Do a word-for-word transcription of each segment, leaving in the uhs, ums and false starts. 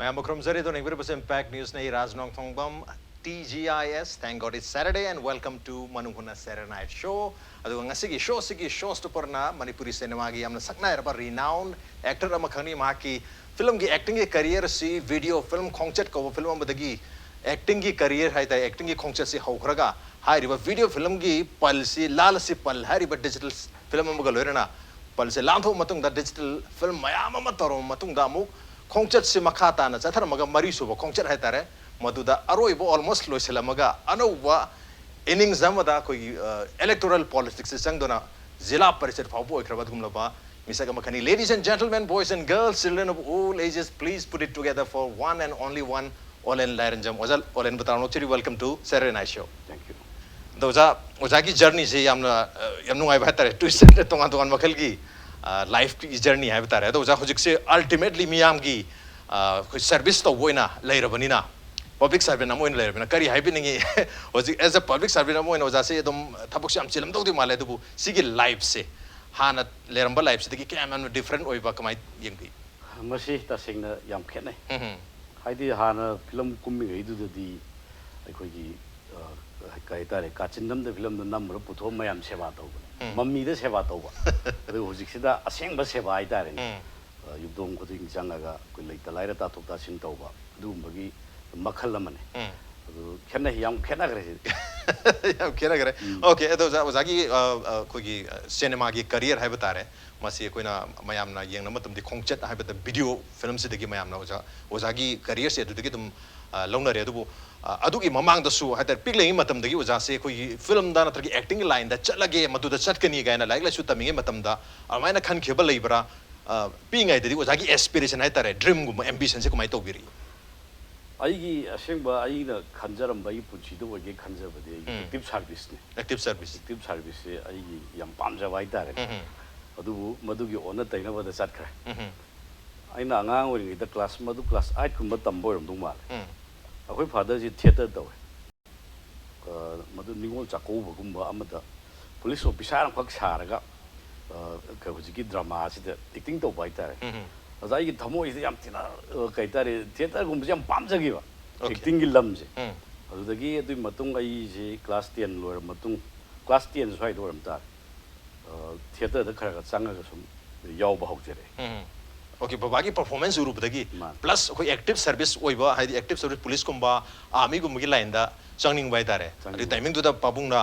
ꯃꯌꯥꯝꯕꯨ ꯈꯨꯔꯨꯝꯖꯔꯤ꯫ ꯑꯗꯨꯅ ꯌꯦꯡꯕꯤꯔꯤꯕꯁꯤ Impact Newsꯅꯤ꯫ ꯑꯩ ꯔꯥꯖ ꯅꯣꯡꯊꯣꯡꯕꯝ, T G I S, thank God it's Saturday and welcome to ꯃꯅꯨꯡ ꯍꯨꯠꯅ Saturday Night Show꯫ ꯑꯗꯨꯒ ꯉꯁꯤꯒꯤ ꯁꯣꯁꯤꯒꯤ ꯁꯣ ꯁ꯭ꯇꯣꯄꯔꯅ ꯃꯅꯤꯄꯨꯔꯤ ꯁꯤꯅꯦꯃꯥꯒꯤ ꯌꯥꯝꯅ ꯁꯛꯅꯥꯏꯔꯕ renowned actor ꯑꯃꯈꯛꯅꯤ꯫ ꯃꯍꯥꯛꯀꯤ ꯐꯤꯂꯝꯒꯤ actingꯒꯤ career ꯑꯁꯤ video film ꯈꯣꯡꯆꯠ ꯀꯧꯕ ꯐꯤꯂꯝ ꯑꯃꯗꯒꯤ actingꯒꯤ career ꯍꯥꯏ ꯇꯥꯔꯦ, actingꯒꯤ ꯈꯣꯡꯆꯠꯁꯤ ꯍꯧꯈ꯭ꯔꯒ ꯍꯥꯏꯔꯤꯕ video filmꯒꯤ ꯄꯜꯁꯤ, ꯂꯥꯜ ꯑꯁꯤ ꯄꯜ ꯍꯥꯏꯔꯤꯕ digital film ꯑꯃꯒ ꯂꯣꯏꯅꯅ ꯄꯜꯁꯦ ꯂꯥꯟꯊꯣꯛꯑ ꯃꯇꯨꯡꯗ digital film ꯃꯌꯥꯝ ꯑꯃ ꯇꯧꯔꯕ ꯃꯇꯨꯡꯗ ꯑꯃꯨꯛ ꯈꯣꯡꯆꯠꯁꯤ ꯃꯈꯥ ꯇꯥꯅ ꯆꯠꯊꯔꯝꯃꯒ ꯃꯔꯤꯁꯨꯕ ꯈꯣꯡꯆꯠ ꯍꯥꯏꯇꯥꯔꯦ, ꯃꯗꯨꯗ ꯑꯔꯣꯏꯕ almost ꯂꯣꯏꯁꯤꯜꯂꯝꯃꯒ ꯑꯅꯧꯕ innings ꯑꯃꯗ ꯑꯩꯈꯣꯏꯒꯤ, ꯑ, electoral politicsꯁꯤ ꯆꯪꯗꯨꯅ ꯖꯤꯂꯥ ꯄꯔꯤꯁꯠ ꯐꯥꯎꯕ ꯑꯣꯏꯈ꯭ꯔꯕ ꯑꯗꯨꯒꯨꯝꯂꯕ ꯃꯤꯁꯛ ꯑꯃꯈꯛꯅꯤ꯫ Ladies and gentlemen, boys and girls, children of all ages, please put it together for one and only one, ꯑꯣꯂꯦꯟ ꯂꯥꯏꯔꯦꯟꯖꯝ꯫ ꯑꯣꯖꯥ ꯑꯣꯂꯦꯟꯕꯨ ꯇꯔꯥꯝꯅ ꯑꯣꯛꯆꯔꯤ, welcome to Saturday Night Show꯫ Thank you. ꯑꯗꯣ ꯑꯣꯖꯥ, ꯑꯣꯖꯥꯒꯤ journeyꯁꯦ ꯌꯥꯝꯅ, ꯑ, ꯌꯥꯝ ꯅꯨꯡꯉꯥꯏꯕ ꯍꯥꯏꯇꯥꯔꯦ, twist and turn, ꯇꯣꯉꯥꯟ ꯇꯣꯉꯥꯟꯕ ꯃꯈꯜꯒꯤ, ꯑ, lifeꯀꯤ journey ꯍꯥꯏꯕ ꯇꯥꯔꯦ꯫ ꯑꯗꯣ ꯑꯣꯖꯥ ꯍꯧꯖꯤꯛꯁꯦ ultimately ꯃꯤꯌꯥꯝꯒꯤ, ꯑ, ꯑꯩꯈꯣꯏ service ꯇꯧꯕ ꯑꯣꯏꯅ ꯂꯩꯔꯕꯅꯤꯅ, public servant ꯑꯃ ꯑꯣꯏꯅ ꯂꯩꯔꯕꯅꯤꯅ ꯀꯔꯤ ꯍꯥꯏꯕꯤꯅꯤꯡꯉꯤ? ꯍꯧꯖꯤꯛ as a public servant ꯑꯃ ꯑꯣꯏꯅ ꯑꯣꯖꯥꯁꯦ ꯑꯗꯨꯝ ꯊꯕꯛꯁꯦ ꯌꯥꯝ ꯆꯤꯜꯂꯝꯗꯧꯗꯤ ꯃꯥꯜꯂꯦ, ꯑꯗꯨꯕꯨ ꯁꯤꯒꯤ lifeꯁꯦ, ꯍꯥꯟꯅ ꯂꯩꯔꯝꯕ lifeꯁꯤꯗꯒꯤ ꯀꯌꯥꯝ ꯌꯥꯝꯅ different ꯑꯣꯏꯕ, ꯀꯃꯥꯏꯅ ꯌꯦꯡꯕꯤ? ꯃꯁꯤ ꯇꯁꯦꯡꯅ ꯌꯥꯝ ꯈꯦꯠꯅꯩ꯫ ꯎꯝ꯫ ꯍꯥꯏꯗꯤ ꯍꯥꯟꯅ ꯐꯤꯂꯝ ꯀꯨꯝꯃꯤꯉꯩꯗꯨꯗꯗꯤ ꯑꯩꯈꯣꯏꯒꯤ, ꯑ, ꯀꯩ ꯍꯥꯏꯇꯥꯔꯦ, ꯀꯥꯆꯤꯟ ꯑꯃꯗ ꯐꯤꯂꯝꯗꯣ ꯅꯝꯃꯨꯔ ꯄꯨꯊꯣꯛꯑ ꯃꯌꯥꯝ ꯁꯦꯕꯥ ꯇꯧꯕꯅꯦ꯫ ꯎꯝ꯫ ꯃꯃꯤꯗ ꯁꯦꯕꯥ ꯇꯧꯕ꯫ ꯑꯗꯨ ꯍꯧꯖꯤꯛꯁꯤꯗ ꯑꯁꯦꯡꯕ ꯁꯦꯕꯥ ꯍꯥꯏꯇꯥꯔꯦꯅꯦ꯫ ꯎꯝ꯫ ꯑ, ꯌꯨꯝꯊꯣꯡ ꯈꯨꯗꯤꯡ ꯆꯪꯉꯒ ꯑꯩꯈꯣꯏ ꯂꯩꯇ ꯂꯥꯏꯔ ꯇꯥꯊꯣꯛ ꯇꯥꯁꯤꯟ ꯇꯧꯕ, ꯑꯗꯨꯒꯨꯝꯕꯒꯤ ꯃꯈꯜ ꯑꯃꯅꯦ꯫ ꯎꯝ꯫ ꯑꯗꯨ ꯈꯦꯠꯅꯩ, ꯌꯥꯝ ꯈꯦꯠꯅꯈ꯭ꯔꯦ ꯁꯤꯗꯤ꯫ ꯌꯥꯝ ꯈꯦꯠꯅꯈ꯭ꯔꯦ꯫ ꯎꯝ꯫ Okay, ꯑꯗꯣ ꯑꯣꯖꯥ, ꯑꯣꯖꯥꯒꯤ, ꯑ, ꯑ, ꯑꯩꯈꯣꯏꯒꯤ, ꯑ, ꯁꯤꯅꯦꯃꯥꯒꯤ career ꯍꯥꯏꯕ ꯇꯥꯔꯦ, ꯃꯁꯤ ꯑꯩꯈꯣꯏꯅ ꯃꯌꯥꯝꯅ ꯌꯦꯡꯅꯕ ꯃꯇꯝꯗꯤ ꯈꯣꯡꯆꯠ ꯍꯥꯏꯕꯗ video filmꯁꯤꯗꯒꯤ ꯃꯌꯥꯝꯅ ꯑꯣꯖꯥ, ꯑꯣꯖꯥꯒꯤ careerꯁꯦ ꯑꯗꯨꯗꯒꯤ ꯑꯗꯨꯝ, ꯑ, ꯂꯧꯅꯔꯦ꯫ ꯑꯗꯨꯕꯨ, ꯑ, ꯑꯗꯨꯒꯤ ꯃꯃꯥꯡꯗꯁꯨ ꯍꯥꯏꯇꯥꯔꯦ, ꯄꯤꯛꯂꯤꯉꯩ ꯃꯇꯝꯗꯒꯤ ꯑꯣꯖꯥꯁꯦ ꯑꯩꯈꯣꯏꯒꯤ filmꯗ ꯅꯠꯇ꯭ꯔꯒ actingꯒꯤ lineꯗ ꯆꯠꯂꯒꯦ, ꯃꯗꯨꯗ ꯆꯠꯀꯅꯤ ꯀꯥꯏꯅ ꯂꯥꯏꯔꯤꯛ ꯂꯥꯏꯁꯨ ꯇꯝꯃꯤꯉꯩ ꯃꯇꯝꯗ ꯑꯗꯨꯃꯥꯏꯅ ꯈꯟꯈꯤꯕ ꯂꯩꯕ꯭ꯔꯥ? ꯑ, ꯄꯤꯛꯏꯉꯩꯗꯗꯤ ꯑꯣꯖꯥꯒꯤ aspiration ꯍꯥꯏꯇꯥꯔꯦ, dreamꯒꯨꯝꯕ, ambitionꯁꯦ ꯀꯃꯥꯏꯅ ꯇꯧꯕꯤꯔꯛꯏ? ꯑꯩꯒꯤ ꯑꯁꯦꯡꯕ ꯑꯩꯅ ꯈꯟꯖꯔꯝꯕ, ꯑꯩꯒꯤ ꯄꯨꯟꯁꯤꯗ ꯑꯣꯏꯒꯦ ꯈꯟꯖꯕꯗꯤ ꯑꯩꯒꯤ ꯎꯝ꯫ Active serviceꯅꯤ꯫ Active service꯫ Active serviceꯁꯦ ꯑꯩꯒꯤ ꯌꯥꯝ ꯄꯥꯝꯖꯕ ꯍꯥꯏꯇꯥꯔꯦꯅꯦ꯫ ꯎꯝ꯫ ꯑꯗꯨꯕꯨ ꯃꯗꯨꯒꯤ ꯑꯣꯟꯅ ꯇꯩꯅꯕꯗ ꯆꯠꯈ꯭ꯔꯦ꯫ ꯎꯝ꯫ ꯑꯩꯅ ꯑꯉꯥꯡ ꯑꯣꯏꯔꯤꯉꯩꯗ class, ꯃꯗꯨ class eightꯀꯨꯝꯕ ꯇꯝꯕ ꯑꯣꯏꯔꯝꯗꯧ ꯃꯥꯜꯂꯦ꯫ ꯎꯝ꯫ ꯑꯩꯈꯣꯏ fatherꯁꯤ theatre ꯇꯧꯋꯦ꯫ ꯑ, ꯃꯗꯨ ꯅꯤꯉꯣꯜ ꯆꯥꯛꯀꯧꯕꯒꯨꯝꯕ ꯑꯃꯗ police officer ꯑꯃꯈꯛ ꯁꯥꯔꯒ, ꯑ, ꯀ-, ꯍꯧꯖꯤꯛꯀꯤ dramaꯁꯤꯗ acting ꯇꯧꯕ ꯍꯥꯏꯇꯥꯔꯦ꯫ ꯎꯝ꯫ ꯑꯣꯖꯥ, ꯑꯩꯒꯤ ꯊꯃꯣꯏꯁꯤꯗ ꯌꯥꯝ ꯊꯤꯅ, ꯑ, ꯀꯩ ꯍꯥꯏꯇꯥꯔꯦ, ꯊꯤꯌꯦꯇꯔꯒꯨꯝꯕꯁꯦ ꯌꯥꯝ ꯄꯥꯝꯖꯈꯤꯕ, Okay. ꯑꯦꯛꯇꯤꯡꯒꯤ ꯂꯝꯁꯦ꯫ ꯎꯝ. ꯑꯗꯨꯗꯒꯤ ꯑꯗꯨꯒꯤ ꯃꯇꯨꯡ ꯑꯩꯁꯦ ꯀ꯭ꯂꯥꯁ ꯇꯦꯟ ꯂꯣꯏꯔ ꯃꯇꯨꯡ, ꯀ꯭ꯂꯥꯁ ꯇꯦꯟ ꯁ꯭ꯋꯥꯏꯗ ꯑꯣꯏꯔꯝ ꯇꯥꯔꯦ, ꯑ, ꯊꯤꯌꯦꯇꯔꯗ ꯈꯔ ꯈꯔ ꯆꯪꯉꯒ ꯁꯨꯝ ꯌꯥꯎꯕ ꯍꯧꯖꯔꯛꯑꯦ꯫ ꯎꯝ. Okay, ꯕꯕꯥꯒꯤ performance ꯎꯔꯨꯕꯗꯒꯤ, ꯃꯥꯅꯦ꯫ Plus ꯑꯩꯈꯣꯏ active service ꯑꯣꯏꯕ, ꯍꯥꯏꯗꯤ active service, ꯄꯨꯂꯤꯁꯀꯨꯝꯕ, ꯑꯥꯔꯃꯤꯒꯨꯝꯕꯒꯤ ꯂꯥꯏꯟꯗ ꯆꯪꯅꯤꯡꯕ ꯍꯥꯏꯇꯥꯔꯦ꯫ ꯑꯗꯨ ꯆꯪꯅꯤꯡꯕ꯫ ꯇꯥꯏꯃꯤꯡꯗꯨꯗ ꯄꯥꯕꯨꯡꯅ,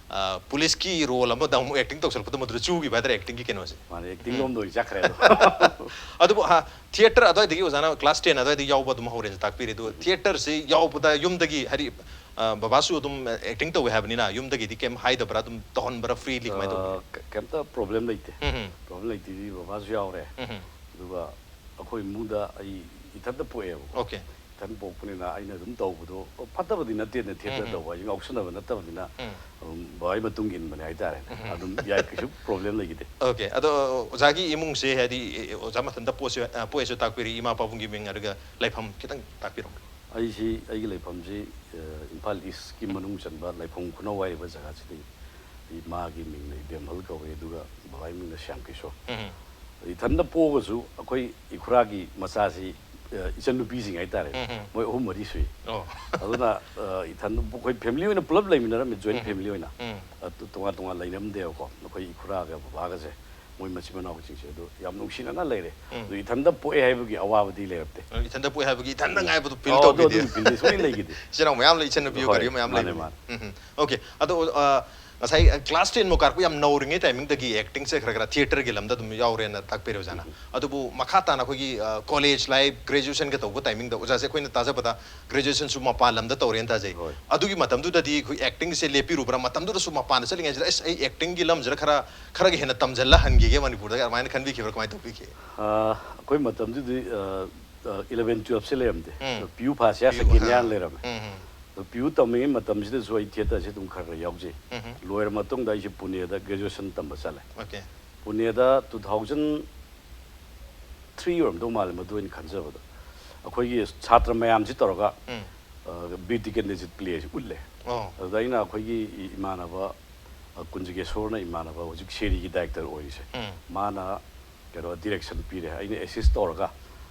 ꯑ, ꯄꯨꯂꯤꯁꯀꯤ ꯔꯣꯜ ꯑꯃꯗ ꯑꯃꯨꯛ ꯑꯦꯛꯇꯤꯡ ꯇꯧꯁꯜꯂꯛꯄꯗ ꯃꯗꯨꯗ ꯆꯨꯈꯤꯕ ꯍꯥꯏꯇꯥꯔꯦ, ꯑꯦꯛꯇꯤꯡꯒꯤ ꯀꯩꯅꯣꯁꯦ꯫ ꯃꯥꯅꯦ, ꯑꯦꯛꯇꯤꯡ ꯎꯝ꯫ ꯂꯣꯝꯗ ꯑꯣꯏꯅ ꯆꯠꯈ꯭ꯔꯦ ꯑꯗꯣ꯫ ꯑꯗꯨꯕꯨ, ꯍꯥ, ꯊꯤꯌꯦꯇꯔ ꯑꯗꯨꯋꯥꯏꯗꯒꯤ ꯑꯣꯖꯥꯅ ꯀ꯭ꯂꯥꯁ ꯇꯦꯟ ꯑꯗꯨꯋꯥꯏꯗꯒꯤ ꯌꯥꯎꯕ ꯑꯗꯨꯝ ꯍꯧꯔꯦꯅ ꯇꯥꯛꯄꯤꯔꯦ꯫ ꯑꯗꯨꯒ ꯊꯤꯌꯦꯇꯔꯁꯤ ꯌꯥꯎꯕꯗ ꯌꯨꯝꯗꯒꯤ, ꯍꯥꯏꯗꯤ, ꯑ, ꯕꯕꯥꯁꯨ ꯑꯗꯨꯝ ꯑꯦꯛꯇꯤꯡ ꯇꯧꯋꯦ ꯍꯥꯏꯕꯅꯤꯅ, ꯌꯨꯝꯗꯒꯤꯗꯤ ꯀꯩꯝ ꯍꯥꯏꯗꯕ꯭ꯔꯥ? ꯑꯗꯨꯝ ꯇꯧꯍꯟꯕ꯭ꯔꯥ? ꯐ꯭ꯔꯤꯂꯤ ꯀꯃꯥꯏꯅ ꯇꯧꯒꯦ? ꯑ, ꯀ-, ꯀꯩꯝꯇ ꯄ꯭ꯔꯣꯕ꯭ꯂꯦꯝ ꯂꯩꯇꯦ꯫ ꯎꯝ ꯍꯝ꯫ ꯄ꯭ꯔꯣꯕ꯭ꯂꯦꯝ ꯂꯩꯇꯦꯗꯤ, ꯕꯕꯥꯁꯨ ꯌꯥꯎꯔꯦ꯫ ꯎꯝ ꯍꯝ꯫ ꯑꯗꯨꯒ ꯑꯩꯈꯣꯏ ꯏꯃꯨꯡꯗ ꯑꯩ ꯏꯊꯟꯇ ꯄꯣꯛꯑꯦꯕꯀꯣ꯫ Okay. ꯏꯊꯟ ꯄꯣꯛꯄꯅꯤꯅ ꯑꯩꯅ ꯑꯗꯨꯝ ꯇꯧꯕꯗꯣ, ꯐꯠꯇꯕꯗꯤ ꯅꯠꯇꯦꯅ, ꯊꯤꯌꯦꯇꯔ ꯎꯝ꯫ ꯇꯧꯕ ꯍꯥꯏꯁꯦ ꯉꯥꯎꯁꯟꯅꯕ ꯅꯠꯇꯕꯅꯤꯅ, ꯎꯝ꯫ ꯑꯗꯨꯝ ꯕꯕꯥꯒꯤ ꯃꯇꯨꯡ ꯏꯟꯕꯅꯦ ꯍꯥꯏꯇꯥꯔꯦꯅꯦ꯫ ꯎꯝ꯫ ꯑꯗꯨꯝ ꯌꯥꯏ, ꯀꯩꯁꯨ ꯄ꯭ꯔꯣꯕ꯭ꯂꯦꯝ ꯂꯩꯈꯤꯗꯦ꯫ Okay, ꯑꯗꯣ ꯑꯣꯖꯥꯒꯤ ꯏꯃꯨꯡꯁꯦ, ꯍꯥꯏꯗꯤ, ꯑꯦ, ꯑꯣꯖꯥ ꯃꯊꯟꯇ ꯄꯣꯛꯑꯁꯨ, ꯑ, ꯄꯣꯛꯑꯦꯁꯨ ꯇꯥꯛꯄꯤꯔꯤ, ꯏꯃꯥ ꯄꯥꯕꯨꯡꯒꯤ ꯃꯤꯡ, ꯑꯗꯨꯒ ꯂꯩꯐꯝ ꯈꯤꯇꯪ ꯇꯥꯛꯄꯤꯔꯝꯃꯨ꯫ ꯑꯩꯁꯤ, ꯑꯩꯒꯤ ꯂꯩꯐꯝꯁꯤ, ꯑ, ꯏꯝꯐꯥꯜ ꯏꯁꯀꯤ ꯃꯅꯨꯡ ꯆꯟꯕ ꯂꯥꯏꯐꯝ ꯈꯨꯅꯧ ꯍꯥꯏꯔꯤꯕ ꯖꯒꯥꯁꯤꯗꯒꯤ ꯏꯃꯥꯒꯤ ꯃꯤꯡꯅ ꯏꯕꯦꯝꯍꯜ ꯀꯧꯋꯦ, ꯑꯗꯨꯒ ꯕꯕꯥꯒꯤ ꯃꯤꯡꯅ ꯁ꯭ꯌꯥꯝ ꯀꯤꯁꯣꯔ꯫ ꯎꯝ꯫ ꯏꯊꯟꯗ ꯄꯣꯛꯑꯒꯁꯨ ꯑꯩꯈꯣꯏ ꯏꯈꯨꯔꯥꯒꯤ ꯃꯆꯥꯁꯤ, ꯑ, ꯏꯆꯟꯅꯨꯄꯤꯁꯤꯡ ꯍꯥꯏꯇꯥꯔꯦ, ꯎꯝ, ꯎꯝ꯫ ꯃꯣꯏ ꯑꯍꯨꯝ ꯃꯔꯤ ꯁꯨꯏ꯫ ꯑꯣ꯫ ꯑꯗꯨꯅ, ꯑ, ꯏꯊꯟꯗ ꯑꯩꯈꯣꯏ ꯐꯦꯃꯤꯂꯤ ꯑꯣꯏꯅ ꯄꯨꯂꯞ ꯂꯩꯃꯤꯟꯅꯔꯝꯃꯤ, ꯖꯣꯏꯟ ꯎꯝ꯫ ꯐꯦꯃꯤꯂꯤ ꯑꯣꯏꯅ꯫ ꯎꯝ꯫ ꯑ, ꯇꯣ-, ꯇꯣꯉꯥꯟ ꯇꯣꯉꯥꯟ ꯂꯩꯅꯔꯝꯗꯦꯕꯀꯣ꯫ ꯑꯩꯈꯣꯏ ꯏꯈꯨꯔꯥꯒ ꯕꯕꯥꯒꯁꯦ, ꯃꯣꯏ ꯃꯆꯤꯟ ꯃꯅꯥꯎꯁꯤꯡꯁꯦ ꯑꯗꯨ ꯌꯥꯝ ꯅꯨꯡꯁꯤꯅꯅ ꯂꯩꯔꯦ꯫ ꯎꯝ꯫ ꯑꯗꯨ ꯏꯊꯟꯗ ꯄꯣꯛꯑꯦ ꯍꯥꯏꯕꯒꯤ ꯑꯋꯥꯕꯗꯤ ꯂꯩꯔꯛꯇꯦ꯫ ꯏꯊꯟꯗ ꯄꯣꯛꯑꯦ ꯍꯥꯏꯕꯒꯤ ꯏꯊꯟꯗ ꯉꯥꯏꯕꯗꯣ ꯐꯤꯜ ꯑꯣ, ꯑꯗꯨ ꯇꯧꯈꯤꯗꯦ꯫ ꯑꯗꯨꯒꯤ ꯐꯤꯜꯗꯤ ꯁꯨꯡꯂꯩ ꯂꯩꯈꯤꯗꯦ꯫ ꯏꯆꯤꯟ ꯏꯅꯥꯎ ꯃꯌꯥꯝ ꯂꯩ, ꯏꯆꯟꯅꯨꯄꯤ ꯍꯣꯏ, ꯀꯔꯤ ꯃꯌꯥꯝ ꯃꯥꯅꯦ, ꯂꯩꯕꯅꯤ꯫ ꯃꯥꯅꯦ꯫ ꯎꯝ, ꯎꯝ꯫ Okay, ꯑꯗꯣ, ꯑ, ꯉꯁꯥꯏ ꯀ꯭ꯂꯥꯁ ꯇꯦꯟ ꯐꯥꯎ ꯀꯥꯔꯛꯄ ꯌꯥꯝ ꯅꯧꯔꯤꯉꯩ ꯇꯥꯏꯃꯤꯡꯗꯒꯤ ꯑꯦꯛꯇꯤꯡꯁꯦ ꯈꯔ ꯈꯔ ꯊꯤꯌꯦꯇꯔꯒꯤ ꯂꯝꯗ ꯑꯗꯨꯝ ꯌꯥꯎꯔꯦꯅ ꯇꯥꯛꯄꯤꯔꯦ ꯑꯣꯖꯥꯅ꯫ ꯑꯗꯨꯕꯨ ꯃꯈꯥ ꯇꯥꯅ ꯑꯩꯈꯣꯏꯒꯤ, ꯑ, ꯀꯣꯂꯦꯖ ꯂꯥꯏꯐ, ꯒ꯭ꯔꯦꯖꯨꯑꯦꯁꯟꯒ ꯇꯧꯕ ꯇꯥꯏꯃꯤꯡꯗ ꯑꯣꯖꯥꯁꯦ ꯑꯩꯈꯣꯏꯅ ꯇꯥꯖꯕꯗ ꯒ꯭ꯔꯦꯖꯨꯑꯦꯁꯟꯁꯨ ꯃꯄꯥꯟ ꯂꯝꯗ ꯇꯧꯔꯦꯅ ꯇꯥꯖꯩ꯫ ꯍꯣꯏ꯫ ꯑꯗꯨꯒꯤ ꯃꯇꯝꯗꯨꯗꯗꯤ ꯑꯩꯈꯣꯏ ꯑꯦꯛꯇꯤꯡꯁꯦ ꯂꯦꯞꯄꯤꯔꯨꯕ꯭ꯔꯥ? ꯃꯇꯝꯗꯨꯗꯁꯨ ꯃꯄꯥꯟꯗ ꯆꯠꯂꯤꯉꯩꯁꯤꯗ, "ꯑꯁ, ꯑꯩ ꯑꯦꯛꯇꯤꯡꯒꯤ ꯂꯝꯁꯤꯗ ꯈꯔ, ꯈꯔꯒ ꯍꯦꯟꯅ ꯇꯝꯁꯤꯜꯂ ꯍꯟꯈꯤꯒꯦ ꯃꯅꯤꯄꯨꯔꯗ"ꯒ ꯑꯗꯨꯃꯥꯏꯅ ꯈꯟꯕꯤꯈꯤꯕ꯭ꯔꯥ? ꯀꯃꯥꯏꯅ ꯇꯧꯕꯤꯈꯤ? ꯑ, ꯑꯩꯈꯣꯏ ꯃꯇꯝꯗꯨꯗꯤ, ꯑ, ꯑ, ꯏꯂꯚꯦꯟ ꯇꯨꯌꯦꯜꯞꯁꯦ ꯂꯩꯔꯝꯗꯦ꯫ ꯎꯝ꯫ ꯑꯗꯣ ꯄꯤ ꯌꯨ ꯐꯥꯔꯁ ꯏꯌꯥꯔ, ꯄꯤ ꯌꯨ, ꯁꯦꯀꯦꯟ ꯑ, ꯏꯌꯥꯔ ꯂꯩꯔꯝꯃꯦ꯫ ꯎꯝ, ꯎꯝ꯫ ꯑꯗꯣ ꯄꯤ ꯌꯨ ꯇꯝꯃꯤꯉꯩ ꯃꯇꯝꯁꯤꯗꯁꯨ ꯑꯩ ꯊꯤꯌꯦꯇꯔꯁꯦ ꯑꯗꯨꯝ ꯈꯔ ꯈꯔ ꯌꯥꯎꯖꯩ꯫ ꯎꯝ꯫ ꯂꯣꯏꯔ ꯃꯇꯨꯡꯗ ꯑꯩꯁꯦ ꯄꯨꯅꯦꯗ ꯒ꯭ꯔꯦꯖꯨꯑꯦꯁꯟ ꯇꯝꯕ ꯆꯠꯂꯦ꯫ Okay꯫ ꯄꯨꯅꯦꯗ two thousand three ꯑꯣꯏꯔꯝꯗꯧ ꯃꯥꯜꯂꯦ, ꯃꯗꯨ ꯑꯩꯅ ꯈꯟꯖꯕꯗ꯫ ꯑꯩꯈꯣꯏꯒꯤ ꯁꯥꯇ꯭ꯔ ꯃꯌꯥꯝꯁꯤ ꯇꯧꯔꯒ, ꯎꯝ꯫ ꯑ, ꯕꯤꯔ ꯇꯤꯀꯦꯟꯗ꯭ꯔꯖꯤꯠ ꯄ꯭ꯂꯦꯁꯤ ꯎꯠꯂꯦ꯫ ꯑꯣ꯫ ꯑꯗꯨꯗ ꯑꯩꯅ ꯑꯩꯈꯣꯏꯒꯤ ꯏ-, ꯏꯃꯥꯟꯅꯕ, ꯑ, ꯀꯨꯟꯖꯒꯦꯁꯣꯔꯅ ꯏꯃꯥꯟꯅꯕ ꯍꯧꯖꯤꯛ ꯁꯦꯔꯤꯒꯤ ꯗꯥꯏꯔꯦꯛꯇꯔ ꯑꯣꯏꯔꯤꯁꯦ꯫ ꯎꯝ꯫ ꯃꯥꯅ ꯀꯩꯅꯣ ꯗꯤꯔꯦꯛꯁꯟ ꯄꯤꯔꯦ, ꯑꯩꯅ ꯑꯦꯁꯤꯁ ꯇꯧꯔꯒ,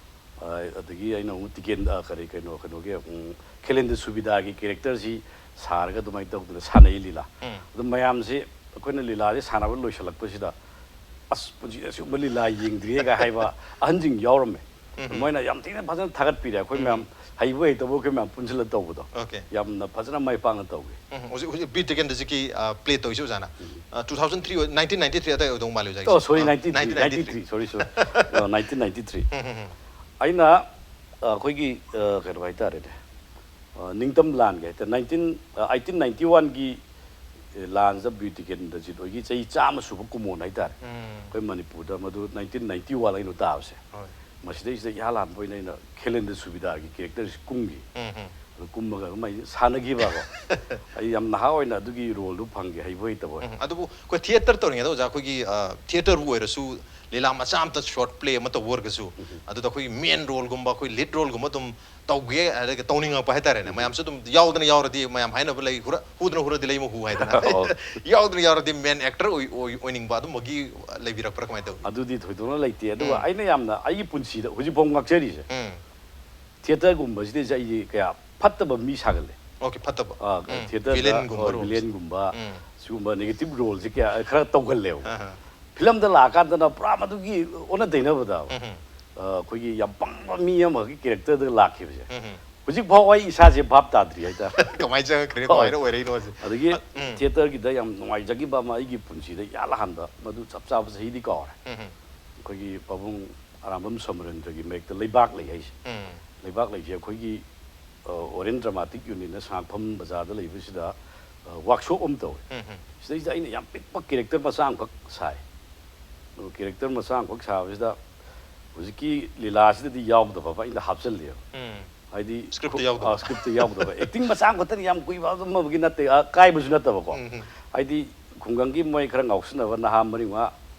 ꯑ, ꯑꯗꯒꯤ ꯑꯩꯅ ꯑꯃꯨꯛ ꯇꯤꯀꯦꯟ ꯑ, ꯀꯔꯤ ꯀꯩꯅꯣ ꯀꯩꯅꯣꯒꯤ ꯎꯝ, ꯈꯦꯂꯦꯟꯗ ꯁꯨꯕꯤꯗꯥꯒꯤ ꯀꯦꯔꯦꯛꯇꯔꯁꯤ ꯁꯥꯔꯒ ꯑꯗꯨꯃꯥꯏꯅ ꯇꯧꯗꯅ ꯁꯥꯟꯅꯩ ꯂꯤꯂꯥ꯫ ꯎꯝ. ꯑꯗꯨ ꯃꯌꯥꯝꯁꯤ ꯑꯩꯈꯣꯏꯅ ꯂꯤꯂꯥꯁꯤ ꯁꯥꯟꯅꯕ ꯂꯣꯏꯁꯤꯜꯂꯛꯄꯁꯤꯗ, "ꯑꯁ, ꯄꯨꯟꯁꯤꯗ ꯑꯁꯤꯒꯨꯝꯕ ꯂꯤꯂꯥ ꯌꯦꯡꯗ꯭ꯔꯤꯌꯦꯒ" ꯍꯥꯏꯕ ꯑꯍꯟꯁꯤꯡ ꯌꯥꯎꯔꯝꯃꯦ꯫ ꯎꯝ. ꯃꯣꯏꯅ ꯌꯥꯝ ꯊꯤꯅ ꯐꯖꯅ ꯊꯥꯒꯠꯄꯤꯔꯦ, ꯑꯩꯈꯣꯏ ꯎꯝ. ꯃꯌꯥꯝ ꯍꯩꯕ ꯍꯩꯇꯕ ꯑꯩꯈꯣꯏ ꯃꯌꯥꯝ ꯄꯨꯟꯁꯤꯜꯂ ꯇꯧꯕꯗꯣ Okay. ꯌꯥꯝꯅ ꯐꯖꯅ ꯃꯥꯏ ꯄꯥꯛꯅ ꯇꯧꯈꯤ꯫ ꯎꯝ, ꯍꯧꯖꯤꯛ ꯍꯧꯖꯤꯛ ꯕꯤꯔ ꯇꯤꯀꯦꯟꯗ꯭ꯔꯖꯤꯠꯀꯤ ꯄ꯭ꯂꯦ ꯇꯧꯔꯤꯁꯦ ꯑꯣꯖꯥꯅ two thousand three nineteen ninety three ꯑꯗꯥꯏ ꯑꯣꯏꯗꯧ ꯃꯥꯜꯂꯦ ꯑꯣꯖꯥ꯫ ꯑꯣ, sorry, ninety three, nineteen ninety three, sorry, sorry, nineteen ninety three. ꯑꯩꯅ ꯑ, ꯑꯩꯈꯣꯏꯒꯤ ꯑ, ꯀꯩꯅꯣ ꯍꯥꯏꯇꯥꯔꯦꯅꯦ, ꯑ, ꯅꯤꯡꯇꯝ ꯂꯥꯟꯒꯤ ꯍꯥꯏꯇꯥꯔꯦ, ꯅꯥꯏꯟꯇꯤꯟ ꯑꯩꯇꯤꯟ ꯅꯥꯏꯟꯇꯤ ꯋꯥꯟꯒꯤ ꯂꯥꯟꯁꯤꯗ ꯕꯤꯔ ꯇꯤꯀꯦꯟꯗ꯭ꯔꯖꯤꯠ ꯍꯣꯏꯒꯤ ꯆꯍꯤ ꯆꯥꯝꯃ ꯁꯨꯕ ꯀꯨꯝꯃꯣꯟ ꯍꯥꯏꯇꯥꯔꯦ꯫ ꯎꯝ. ꯑꯩꯈꯣꯏ ꯃꯅꯤꯄꯨꯔꯗ ꯃꯗꯨ ꯅꯥꯏꯟꯇꯤꯟ ꯅꯥꯏꯟꯇꯤ ꯋꯥꯟ ꯑꯩꯅ ꯇꯥꯕꯁꯦ꯫ ꯍꯣꯏ. ꯃꯁꯤꯗꯩꯁꯤꯗ ꯏꯍꯥꯟ ꯍꯥꯟꯕ ꯑꯣꯏꯅ ꯑꯩꯅ ꯈꯦꯂꯦꯟꯗ ꯁꯨꯕꯤꯗꯥꯒꯤ ꯀꯦꯔꯦꯛꯇꯔꯁꯤ ꯀꯨꯝꯈꯤ꯫ ꯎꯝ, ꯎꯝ. ꯑꯗꯨ ꯀꯨꯝꯃꯒ ꯑꯗꯨꯝ ꯑꯩ ꯁꯥꯟꯅꯈꯤꯕꯀꯣ꯫ ꯑꯩ ꯌꯥꯝ ꯅꯍꯥ ꯑꯣꯏꯅ ꯑꯗꯨꯒꯤ ꯔꯣꯜꯗꯨ ꯐꯪꯈꯤ, ꯍꯩꯕ ꯍꯩꯇꯕ ꯑꯣꯏ꯫ ꯎꯝ. ꯑꯗꯨꯕꯨ ꯑꯩꯈꯣꯏ ꯊꯤꯌꯦꯇꯔ ꯇꯧꯔꯤꯉꯩꯗ ꯑꯣꯖꯥ, ꯑꯩꯈꯣꯏꯒꯤ ꯊꯤꯌꯦꯇꯔꯕꯨ ꯑꯣꯏꯔꯁꯨ ꯂꯤꯂꯥ ꯃꯆꯥ ꯑꯃꯇ ꯁꯣꯔꯠ ꯄ꯭ꯂꯦ ꯑꯃ ꯇꯧꯕ ꯑꯣꯏꯔꯒꯁꯨ ꯑꯗꯨꯗ ꯑꯩꯈꯣꯏꯒꯤ ꯃꯦꯟ ꯔꯣꯜꯒꯨꯝꯕ ꯑꯩꯈꯣꯏ ꯂꯤꯗ ꯔꯣꯜꯒꯨꯝꯕ ꯑꯗꯨꯝ ꯇꯧꯒꯦ ꯑꯗꯒꯤ ꯇꯧꯅꯤꯡꯉꯛꯄ ꯍꯥꯏꯇꯥꯔꯦꯅꯦ꯫ ꯃꯌꯥꯝꯁꯨ ꯑꯗꯨꯝ ꯌꯥꯎꯗꯅ ꯌꯥꯎꯔꯗꯤ ꯃꯌꯥꯝ ꯍꯥꯏꯅꯕ ꯂꯩ, "ꯍꯨꯔ-, ꯍꯨꯗꯅ ꯍꯨꯔꯗꯤ ꯂꯩꯃ ꯍꯨ" ꯍꯥꯏꯗꯅ꯫ ꯑꯣ. ꯌꯥꯎꯗꯅ ꯌꯥꯎꯔꯗꯤ ꯃꯦꯟ ꯑꯦꯛꯇꯔ ꯑꯣꯏ-, ꯑꯣꯏ-, ꯑꯣꯏꯅꯤꯡꯕ ꯑꯗꯨꯝꯕꯒꯤ ꯂꯩꯕꯤꯔꯛꯄ꯭ꯔꯥ ꯀꯃꯥꯏꯅ ꯇꯧꯏ? ꯑꯗꯨꯗꯤ ꯊꯣꯏꯗꯣꯛꯅ ꯂꯩꯇꯦ, ꯑꯗꯨꯒ ꯎꯝ. ꯑꯩꯅ ꯌꯥꯝꯅ ꯑꯩꯒꯤ ꯄꯨꯟꯁꯤꯗ ꯍꯧꯖꯤꯛꯐꯥꯎ ꯉꯥꯛꯆꯔꯤꯁꯦ ꯎꯝ. ꯊꯤꯌꯦꯇꯔꯒꯨꯝꯕꯁꯤꯗꯩꯁꯦ ꯑꯩꯁꯦ ꯀꯌꯥ ꯐꯠꯇꯕ ꯃꯤ ꯁꯥꯒꯜꯂꯦ꯫ ꯑꯣꯀꯦ, ꯐꯠꯇꯕ. ꯑ, ꯎꯝ. ꯊꯤꯌꯦꯇꯔꯗ, ꯚꯤꯂꯦꯟꯒꯨꯝꯕ ꯍꯣꯏ, ꯔꯣꯜꯁ. ꯚꯤꯂꯦꯟꯒꯨꯝꯕ, ꯎꯝ. ꯁꯤꯒꯨꯝꯕ ꯅꯦꯒꯦꯇꯤꯚ ꯔꯣꯜꯁꯦ ꯀꯌꯥ ꯈꯔ ꯇꯧꯒꯜꯂꯦꯕ꯫ ꯑꯍ. ꯐꯤꯂꯝꯗ ꯂꯥꯛꯑꯀꯥꯟꯗꯅ ꯄꯨꯔꯥ ꯃꯗꯨꯒꯤ ꯑꯣꯟꯅ ꯇꯩꯅꯕꯗ ꯎꯝ. ꯑ, ꯑꯩꯈꯣꯏꯒꯤ ꯌꯥꯝ ꯄꯪꯕ ꯃꯤ ꯑꯃꯈꯛꯀꯤ ꯀꯦꯔꯦꯛꯇꯔꯗ ꯂꯥꯛꯈꯤꯕꯁꯦ꯫ ꯎꯝ. ꯍꯧꯖꯤꯛ ꯐꯥꯎ ꯑꯩ ꯏꯁꯥꯁꯦ ꯚꯥꯞ ꯇꯥꯗ꯭ꯔꯤ ꯍꯥꯏꯇꯥꯔꯦ꯫ ꯀꯃꯥꯏꯅ ꯆꯪꯉꯛꯈ꯭ꯔꯦ, ꯍꯣꯏ. ꯀꯃꯥꯏꯅ ꯑꯣꯏꯔꯛꯏꯅꯣꯁꯦ? ꯑꯗꯒꯤ ꯑ, ꯎꯝ. ꯊꯤꯌꯦꯇꯔꯒꯤꯗ ꯌꯥꯝ ꯅꯨꯡꯉꯥꯏꯖꯈꯤꯕ ꯑꯃ ꯑꯩꯒꯤ ꯄꯨꯟꯁꯤꯗ ꯏꯍꯥꯟ ꯍꯥꯟꯕ, ꯃꯗꯨ ꯆꯞ ꯆꯥꯕ ꯆꯍꯤꯗꯤ ꯀꯥꯎꯔꯦ꯫ ꯎꯝ. ꯑꯩꯈꯣꯏꯒꯤ ꯄꯥꯕꯨꯡ ꯑꯔꯥꯝꯕꯝ ꯁꯣꯃꯣꯔꯦꯟꯗ꯭ꯔꯒꯤ ꯃꯌꯦꯛꯇ ꯂꯩꯕꯥꯛ ꯂꯩ ꯍꯥꯏꯁꯦ꯫ ꯎꯝ. ꯂꯩꯕꯥꯛ ꯂꯩꯁꯦ ꯑꯩꯈꯣꯏꯒꯤ, ꯑ, ꯑꯣꯔꯤꯌꯦꯟ ꯗ꯭ꯔꯃꯥꯇꯤꯛ ꯌꯨꯅꯤꯌꯟꯅ ꯁꯉꯥꯛꯐꯝ ꯕꯖꯥꯔꯗ ꯂꯩꯕꯁꯤꯗ, ꯑ, ꯋꯥꯛꯁꯣꯞ ꯑꯃ ꯇꯧꯋꯦ꯫ ꯎꯝ, ꯎꯝ. ꯁꯤꯗꯩꯁꯤꯗ ꯑꯩꯅ ꯌꯥꯝ ꯄꯤꯛꯄ ꯀꯦꯔꯦꯛꯇꯔ ꯃꯆꯥ ꯑꯃꯈꯛ ꯁꯥꯏ꯫ ꯑꯗꯣ ꯀꯦꯔꯦꯛꯇꯔ ꯃꯆꯥ ꯑꯃꯈꯛ ꯁꯥꯕꯁꯤꯗ ꯍꯧꯖꯤꯛꯀꯤ ꯂꯤꯂꯥꯁꯤꯗꯗꯤ ꯌꯥꯎꯗꯕ ꯑꯃ ꯑꯩꯅ ꯍꯥꯞꯆꯜꯂꯦꯕ꯫ ꯎꯝ. ꯍꯥꯏꯗꯤ ꯁ꯭ꯀ꯭ꯔꯤꯞꯇ ꯈꯨ-, ꯌꯥꯎꯗꯕ. ꯑ, ꯁ꯭ꯀ꯭ꯔꯤꯞꯇ ꯌꯥꯎꯗꯕ꯫ ꯑꯦꯛꯇꯤꯡ ꯃꯆꯥ ꯑꯃꯈꯛꯇꯅꯤ, ꯌꯥꯝ ꯀꯨꯏꯕ ꯑꯗꯨꯝꯕꯒꯤ ꯅꯠꯇꯦ, ꯑ, ꯀꯥꯏꯕꯁꯨ ꯅꯠꯇꯕꯀꯣ꯫ ꯎꯝ, ꯎꯝ. ꯍꯥꯏꯗꯤ ꯈꯨꯡꯒꯪꯒꯤ ꯃꯣꯏ ꯈꯔ ꯉꯥꯎꯁꯤꯟꯅꯕ ꯅꯍꯥ ꯃꯔꯤ ꯃꯉꯥ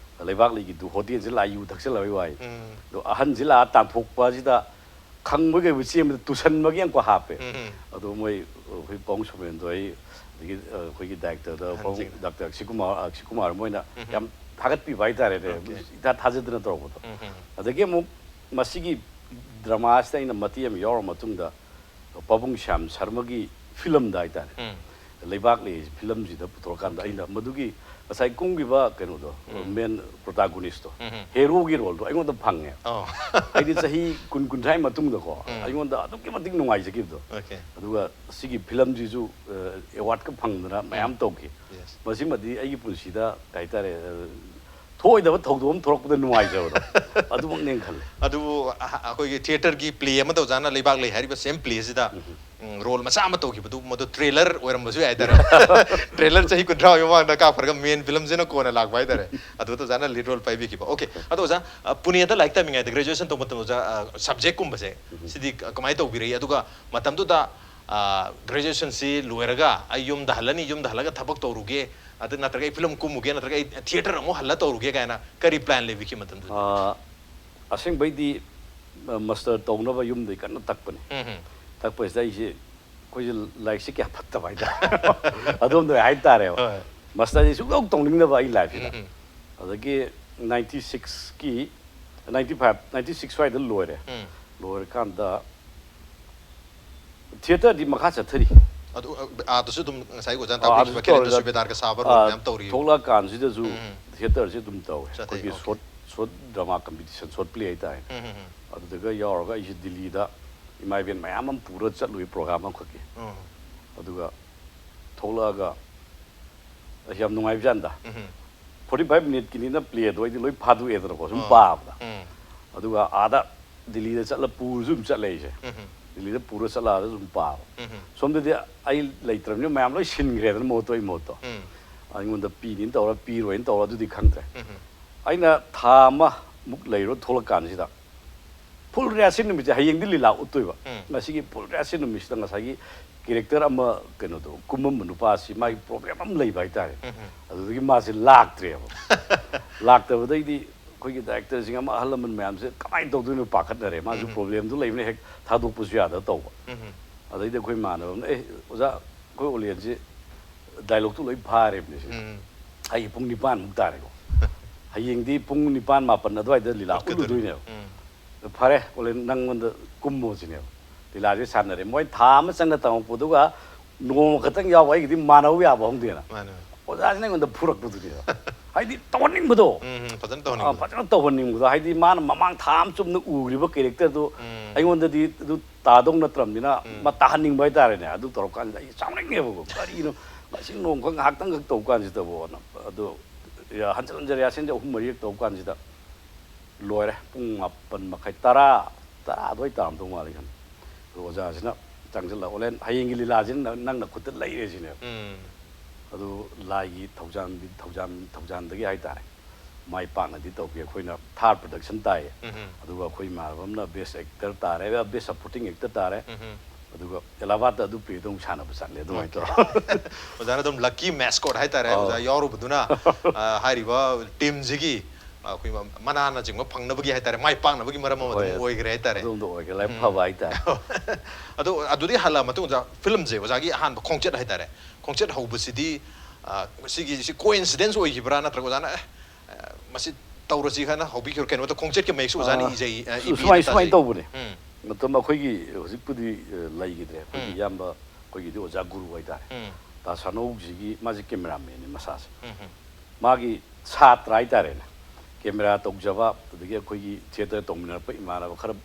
ꯂꯩꯕꯥꯛ ꯂꯩꯒꯤꯗꯨ ꯍꯣꯇꯦꯜꯁꯤꯗ ꯂꯥꯛꯑ ꯌꯨ ꯊꯛꯆꯜꯂꯕꯩ ꯋꯥꯅꯤ꯫ ꯎꯝ. ꯑꯗꯣ ꯑꯍꯟꯁꯤ ꯂꯥꯛꯑ ꯇꯥꯟꯊꯣꯛꯄ ꯑꯁꯤꯗ ꯈꯪꯕꯣꯏ ꯀꯩꯕꯣꯏ ꯆꯦꯟꯕꯗ ꯇꯨꯁꯟꯕꯒꯤ ꯑꯃꯨꯛꯀ ꯍꯥꯞꯄꯦ꯫ ꯎꯝ, ꯎꯝ. ꯑꯗꯣ ꯃꯣꯏ ꯑꯩꯈꯣꯏ ꯄꯥꯎꯡ ꯁꯣꯃꯦꯟꯗꯣ ꯑꯩ, ꯑꯗꯒꯤ, ꯑ, ꯑꯩꯈꯣꯏꯒꯤ ꯗꯥꯏꯔꯦꯛꯇꯔꯗ ꯄꯥꯎꯡ ꯑꯍꯟꯁꯤꯡꯅ. ꯗꯥꯛꯇꯔ ꯑꯛꯁꯤꯀꯨꯃꯥꯔ, ꯑꯛꯁꯤꯀꯨꯃꯥꯔ ꯃꯣꯏꯅ ꯎꯝ. ꯌꯥꯝ ꯊꯥꯒꯠꯄꯤꯕ ꯍꯥꯏꯇꯥꯔꯦꯅꯦ, ꯏꯊꯥ ꯊꯥꯖꯗꯅ ꯇꯧꯔꯛꯄꯗꯣ꯫ ꯑꯗꯒꯤ ꯑꯃꯨꯛ ꯃꯁꯤꯒꯤ ꯗ꯭ꯔꯃꯥꯁꯤꯗ ꯑꯩꯅ ꯃꯇꯦꯛ ꯑꯃ ꯌꯥꯎꯔ ꯃꯇꯨꯡꯗ ꯄꯥꯕꯨꯡ ꯁ꯭ꯌꯥꯝ ꯁꯔꯃꯒꯤ ꯐꯤꯂꯝꯗ ꯍꯥꯏꯇꯥꯔꯦ, ꯂꯩꯕꯥꯛ ꯂꯩ ꯐꯤꯂꯝꯁꯤꯗ ꯄꯨꯊꯣꯔꯀꯥꯟꯗ ꯑꯩꯅ ꯃꯗꯨꯒꯤ ꯉꯁꯥꯏ ꯀꯨꯝꯈꯤꯕ ꯀꯩꯅꯣꯗꯣ, ꯃꯦꯟ ꯄ꯭ꯔꯣꯇꯥꯒꯣꯅꯤꯁꯇꯣ, ꯍꯦꯔꯣꯒꯤ ꯔꯣꯜꯗꯣ ꯑꯩꯉꯣꯟꯗ ꯐꯪꯉꯦ꯫ ꯑꯩꯗꯤ ꯆꯍꯤ ꯀꯨꯟ ꯀꯨꯟꯊ꯭ꯔꯥꯒꯤ ꯃꯇꯨꯡꯗꯀꯣ ꯑꯩꯉꯣꯟꯗ ꯑꯗꯨꯛꯀꯤ ꯃꯇꯤꯛ ꯅꯨꯡꯉꯥꯏꯖꯈꯤꯕꯗꯣ꯫ ꯑꯗꯨꯒ ꯁꯤꯒꯤ ꯐꯤꯂꯝꯁꯤꯁꯨ ꯑꯦꯋꯥꯔꯗꯀ ꯐꯪꯗꯅ ꯃꯌꯥꯝ ꯇꯧꯈꯤ꯫ ꯃꯁꯤꯃꯗꯤ ꯑꯩꯒꯤ ꯄꯨꯟꯁꯤꯗ ꯀꯩ ꯍꯥꯏꯇꯥꯔꯦ, ꯊꯣꯛꯑꯣꯏꯗꯕ ꯊꯧꯗꯣꯛ ꯑꯃ ꯊꯣꯛꯂꯛꯄꯗ ꯅꯨꯡꯉꯥꯏꯖꯕꯗꯣ, ꯑꯗꯨꯃꯛꯅꯦꯅ ꯈꯜꯂꯦ꯫ ꯑꯗꯨꯕꯨ ꯑꯩꯈꯣꯏꯒꯤ ꯊꯤꯌꯦꯇꯔꯒꯤ ꯄ꯭ꯂꯦ ꯑꯃ ꯇꯧꯖꯥꯅ ꯂꯩꯕꯥꯛ ꯂꯩ ꯍꯥꯏꯔꯤꯕ ꯁꯦꯝ ꯄ꯭ꯂꯦꯁꯤꯗ ꯔꯣꯜ ꯃꯆꯥ ꯑꯃ ꯇꯧꯈꯤꯕꯗꯨ, ꯃꯗꯨ ꯇ꯭ꯔꯦꯂꯔ ꯑꯣꯏꯔꯝꯕꯁꯨ ꯌꯥꯏ ꯍꯥꯏꯇꯥꯔꯦ꯫ ꯇ꯭ꯔꯦꯂꯔ ꯆꯍꯤ ꯀꯨꯟꯊ꯭ꯔꯥꯒꯤ ꯃꯃꯥꯡꯗ ꯀꯥꯞꯈ꯭ꯔꯒ ꯃꯦꯟ ꯐꯤꯂꯝꯁꯤꯅ ꯀꯣꯟꯅ ꯂꯥꯛꯄ ꯍꯥꯏꯇꯥꯔꯦ꯫ ꯑꯗꯨꯗ ꯑꯣꯖꯥꯅ ꯂꯤꯗ ꯔꯣꯜ ꯄꯥꯏꯕꯤꯈꯤꯕ꯫ ꯑꯣꯀꯦ, ꯑꯗꯣ ꯑꯣꯖꯥ, ꯄꯨꯅꯦꯗ ꯂꯥꯏꯔꯤꯛ ꯇꯝꯃꯤꯉꯩꯗ, ꯒ꯭ꯔꯦꯖꯨꯑꯦꯁꯟ ꯇꯧꯕ ꯃꯇꯝꯗ ꯑꯣꯖꯥ, ꯁꯕꯖꯦꯛꯀꯨꯝꯕꯁꯦ ꯁꯤꯗꯤ ꯀꯃꯥꯏꯅ ꯇꯧꯕꯤꯔꯛꯏ? ꯑꯗꯨꯒ ꯃꯇꯝꯗꯨꯗ ꯒ꯭ꯔꯦꯖꯨꯑꯦꯁꯟꯁꯤ ꯂꯣꯏꯔꯒ ꯑꯩ ꯌꯨꯝꯗ ꯍꯜꯂꯅꯤ, ꯌꯨꯝꯗ ꯍꯜꯂꯒ ꯊꯕꯛ ꯇꯧꯔꯨꯒꯦ, ꯑꯗꯨ ꯅꯠꯇ꯭ꯔꯒ ꯑꯩ ꯐꯤꯂꯝ ꯀꯨꯝꯃꯨꯒꯦ, ꯅꯠꯇ꯭ꯔꯒ ꯑꯩ ꯊꯤꯌꯦꯇꯔ ꯑꯃꯨꯛ ꯍꯜꯂ ꯇꯧꯔꯨꯒꯦ ꯀꯥꯏꯅ ꯀꯔꯤ ꯄ꯭ꯂꯥꯟ ꯂꯩꯕꯤꯈꯤ ꯃꯇꯝꯗꯨꯗ? ꯑꯁꯦꯡꯕꯩꯗꯤ ꯃꯁꯇꯔ ꯇꯧꯅꯕ ꯌꯨꯝꯗꯒꯤ ꯀꯟꯅ ꯇꯛꯄꯅꯦ꯫ ꯇꯛꯄꯁꯤꯗ ꯑꯩꯁꯦ, ꯑꯩꯈꯣꯏꯁꯦ ꯂꯥꯏꯔꯤꯛꯁꯦ ꯀꯌꯥ ꯐꯠꯇꯕ ꯍꯥꯏꯇꯥꯔꯦ꯫ ꯑꯗꯣꯝꯗ ꯍꯥꯏꯇꯥꯔꯦꯕ꯫ ꯃꯁꯇꯔꯁꯦ ꯁꯨꯡꯇꯧ ꯇꯧꯅꯤꯡꯗꯕ ꯑꯩ ꯂꯥꯏꯐꯁꯤꯗ꯫ ꯑꯗꯒꯤ ꯅꯥꯏꯟꯇꯤ ꯁꯤꯛꯁꯀꯤ, ꯅꯥꯏꯟꯇꯤ ꯐꯥꯏꯚ, ꯅꯥꯏꯟꯇꯤ ꯁꯤꯛꯁ ꯁ꯭ꯋꯥꯏꯗ ꯂꯣꯏꯔꯦ꯫ ꯂꯣꯏꯔꯀꯥꯟꯗ ꯊꯤꯌꯦꯇꯔꯗꯤ ꯃꯈꯥ ꯆꯠꯊꯔꯤ꯫ ꯑꯗꯨ ꯑ, ꯑꯥꯗꯁꯨ ꯑꯗꯨꯝ ꯉꯁꯥꯏ ꯑꯣꯖꯥꯅ ꯑꯥ, ꯇꯥꯛꯄꯤꯈꯤꯕ ꯑꯗꯨꯁꯨ ꯀꯦꯂꯦꯟꯗꯔ ꯇꯧꯔꯒ, ꯁꯨꯕꯦꯗꯥꯔꯒ ꯁꯥꯕ ꯔꯣꯜ ꯑꯥ, ꯃꯌꯥꯝ ꯇꯧꯔꯤ꯫ ꯊꯣꯛꯂꯛꯑꯀꯥꯟꯁꯤꯗꯁꯨ ꯊꯤꯌꯦꯇꯔꯁꯦ ꯑꯗꯨꯝ ꯇꯧꯋꯦ꯫ ꯆꯠꯊꯩ, ꯑꯩꯈꯣꯏꯒꯤ okay. Short, short drama competition, short play ꯍꯥꯏꯇꯥꯔꯦ꯫ ꯎꯝ, ꯎꯝ, ꯎꯝ꯫ ꯑꯗꯨꯗꯒ ꯌꯥꯎꯔꯒ ꯑꯩꯁꯦ ꯗꯤꯜꯂꯤꯗ ꯏꯃꯥ ꯏꯕꯦꯟ ꯃꯌꯥꯝ ꯑꯃ ꯄꯨꯔ ꯆꯠꯂꯨꯏ ꯄ꯭ꯔꯣꯒ꯭ꯔꯥꯝ ꯑꯃꯈꯛꯀꯤ꯫ ꯎꯝ꯫ ꯑꯗꯨꯒ ꯊꯣꯛꯂꯛꯑꯒ ꯑꯁ, ꯌꯥꯝ ꯅꯨꯡꯉꯥꯏꯕꯖꯥꯠꯅꯤꯗ꯫ ꯎꯝ꯫ ꯐꯣꯔꯇꯤ ꯐꯥꯏꯚ ꯃꯤꯅꯤꯠꯀꯤꯅꯤꯅ ꯄ꯭ꯂꯦꯗꯣ ꯑꯩꯗꯤ ꯂꯣꯏ ꯐꯥꯗꯣꯛꯑꯦꯗꯅꯀꯣ, ꯁꯨꯝ ꯑꯥ꯫ ꯄꯥꯕꯗ꯫ ꯎꯝ꯫ ꯑꯗꯨꯒ ꯑꯥꯗ ꯗꯤꯜꯂꯤꯗ ꯆꯠꯂ ꯄꯨꯔꯁꯨ ꯑꯗꯨꯝ ꯆꯠꯂꯦ ꯑꯩꯁꯦ꯫ ꯎꯝ꯫ ꯗꯤꯜꯂꯤꯗ ꯄꯨꯔ ꯆꯠꯂꯛꯑꯒ ꯑꯗꯨꯝ ꯄꯥꯕ꯫ ꯎꯝ꯫ ꯁꯣꯝꯗꯗꯤ ꯑꯩ ꯂꯩꯇ꯭ꯔꯕꯅꯤꯅ ꯃꯌꯥꯝ ꯂꯣꯏ ꯁꯤꯟꯈ꯭ꯔꯦꯗꯅ ꯃꯍꯨꯠꯇꯣ ꯑꯩ ꯃꯍꯨꯠꯇꯣ꯫ ꯎꯝ꯫ ꯑꯩꯉꯣꯟꯗ ꯄꯤꯅꯤꯅ ꯇꯧꯔ ꯄꯤꯔꯣꯏꯅ ꯇꯧꯔ ꯑꯗꯨꯗꯤ ꯈꯪꯗ꯭ꯔꯦ꯫ ꯎꯝ꯫ ꯑꯩꯅ ꯊꯥ ꯑꯃꯃꯨꯛ ꯂꯩꯔꯨꯔ ꯊꯣꯛꯂꯛꯀꯥꯟꯁꯤꯗ ꯐꯨꯜ ꯔꯤꯍꯥꯔꯁꯦꯜ ꯅꯨꯃꯤꯠꯁꯦ, ꯍꯌꯦꯡꯗꯤ ꯂꯤꯂꯥ ꯎꯠꯇꯣꯏꯕ꯫ ꯎꯝ꯫ ꯉꯁꯤꯒꯤ ꯐꯨꯜ ꯔꯤꯍꯥꯔꯁꯦꯜ ꯅꯨꯃꯤꯠꯁꯤꯗ ꯉꯁꯥꯏꯒꯤ ꯀꯦꯔꯦꯛꯇꯔ ꯑꯃ, ꯀꯩꯅꯣꯗꯣ, ꯀꯨꯝꯃꯝꯕ ꯅꯨꯄꯥꯁꯤ ꯃꯥꯒꯤ ꯄ꯭ꯔꯣꯕ꯭ꯂꯦꯝ ꯑꯃ ꯂꯩꯕ ꯍꯥꯏꯇꯥꯔꯦ꯫ ꯎꯝ꯫ ꯑꯗꯨꯗꯒꯤ ꯃꯥꯁꯦ ꯂꯥꯛꯇ꯭ꯔꯦꯕ꯫ ꯂꯥꯛꯇꯕꯗꯒꯤꯗꯤ ꯑꯩꯈꯣꯏꯒꯤ ꯗꯥꯏꯔꯦꯛꯇꯔꯁꯤꯡ ꯑꯃ, ꯑꯍꯜ ꯂꯃꯟ ꯃꯌꯥꯝꯁꯦ ꯀꯃꯥꯏꯅ ꯇꯧꯗꯣꯏꯅꯣ ꯄꯥꯈꯠꯅꯔꯦ꯫ ꯃꯥꯁꯨ ꯎꯝ꯫ ꯄ꯭ꯔꯣꯕ꯭ꯂꯦꯝꯗꯣ ꯂꯩꯕꯅꯤꯅ ꯍꯦꯛ ꯊꯥꯗꯣꯛꯄꯁꯨ ꯌꯥꯗꯕ ꯇꯧꯕ꯫ ꯎꯝ꯫ ꯑꯗꯩꯗꯤ ꯑꯩꯈꯣꯏ ꯏꯃꯥꯟꯅꯕ ꯑꯃꯅ, "ꯑꯦ ꯑꯣꯖꯥ, ꯑꯩꯈꯣꯏ ꯑꯣꯂꯦꯟꯁꯦ ꯗꯥꯏꯂꯣꯛꯇꯨ ꯂꯣꯏ ꯐꯥꯔꯦꯕꯅꯦ ꯁꯤꯗ꯫ ꯎꯝ꯫ ꯑꯩ ꯄꯨꯡ ꯅꯤꯄꯥꯟꯃꯨꯛ ꯇꯥꯔꯦꯀꯣ꯫ ꯍꯌꯦꯡꯗꯤ ꯄꯨꯡ ꯅꯤꯄꯥꯟ ꯃꯥꯄꯟ ꯑꯗꯨꯋꯥꯏꯗ ꯂꯤꯂꯥ ꯎꯠꯀꯗꯣꯏꯅꯤ꯫ ꯎꯠꯂꯨꯗꯣꯏꯅꯦꯕ꯫ ꯎꯝ꯫ ꯐꯔꯦ, ꯀꯣꯂꯦꯟ, ꯅꯪꯉꯣꯟꯗ ꯀꯨꯝꯃꯣ ꯁꯤꯅꯦꯕ꯫ ꯂꯤꯂꯥꯁꯦ ꯁꯥꯟꯅꯔꯦ꯫ ꯃꯣꯏ ꯊꯥ ꯑꯃ ꯆꯪꯅ ꯇꯝꯃꯛꯄꯗꯨꯒ ꯅꯣꯡꯃ ꯈꯛꯇꯪ ꯌꯥꯎꯕ ꯑꯩꯒꯤꯗꯤ ꯃꯥꯟꯅꯕ ꯌꯥꯕ ꯍꯧꯗꯦꯅ꯫ ꯃꯥꯅꯦ꯫ ꯑꯣꯖꯥꯁꯤꯅ ꯑꯩꯉꯣꯟꯗ ꯐꯨꯔꯛꯄꯗꯨꯅꯦꯕ꯫ ꯍꯥꯏꯗꯤ ꯇꯧꯍꯟꯅꯤꯡꯕꯗꯣ꯫ ꯎꯝ, ꯎꯝ, ꯐꯖꯅ ꯑ, ꯇꯧꯍꯟꯅꯤꯡꯕꯗꯣ꯫ ꯐꯖꯅ ꯇꯧꯍꯟꯅꯤꯡꯕꯗꯣ꯫ ꯍꯥꯏꯗꯤ ꯃꯥꯅ ꯃꯃꯥꯡ ꯊꯥ ꯑꯃ ꯆꯨꯞꯅ ꯎꯈ꯭ꯔꯤꯕ ꯀꯦꯔꯦꯛꯇꯔꯗꯨ ꯎꯝ꯫ ꯑꯩꯉꯣꯟꯗꯗꯤ ꯑꯗꯨ ꯇꯥꯗꯧ ꯅꯠꯇ꯭ꯔꯕꯅꯤꯅ ꯎꯝ꯫ ꯃꯥ ꯇꯥꯍꯟꯅꯤꯡꯕ ꯍꯥꯏꯇꯥꯔꯦꯅꯦ꯫ ꯑꯗꯨ ꯇꯧꯔꯀꯥꯟꯁꯤꯗ ꯑꯩ ꯁꯥꯎꯅꯤꯡꯉꯦꯕꯀꯣ꯫ ꯀꯔꯤꯅꯣ ꯉꯁꯤ ꯅꯣꯡꯃꯈꯛ ꯉꯥꯏꯍꯥꯛꯇꯪꯈꯛ ꯇꯧꯕ ꯀꯥꯟꯁꯤꯗꯕꯣꯅ꯫ ꯑꯗꯨ ꯍꯟꯖꯤꯟ ꯍꯟꯖꯤꯟ ꯔꯤꯍꯥꯔꯁꯦꯜꯁꯦ ꯑꯍꯨꯝ ꯃꯔꯤꯔꯛ ꯇꯧꯕ ꯀꯥꯟꯁꯤꯗ ꯂꯣꯏꯔꯦ꯫ ꯄꯨꯡ ꯃꯥꯄꯟ ꯃꯈꯥꯏ, ꯇꯔꯥ, ꯇꯔꯥ ꯑꯗꯨꯋꯥꯏ ꯇꯥꯔꯝꯗꯧ ꯃꯥꯜꯂꯦ ꯈꯟꯕ꯫ ꯑꯗꯣ ꯑꯣꯖꯥꯁꯤꯅ ꯆꯪꯁꯤꯜꯂꯛꯑꯣ, "ꯍꯌꯦꯡꯒꯤ ꯂꯤꯂꯥꯁꯤꯅ ꯅꯪ, ꯅꯪ ꯅꯈꯨꯠꯇ ꯂꯩꯔꯦ" ꯁꯤꯅꯦꯕ꯫ ꯎꯝ꯫ ꯑꯗꯨ ꯂꯥꯏꯒꯤ ꯊꯧꯖꯥꯟꯗꯤ, ꯊꯧꯖꯥꯟ, ꯊꯧꯖꯥꯟꯗꯒꯤ ꯍꯥꯏꯇꯥꯔꯦ, ꯃꯥꯏ ꯄꯥꯛꯅꯗꯤ ꯇꯧꯈꯤ꯫ ꯑꯩꯈꯣꯏꯅ ꯊꯥꯔ ꯄ꯭ꯔꯗꯛꯁꯟ ꯇꯥꯏꯌꯦ꯫ ꯎꯝ꯫ ꯑꯗꯨꯒ ꯑꯩꯈꯣꯏ ꯏꯃꯥꯟꯅꯕ ꯑꯃꯅ ꯕꯦꯁ ꯑꯦꯛꯇꯔ ꯇꯥꯔꯦ, ꯕꯦꯁ ꯁꯄꯣꯔꯇꯤꯡ ꯑꯦꯛꯇꯔ ꯇꯥꯔꯦ꯫ ꯎꯝ꯫ ꯑꯗꯨꯒ ꯑꯦꯂꯥꯕꯥꯗ ꯑꯗꯨ ꯄ꯭ꯂꯦꯗꯣ ꯑꯃꯨꯛ ꯁꯥꯟꯅꯕ ꯆꯠꯂꯦ꯫ ꯑꯗꯨꯃꯥꯏꯅ ꯇꯧꯔ ꯑꯣꯖꯥꯅ ꯑꯗꯨꯝ ꯂꯛꯀꯤ ꯃꯦꯁꯀꯣꯠ ꯍꯥꯏꯇꯥꯔꯦ꯫ ꯑꯧ꯫ ꯑꯣꯖꯥ ꯌꯥꯎꯔꯨꯕꯗꯨꯅ, ꯑ, ꯍꯥꯏꯔꯤꯕ ꯇꯤꯝꯁꯤꯒꯤ, ꯑ, ꯑꯩꯈꯣꯏ ꯃ-, ꯃꯅꯥꯅꯆꯤꯡꯕ ꯐꯪꯅꯕꯒꯤ ꯍꯥꯏꯇꯥꯔꯦ, ꯃꯥꯏ ꯄꯥꯛꯅꯕꯒꯤ ꯃꯔꯝ ꯑꯃ ꯍꯣꯏ, ꯑꯗꯨꯝ ꯑꯣꯏꯈ꯭ꯔꯦ ꯍꯥꯏꯇꯥꯔꯦ꯫ ꯑꯗꯣꯝꯗ ꯑꯣꯏꯈ꯭ꯔꯦ꯫ ꯂꯥꯏꯕꯛ ꯎꯝ꯫ ꯐꯕ ꯍꯥꯏꯇꯥꯔꯦ꯫ ꯑꯗꯣ ꯑꯗꯨꯗꯤ ꯍꯜꯂꯛꯑ ꯃꯇꯨꯡꯗ ꯐꯤꯂꯝꯁꯦ ꯑꯣꯖꯥꯒꯤ ꯑꯍꯥꯟꯕ ꯈꯣꯡꯆꯠ ꯍꯥꯏꯇꯥꯔꯦ, ꯈꯣꯡꯆꯠ ꯍꯧꯕꯁꯤꯗꯤ, ꯑ, ꯁꯤꯒꯤ, ꯁꯤ ꯀꯣꯏꯟꯁꯤꯗꯦꯟꯁ ꯑꯣꯏꯈꯤꯕ꯭ꯔꯥ, ꯅꯠꯇ꯭ꯔꯒ ꯑꯣꯖꯥꯅ, "ꯑꯦ, ꯑ, ꯃꯁꯤ ꯇꯧꯔꯁꯤ" ꯍꯥꯏꯅ ꯍꯧꯕꯤꯈꯤꯕ꯭ꯔꯥ? ꯀꯩꯅꯣꯗ ꯈꯣꯡꯆꯠꯀꯤ ꯃꯌꯦꯛꯁꯨ ꯑꯣꯖꯥꯅ ꯑ, ꯏꯖꯩ, ꯑ, ꯁꯨ-, ꯏꯕꯤꯅ ꯁꯨꯃꯥꯏ-, ꯁꯨꯃꯥꯏꯅ ꯇꯥꯖꯩ꯫ ꯇꯧꯕꯅꯦ꯫ ꯎꯝ꯫ ꯃꯇꯝ ꯑꯩꯈꯣꯏꯒꯤ ꯍꯧꯖꯤꯛꯄꯨꯗꯤ, ꯑ, ꯂꯩꯈꯤꯗ꯭ꯔꯦ꯫ ꯑꯩꯈꯣꯏꯒꯤ ꯎꯝ꯫ ꯏꯌꯥꯝꯕ, ꯑꯩꯈꯣꯏꯒꯤꯗꯤ ꯑꯣꯖꯥ ꯒꯨꯔꯨ ꯍꯥꯏꯇꯥꯔꯦ꯫ ꯎꯝ꯫ ꯇꯥ ꯁꯥꯅꯧꯁꯤꯒꯤ, ꯃꯥꯁꯦ ꯀꯦꯃꯦꯔꯥꯃꯦꯟꯅꯤ ꯃꯁꯥꯁꯦ꯫ ꯎꯝ꯫ ꯃꯥꯒꯤ ꯁꯥꯇ꯭ꯔ ꯍꯥꯏꯇꯥꯔꯦꯅꯦ, ꯀꯦꯃꯦꯔꯥ ꯇꯧꯖꯕ, ꯑꯗꯒꯤ ꯑꯩꯈꯣꯏꯒꯤ ꯊꯤꯌꯦꯇꯔ ꯇꯧꯃꯤꯟꯅꯔꯛꯄ ꯏꯃꯥꯟꯅꯕ ꯈꯔ,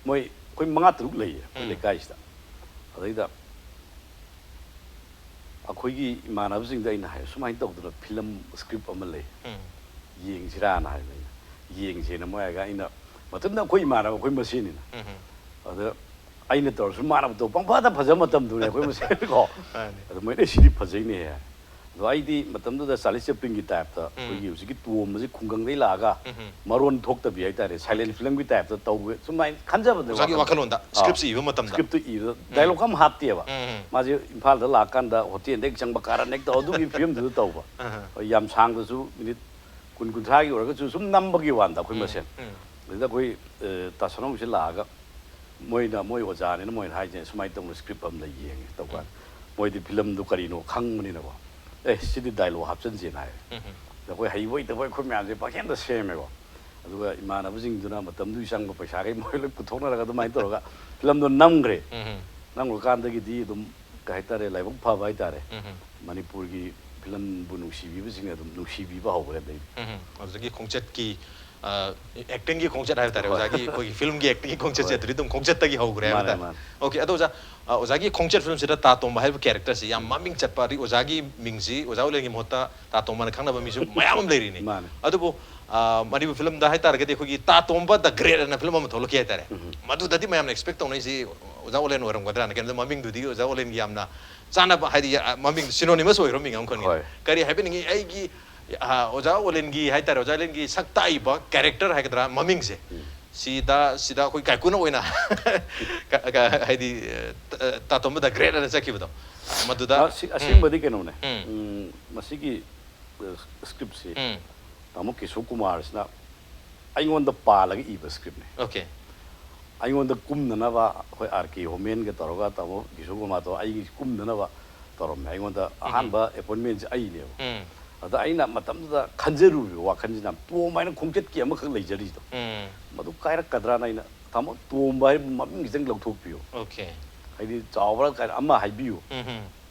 ꯃꯣꯏ, ꯑꯩꯈꯣꯏ ꯃꯉꯥ ꯇꯔꯨꯛ ꯂꯩꯌꯦ ꯑꯩꯈꯣꯏ ꯎꯝ꯫ ꯂꯩꯀꯥꯏꯁꯤꯗ꯫ ꯑꯗꯩꯗ ꯑꯩꯈꯣꯏꯒꯤ ꯏꯃꯥꯟꯅꯕꯁꯤꯡꯗ ꯑꯩꯅ ꯍꯥꯏ, "ꯁꯨꯃꯥꯏꯅ ꯇꯧꯗꯅ ꯐꯤꯂꯝ ꯁ꯭ꯀ꯭ꯔꯤꯞ ꯑꯃ ꯂꯩ, ꯎꯝ꯫ ꯌꯦꯡꯁꯤꯔꯥꯅ" ꯍꯥꯏꯕ ꯑꯩꯅ꯫ "ꯌꯦꯡꯁꯦꯅ" ꯃꯣꯏ ꯍꯥꯏꯔꯒ, ꯑꯩꯅ, ꯃꯇꯝꯗ ꯑꯩꯈꯣꯏ ꯏꯃꯥꯟꯅꯕ ꯑꯩꯈꯣꯏ ꯃꯁꯦꯟꯅꯤꯅ꯫ ꯎꯝ꯫ ꯑꯗ ꯑꯩꯅ ꯇꯧꯔꯁꯨ ꯃꯥꯟꯅꯕꯗꯣ ꯄꯪꯐꯗ ꯐꯖꯕ ꯃꯇꯝꯗꯨꯅꯦ ꯑꯩꯈꯣꯏ ꯃꯁꯦꯟꯀꯣ꯫ ꯃꯥꯅꯦ꯫ ꯑꯗꯨꯃꯥꯏꯅ, "ꯑꯦ, ꯁꯤꯗꯤ ꯐꯖꯩꯅꯦ" ꯍꯥꯏ꯫ ꯑꯗꯣ ꯑꯩꯗꯤ ꯃꯇꯝꯗꯨꯗ ꯆꯥꯔꯂꯤ ꯆꯦꯄ꯭ꯂꯤꯟꯒꯤ ꯇꯥꯏꯞꯇ ꯎꯝ꯫ ꯑꯩꯈꯣꯏꯒꯤ ꯍꯧꯖꯤꯛꯀꯤ ꯇꯣꯝꯕꯁꯤ ꯈꯨꯡꯒꯪꯗꯩ ꯂꯥꯛꯑꯒ ꯎꯝ꯫ ꯃꯔꯣꯟ ꯊꯣꯛꯇꯕꯤ ꯍꯥꯏꯇꯥꯔꯦ, ꯁꯥꯏꯂꯦꯟ ꯐꯤꯂꯝꯒꯤ ꯇꯥꯏꯞꯇ ꯇꯧꯕ, ꯁꯨꯃꯥꯏꯅ ꯈꯟꯖꯕꯗ ꯑꯣꯖꯥꯒꯤ ꯋꯥꯈꯜꯂꯣꯟꯗ, ꯑꯥ, ꯁ꯭ꯀ꯭ꯔꯤꯞꯁꯦ ꯏꯕ ꯃꯇꯝꯗ꯫ ꯁ꯭ꯀ꯭ꯔꯤꯞꯇꯨ ꯏꯕꯗ ꯗꯥꯏꯂꯣꯛ ꯑꯃ ꯍꯥꯞꯇꯦꯕ꯫ ꯎꯝ꯫ ꯃꯥꯁꯦ ꯏꯝꯐꯥꯜꯗ ꯂꯥꯛꯑꯀꯥꯟꯗ ꯍꯣꯇꯦꯜꯗ ꯍꯦꯛ ꯆꯪꯕ ꯀꯥꯔꯟ ꯍꯦꯛ ꯇꯧ, ꯑꯗꯨꯒꯤ ꯐꯤꯂꯝꯗꯨꯗ ꯇꯧꯕ꯫ ꯑꯍ꯫ ꯍꯣꯏ, ꯌꯥꯝ ꯁꯥꯡꯗꯁꯨ, ꯃꯤꯅꯤꯠ ꯀꯨꯟ ꯀꯨꯟꯊ꯭ꯔꯥꯒꯤ ꯑꯣꯏꯔꯒꯁꯨ ꯁꯨꯝ ꯅꯝꯕꯒꯤ ꯋꯥꯅꯤꯗ ꯑꯩꯈꯣꯏ ꯎꯝ, ꯃꯁꯦꯟ꯫ ꯎꯝ꯫ ꯑꯗꯨꯗ ꯑꯩꯈꯣꯏ, ꯑ, ꯇꯥ ꯁꯥꯅꯧꯁꯦ ꯂꯥꯛꯑꯒ ꯃꯣꯏꯅ, ꯃꯣꯏ ꯑꯣꯖꯥꯅꯤꯅ ꯃꯣꯏꯅ ꯍꯥꯏꯁꯦ, "ꯁꯨꯃꯥꯏꯅ ꯇꯧꯅ ꯁ꯭ꯀ꯭ꯔꯤꯞ ꯑꯃ ꯂꯩ, ꯌꯦꯡꯉꯦ" ꯇꯧꯀꯥꯟꯗ꯫ ꯃꯣꯏꯗꯤ ꯐꯤꯂꯝꯗꯨ ꯀꯔꯤꯅꯣ ꯈꯪꯕꯅꯤꯅꯀꯣ, "ꯑꯦ, ꯁꯤꯗꯤ ꯗꯥꯏꯂꯣꯛ ꯍꯥꯞꯆꯤꯟꯁꯦꯅ" ꯍꯥꯏꯔꯦ꯫ ꯎꯝ꯫ ꯑꯩꯈꯣꯏ ꯍꯩꯕꯣꯏ ꯍꯩꯇꯕꯣꯏ ꯑꯩꯈꯣꯏ ꯃꯌꯥꯝꯁꯦ ꯄꯪꯁꯦꯝꯗ ꯁꯦꯝꯃꯦꯀꯣ꯫ ꯑꯗꯨꯒ ꯏꯃꯥꯟꯅꯕꯁꯤꯡꯗꯨꯅ ꯃꯇꯝꯗꯨꯒꯤ ꯆꯪꯕ ꯄꯩꯁꯥꯈꯩ ꯃꯣꯏ ꯂꯣꯏ ꯄꯨꯊꯣꯛꯅꯔꯒ ꯑꯗꯨꯃꯥꯏꯅ ꯇꯧꯔꯒ ꯐꯤꯂꯝꯗꯣ ꯅꯝꯈ꯭ꯔꯦ꯫ ꯎꯝ꯫ ꯅꯝꯈ꯭ꯔꯀꯥꯟꯗꯒꯤꯗꯤ ꯑꯗꯨꯝ ꯀꯩ ꯍꯥꯏꯇꯥꯔꯦ, ꯂꯥꯏꯕꯛ ꯐꯕ ꯍꯥꯏꯇꯥꯔꯦ꯫ ꯎꯝ꯫ ꯃꯅꯤꯄꯨꯔꯒꯤ ꯐꯤꯂꯝꯕꯨ ꯅꯨꯡꯁꯤꯕꯤꯕꯁꯤꯡꯅ ꯑꯗꯨꯝ ꯅꯨꯡꯁꯤꯕꯤꯕ ꯍꯧꯈ꯭ꯔꯦ ꯑꯗꯩꯗꯤ꯫ ꯎꯝ꯫ ꯑꯗꯨꯗꯒꯤ ꯈꯣꯡꯆꯠꯀꯤ, ꯑ, ꯑꯦꯛꯇꯤꯡꯒꯤ ꯈꯣꯡꯆꯠ ꯍꯥꯏꯕ ꯇꯥꯔꯦ, ꯍꯣꯏ꯫ ꯑꯣꯖꯥꯒꯤ ꯑꯩꯈꯣꯏꯒꯤ ꯐꯤꯂꯝꯒꯤ ꯑꯦꯛꯇꯤꯡꯒꯤ ꯈꯣꯡꯆꯠꯁꯦ ꯍꯣꯏ꯫ ꯑꯗꯨꯗꯤ ꯑꯗꯨꯝ ꯈꯣꯡꯆꯠꯇꯒꯤ ꯍꯧꯈ꯭ꯔꯦ ꯍꯥꯏꯕ ꯃꯥꯅꯦ, ꯇꯥꯔꯦ꯫ ꯃꯥꯅꯦ꯫ ꯑꯣꯀꯦ, ꯑꯗꯣ ꯑꯣꯖꯥ, ꯑ, ꯑꯣꯖꯥꯒꯤ ꯈꯣꯡꯆꯠ ꯐꯤꯂꯝꯁꯤꯗ ꯇꯥ ꯇꯣꯝꯕ ꯍꯥꯏꯕ ꯀꯦꯔꯦꯛꯇꯔꯁꯤ ꯌꯥꯝ ꯃꯃꯤꯡ ꯆꯠꯄ, ꯑꯗꯒꯤ ꯑꯣꯖꯥꯒꯤ ꯃꯤꯡꯁꯤ, ꯑꯣꯖꯥ ꯎꯂꯦꯟꯒꯤ ꯃꯍꯨꯠꯇ ꯇꯥ ꯇꯣꯝꯕꯅ ꯈꯪꯅꯕ ꯃꯤꯁꯨ ꯃꯌꯥꯝ ꯑꯃ ꯂꯩꯔꯤꯅꯤ꯫ ꯃꯥꯅꯦ꯫ ꯑꯗꯨꯕꯨ, ꯑ, ꯃꯅꯤꯄꯨꯔ ꯐꯤꯂꯝꯗ ꯍꯥꯏꯇꯥꯔꯒꯗꯤ ꯑꯩꯈꯣꯏꯒꯤ ꯇꯥ ꯇꯣꯝꯕ ꯗ ꯒ꯭ꯔꯦꯠ ꯑꯅ ꯐꯤꯂꯝ ꯑꯃ ꯊꯣꯛꯂꯛꯈꯤ ꯍꯥꯏꯇꯥꯔꯦ꯫ ꯎꯝ꯫ ꯃꯗꯨꯗꯗꯤ ꯃꯌꯥꯝꯅ ꯑꯦꯛꯁꯄꯦꯛ ꯇꯧꯅꯩꯁꯤ ꯑꯣꯖꯥ ꯎꯂꯦꯟ ꯑꯣꯏꯔꯝꯒꯗ꯭ꯔꯥꯅ, ꯀꯩꯅꯣꯗ ꯃꯃꯤꯡꯗꯨꯗꯤ ꯑꯣꯖꯥ ꯎꯂꯦꯟꯒꯤ ꯌꯥꯝꯅ ꯆꯥꯅꯕ, ꯍꯥꯏꯗꯤ, ꯑ, ꯃꯃꯤꯡ ꯁꯤꯅꯣꯅꯤꯃꯁ ꯑꯣꯏꯈ꯭ꯔꯕ ꯃꯤꯡ ꯑꯃꯈꯛꯅꯤ꯫ ꯍꯣꯏ꯫ ꯀꯔꯤ ꯍꯥꯏꯕꯤꯅꯤꯡꯉꯤ? ꯑꯩꯒꯤ, ꯑ, ꯑꯣꯖꯥ ꯎꯂꯦꯟꯒꯤ ꯍꯥꯏꯇꯥꯔꯦ, ꯑꯣꯖꯥ ꯎꯂꯦꯟꯒꯤ ꯁꯛ ꯇꯥꯛꯏꯕ ꯀꯦꯔꯦꯛꯇꯔ ꯍꯥꯏꯒꯗ꯭ꯔꯥ, ꯃꯃꯤꯡꯁꯦ, ꯎꯝ꯫ ꯁꯤꯗ, ꯁꯤꯗ ꯑꯩꯈꯣꯏ ꯀꯥꯏꯀꯨꯅ ꯑꯣꯏꯅ ꯀ-, ꯀ-, ꯍꯥꯏꯗꯤ, ꯑ, ꯇꯥ ꯇꯣꯝꯕ ꯗ ꯒ꯭ꯔꯦꯠ ꯑꯅ ꯆꯠꯈꯤꯕꯗꯣ, ꯃꯗꯨꯗ꯫ ꯑ, ꯁꯤ ꯎꯝ꯫ ꯑꯁꯦꯡꯕꯗꯤ ꯀꯩꯅꯣꯅꯦ꯫ ꯎꯝ꯫ ꯎꯝ, ꯃꯁꯤꯒꯤ, ꯑ, ꯁ꯭ꯀ꯭ꯔꯤꯞꯁꯤ ꯎꯝ꯫ ꯇꯥꯃꯣ ꯀꯤꯁꯣꯔ ꯀꯨꯃꯥꯔꯁꯤꯅ ꯑꯩꯉꯣꯟꯗ ꯄꯥꯜꯂꯒ ꯏꯕ ꯁ꯭ꯀ꯭ꯔꯤꯞꯅꯦ꯫ ꯑꯣꯀꯦ꯫ ꯑꯩꯉꯣꯟꯗ ꯀꯨꯝꯅꯅꯕ ꯑꯩꯈꯣꯏ ꯑꯥꯔ ꯀꯦ ꯍꯣꯃꯦꯟꯒ ꯇꯧꯔꯒ ꯇꯥꯃꯣ ꯀꯤꯁꯣꯔ ꯀꯨꯃꯥꯔ ꯇꯧꯔꯒ ꯑꯩꯒꯤ ꯀꯨꯝꯅꯅꯕ ꯇꯧꯔꯝꯃꯦ꯫ ꯑꯩꯉꯣꯟꯗ ꯎꯝ꯫ ꯑꯍꯥꯟꯕ ꯑꯦꯄꯣꯏꯟꯃꯦꯟꯁꯦ ꯑꯩꯅꯦꯕ꯫ ꯎꯝ꯫ ꯑꯗ ꯑꯩꯅ ꯃꯇꯝꯗꯨꯗ ꯈꯟꯖꯔꯨꯕ ꯋꯥꯈꯜꯁꯤꯅ ꯇꯣꯝ ꯍꯥꯏꯅ ꯈꯣꯡꯆꯠꯀꯤ ꯑꯃꯈꯛ ꯂꯩꯖꯔꯤꯗꯣ, ꯎꯝ꯫ ꯃꯗꯨ ꯀꯥꯏꯔꯛꯀꯗ꯭ꯔꯥꯅ ꯑꯩꯅ, "ꯇꯥꯃꯣ, ꯇꯣꯝꯕ ꯍꯥꯏꯕ ꯃꯃꯤꯡ ꯈꯤꯇꯪ ꯂꯧꯊꯣꯛꯄꯤꯌꯨ꯫ ꯑꯣꯀꯦ꯫ ꯍꯥꯏꯗꯤ ꯆꯥꯎꯕ꯭ꯔꯥ ꯀꯥꯏꯅ ꯑꯃ ꯍꯥꯏꯕꯤꯌꯨ"꯫ ꯎꯝ ꯍꯝ꯫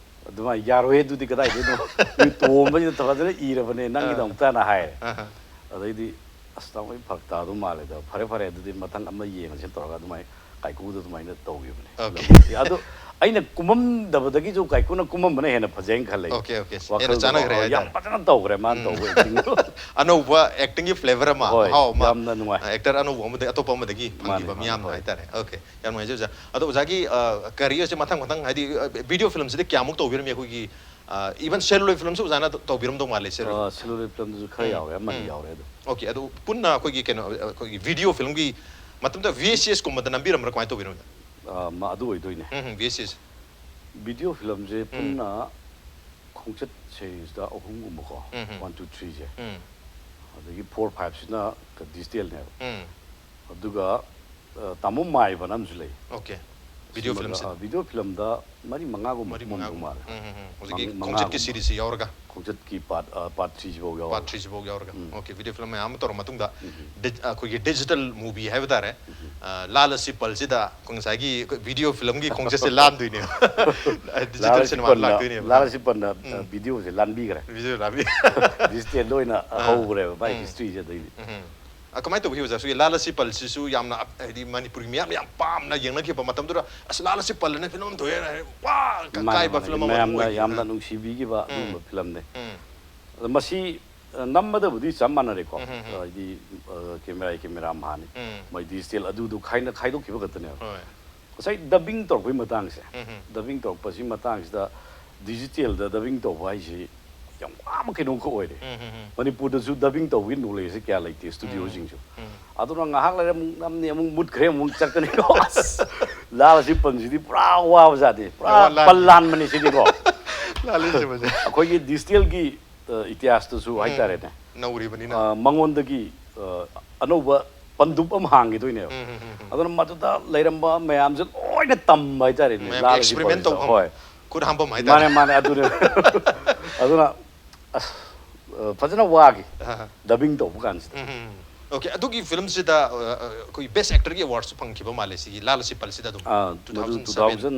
ꯑꯗꯨꯃꯥꯏꯅ ꯌꯥꯔꯣꯏ, ꯑꯗꯨꯗꯤ ꯀꯗꯥꯏꯗꯩꯅꯣ? "ꯃꯤ ꯇꯣꯝꯕꯁꯤꯗ ꯐꯖꯅ ꯏꯔꯕꯅꯦ, ꯑꯥ꯫ ꯅꯪꯒꯤꯗꯃꯛꯇꯅ" ꯍꯥꯏꯔꯦ꯫ ꯑꯥ꯫ ꯑꯗꯩꯗꯤ, "ꯑꯁ, ꯇꯥꯃꯣ, ꯑꯩ ꯐꯔꯛ ꯇꯥꯗꯧ ꯃꯥꯜꯂꯦꯗ꯫ ꯐꯔꯦ, ꯐꯔꯦ, ꯑꯗꯨꯗꯤ ꯃꯊꯪ ꯑꯃ ꯌꯦꯡꯉꯁꯦ" ꯇꯧꯔꯒ ꯑꯗꯨꯃꯥꯏꯅ ꯀꯥꯏꯀꯨꯗ ꯑꯗꯨꯃꯥꯏꯅ ꯇꯧꯈꯤꯕꯅꯦ꯫ ꯑꯣꯀꯦ꯫ ꯑꯗꯣ ꯑꯩꯅ ꯀꯨꯝꯃꯝꯗꯕꯗꯒꯤꯁꯨ ꯀꯥꯏꯀꯨꯅ ꯀꯨꯝꯃꯝꯕꯅ ꯍꯦꯟꯅ ꯐꯖꯩꯅ ꯈꯜꯂꯦ꯫ Okay, okay. ꯍꯦꯟꯅ ꯋꯥꯈꯜꯗꯀꯣ꯫ ꯆꯥꯟꯅꯈ꯭ꯔꯦ ꯑꯣ, ꯌꯥꯝ ꯍꯥꯏꯇꯥꯔꯦ꯫ ꯐꯖꯅ ꯇꯧꯈ꯭ꯔꯦ ꯃꯥꯅ ꯎꯝ꯫ ꯇꯧꯕ ꯑꯦꯛꯇꯤꯡꯗꯣ꯫ ꯑꯅꯧꯕ ꯑꯦꯛꯇꯤꯡꯒꯤ ꯐ꯭ꯂꯦꯚꯔ ꯑꯃ, ꯍꯣꯏ, ꯃꯍꯥꯎ ꯑꯃ, ꯌꯥꯝꯅ ꯅꯨꯡꯉꯥꯏ꯫ ꯑꯦꯛꯇꯔ ꯑꯅꯧꯕ ꯑꯃꯗꯒꯤ ꯑꯇꯣꯞꯄ ꯑꯃꯗꯒꯤ ꯃꯥꯅꯦ, ꯐꯪꯈꯤꯕ ꯃꯥꯅꯦ, ꯃꯤꯌꯥꯝꯅ ꯍꯣꯏ꯫ ꯍꯥꯏꯇꯥꯔꯦ꯫ ꯑꯣꯀꯦ, ꯌꯥꯝ ꯅꯨꯡꯉꯥꯏꯖꯩ ꯑꯣꯖꯥ꯫ ꯑꯗꯣ ꯑꯣꯖꯥꯒꯤ, ꯑ, ꯀꯦꯔꯤꯌꯔꯁꯦ ꯃꯊꯪ ꯃꯊꯪ, ꯍꯥꯏꯗꯤ, ꯑ, ꯚꯤꯗꯤꯑꯣ ꯐꯤꯂꯝꯁꯤꯗꯤ ꯀꯌꯥꯃꯨꯛ ꯇꯧꯕꯤꯔꯝꯃꯤ? ꯑꯩꯈꯣꯏꯒꯤ, ꯑ, ꯏꯚꯟ ꯁꯦꯂꯨꯂꯣꯏꯗ ꯐꯤꯂꯝꯁꯨ ꯑꯣꯖꯥꯅ ꯇꯧꯕꯤꯔꯝꯗꯧ ꯃꯥꯜꯂꯦ, ꯁꯦꯂꯨꯂꯣꯏꯗ꯫ ꯑ, ꯁꯦꯂꯨꯂꯣꯏꯗ ꯐꯤꯂꯝꯗꯨꯁꯨ ꯈꯔ ꯎꯝ, ꯌꯥꯎꯔꯦ, ꯑꯃꯅꯤ ꯎꯝ꯫ ꯌꯥꯎꯔꯦ ꯑꯗꯣ꯫ ꯑꯣꯀꯦ, ꯑꯗꯣ ꯄꯨꯟꯅ ꯑꯩꯈꯣꯏꯒꯤ ꯀꯩꯅꯣ, ꯑꯩꯈꯣꯏꯒꯤ ꯚꯤꯗꯤꯑꯣ ꯐꯤꯂꯝꯒꯤ ꯃꯇꯝꯗ ꯚꯤ ꯑꯦꯆ ꯁꯤ ꯑꯦꯁ ꯀꯨꯝꯕꯗ ꯅꯝꯕꯤꯔꯝꯕ꯭ꯔꯥ, ꯀꯃꯥꯏꯅ ꯇꯧꯕꯤꯔꯝꯃꯤ? ꯑ, ꯃ-, ꯑꯗꯨ ꯑꯣꯏꯗꯣꯏꯅꯦ꯫ ꯎꯝ, ꯎꯝ, V H C S. Video ꯐꯤꯂꯝꯁꯦ ꯎꯝ꯫ ꯄꯨꯟꯅ ꯈꯣꯡꯆꯠ ꯁꯦꯔꯤꯁꯇ ꯑꯍꯨꯝꯒꯨꯝꯕꯀꯣ, ꯎꯝ, ꯎꯝ꯫ One, two, ꯊ꯭ꯔꯤꯁꯦ꯫ ꯎꯝ꯫ ꯑꯗꯒꯤ ꯐꯣꯔ, ꯐꯥꯏꯚꯁꯤꯅ ꯗꯤꯖꯤꯇꯦꯜꯅꯦꯕ꯫ ꯎꯝ꯫ ꯑꯗꯨꯒ, ꯑ, ꯇꯥꯃꯣ ꯃꯥꯏꯕꯅ ꯑꯃꯁꯨ ꯂꯩ꯫ ꯑꯣꯀꯦ꯫ ꯚꯤꯗꯤꯑꯣ ꯁꯤꯃꯒ, ꯐꯤꯂꯝꯁꯦ? ꯑ, ꯚꯤꯗꯤꯑꯣ ꯐꯤꯂꯝꯗ ꯃꯔꯤ ꯃꯉꯥꯒꯨꯝꯕ ꯃꯔꯤ ꯀꯨꯝꯃꯝꯗꯧ ꯃꯉꯥꯒꯨꯝꯕ꯫ ꯃꯥꯜꯂꯦ꯫ ꯎꯝ, ꯎꯝ, ꯎꯝ꯫ ꯍꯧꯖꯤꯛꯀꯤ ꯃꯪ-, ꯈꯣꯡꯆꯠꯀꯤ ꯃꯉꯥꯒꯨꯝꯕ꯫ ꯁꯤꯔꯤꯁꯁꯤ ꯌꯥꯎꯔꯒ꯫ ꯈꯣꯡꯆꯠꯀꯤ ꯄꯥꯔꯠ ꯄꯥꯔꯠ ꯊ꯭ꯔꯤꯁꯤꯐꯥꯎ ꯌꯥꯎꯔꯦ꯫ ꯄꯥꯔꯠ ꯊ꯭ꯔꯤꯁꯤꯐꯥꯎ ꯌꯥꯎꯔꯒ ꯑꯣꯀꯦ, ꯚꯤꯗꯤꯑꯣ ꯐꯤꯂꯝ ꯃꯌꯥꯝ ꯑꯃ ꯇꯧꯔ ꯃꯇꯨꯡꯗ ꯗꯤ- ꯑꯩꯈꯣꯏꯒꯤ ꯗꯤꯖꯤꯇꯦꯜ ꯃꯨꯚꯤ ꯍꯥꯏꯕ ꯇꯥꯔꯦ, ꯑ, ꯂꯥꯜ ꯑꯁꯤ ꯄꯜꯁꯤꯗ ꯑꯩꯈꯣꯏ ꯉꯁꯥꯏꯒꯤ ꯑꯩꯈꯣꯏ ꯚꯤꯗꯤꯑꯣ ꯐꯤꯂꯝꯒꯤ ꯈꯣꯡꯆꯠꯁꯦ ꯂꯥꯟꯗꯣꯏꯅꯦꯕ꯫ Digital cinema ꯂꯥꯛꯇꯣꯏꯅꯦꯕ꯫ ꯂꯥꯜ ꯑꯁꯤ ꯄꯜꯅ ꯚꯤꯗꯤꯑꯣꯁꯦ ꯂꯥꯟꯕꯤꯈ꯭ꯔꯦ꯫ ꯚꯤꯗꯤꯑꯣ ꯂꯥꯟꯕꯤ ꯗꯤꯖꯤꯇꯦꯜꯗ ꯑꯣꯏꯅ ꯍꯧꯈ꯭ꯔꯦꯕ ꯃꯥꯏ ꯍꯤꯁꯇ꯭ꯔꯤꯁꯦ ꯑꯗꯩꯗꯤ꯫ ꯎꯝ꯫ ꯑ, ꯀꯃꯥꯏꯅ ꯇꯧꯒꯦ ꯑꯣꯖꯥ? ꯁꯤꯒꯤ ꯂꯥꯜ ꯑꯁꯤ ꯄꯜꯁꯤꯁꯨ ꯌꯥꯝꯅ, ꯍꯥꯏꯗꯤ ꯃꯅꯤꯄꯨꯔꯒꯤ ꯃꯤꯌꯥꯝꯅ ꯌꯥꯝ ꯄꯥꯝꯅ ꯌꯦꯡꯅꯈꯤꯕ ꯃꯇꯝꯗꯨꯗ, "ꯑꯁ, ꯂꯥꯜ ꯑꯁꯤ ꯄꯜ" ꯑꯅ ꯐꯤꯂꯝ ꯑꯃ ꯊꯣꯛꯑꯦ ꯍꯥꯏꯔꯦ, ꯋꯥ ꯀ- ꯃꯥꯅꯦ, ꯀꯥꯏꯕ ꯃꯥꯅꯦ꯫ ꯐꯤꯂꯝ ꯑꯃ ꯑꯗꯨꯝ ꯃꯌꯥꯝꯅ ꯑꯣꯏꯈꯤꯕ꯫ ꯌꯥꯝꯅ ꯅꯨꯡꯁꯤꯕꯤꯈꯤꯕ ꯑꯗꯨꯒꯨꯝꯕ ꯐꯤꯂꯝꯅꯦ꯫ ꯎꯝ꯫ ꯑꯗꯣ ꯃꯁꯤ ꯑ, ꯅꯝꯕꯗꯕꯨꯗꯤ ꯆꯞ ꯃꯥꯟꯅꯔꯦꯀꯣ꯫ ꯎꯝ, ꯎꯝ, ꯎꯝ꯫ ꯍꯥꯏꯗꯤ ꯑ, ꯀꯦꯃꯦꯔꯥꯒꯤ ꯀꯦꯃꯦꯔꯥ ꯃꯍꯥꯅꯤ꯫ ꯎꯝ꯫ ꯃꯣꯏ ꯗꯤꯖꯤꯇꯦꯜ ꯑꯗꯨꯗꯨ ꯈꯥꯏꯅ ꯈꯥꯏꯗꯣꯛꯈꯤꯕ ꯈꯛꯇꯅꯦꯕ꯫ ꯍꯣꯏ꯫ ꯉꯁꯥꯏ ꯗꯕꯤꯡ ꯇꯧꯔꯛꯄꯒꯤ ꯃꯇꯥꯡꯁꯦ, ꯎꯝ, ꯎꯝ꯫ ꯗꯕꯤꯡ ꯇꯧꯔꯛꯄꯁꯤ ꯃꯇꯥꯡꯁꯤꯗ ꯗꯤꯖꯤꯇꯦꯜꯗ ꯗꯕꯤꯡ ꯇꯧꯕ ꯍꯥꯏꯁꯤ ꯌꯥꯝ ꯋꯥꯕ ꯀꯩꯅꯣꯝꯈꯛ ꯑꯣꯏꯔꯦ꯫ ꯎꯝ, ꯎꯝ, ꯎꯝ꯫ ꯃꯅꯤꯄꯨꯔꯗꯁꯨ ꯗꯕꯤꯡ ꯇꯧꯕꯒꯤ ꯅꯣꯂꯦꯖꯁꯦ ꯀꯌꯥ ꯂꯩꯇꯦ ꯁ꯭ꯇꯨꯗꯤꯑꯣꯁꯤꯡꯁꯨ꯫ ꯎꯝ꯫ ꯑꯗꯨꯅ ꯉꯥꯏꯍꯥꯛ ꯂꯩꯔ ꯑꯃꯨꯛ ꯅꯝꯅꯤ, ꯑꯃꯨꯛ ꯃꯨꯠꯈ꯭ꯔꯦ, ꯑꯃꯨꯛ ꯆꯠꯀꯅꯤꯀꯣ꯫ ꯑꯁ, ꯂꯥꯜ ꯑꯁꯤ ꯄꯟꯁꯤꯗꯤ ꯄꯨꯔꯥ ꯋꯥꯕ ꯖꯥꯠꯅꯤ, ꯄꯨꯔꯥ ꯋꯥ ꯂꯥꯜ- ꯄꯜ ꯂꯥꯟꯕꯅꯤ ꯁꯤꯗꯤꯀꯣ꯫ ꯂꯥꯜꯂꯤ ꯁꯤꯃꯁꯦ꯫ ꯑꯩꯈꯣꯏꯒꯤ ꯗꯤꯖꯤꯇꯦꯜꯒꯤ ꯑ, ꯏꯇꯤꯍꯥꯁꯇꯁꯨ ꯍꯥꯏꯇꯥꯔꯦꯅꯦ꯫ ꯅꯧꯔꯤꯕꯅꯤꯅ꯫ ꯑ, ꯃꯉꯣꯟꯗꯒꯤ ꯑ, ꯑꯅꯧꯕ ꯄꯟꯗꯨꯞ ꯑꯃ ꯍꯥꯡꯈꯤꯗꯣꯏꯅꯦꯕ꯫ ꯎꯝ, ꯎꯝ, ꯎꯝ, ꯎꯝ꯫ ꯑꯗꯨꯅ ꯃꯗꯨꯗ ꯂꯩꯔꯝꯕ ꯃꯌꯥꯝꯁꯦ ꯂꯣꯏꯅ ꯇꯝꯕ ꯍꯥꯏꯇꯥꯔꯦꯅꯦ꯫ ꯃꯌꯥꯝꯒꯤ ꯂꯥꯜ ꯑꯁꯤ experiment ꯄꯜꯁꯤꯗ꯫ ꯇꯧꯐꯝ꯫ ꯍꯣꯏ꯫ ꯈꯨꯠ ꯍꯥꯝꯐꯝ ꯃꯥꯅꯦ, ꯍꯥꯏꯇꯥꯔꯦ꯫ ꯃꯥꯅꯦ, ꯑꯗꯨꯅꯦ꯫ ꯑꯗꯨꯅ ꯑꯁ, ꯑ, ꯐꯖꯅ ꯋꯥꯈꯤ ꯑꯍ꯫ ꯗꯕꯤꯡ ꯇꯧꯕ ꯀꯥꯟꯁꯤꯗ꯫ ꯎꯝ, ꯎꯝ, ꯎꯝ꯫ ꯑꯣꯀꯦ, ꯑꯗꯨꯒꯤ ꯐꯤꯂꯝꯁꯤꯗ ꯑ, ꯑ, ꯑꯩꯈꯣꯏ ꯕꯦꯁ ꯑꯦꯛꯇꯔꯒꯤ ꯑꯦꯋꯥꯔꯗꯁꯨ ꯐꯪꯈꯤꯕ ꯃꯥꯜꯂꯦ ꯁꯤꯒꯤ ꯂꯥꯜ ꯑꯁꯤ ꯄꯜꯁꯤꯗ ꯑꯗꯨꯝ꯫ ꯑꯥ, ꯃꯗꯨ two thousand two seven꯫ Thousand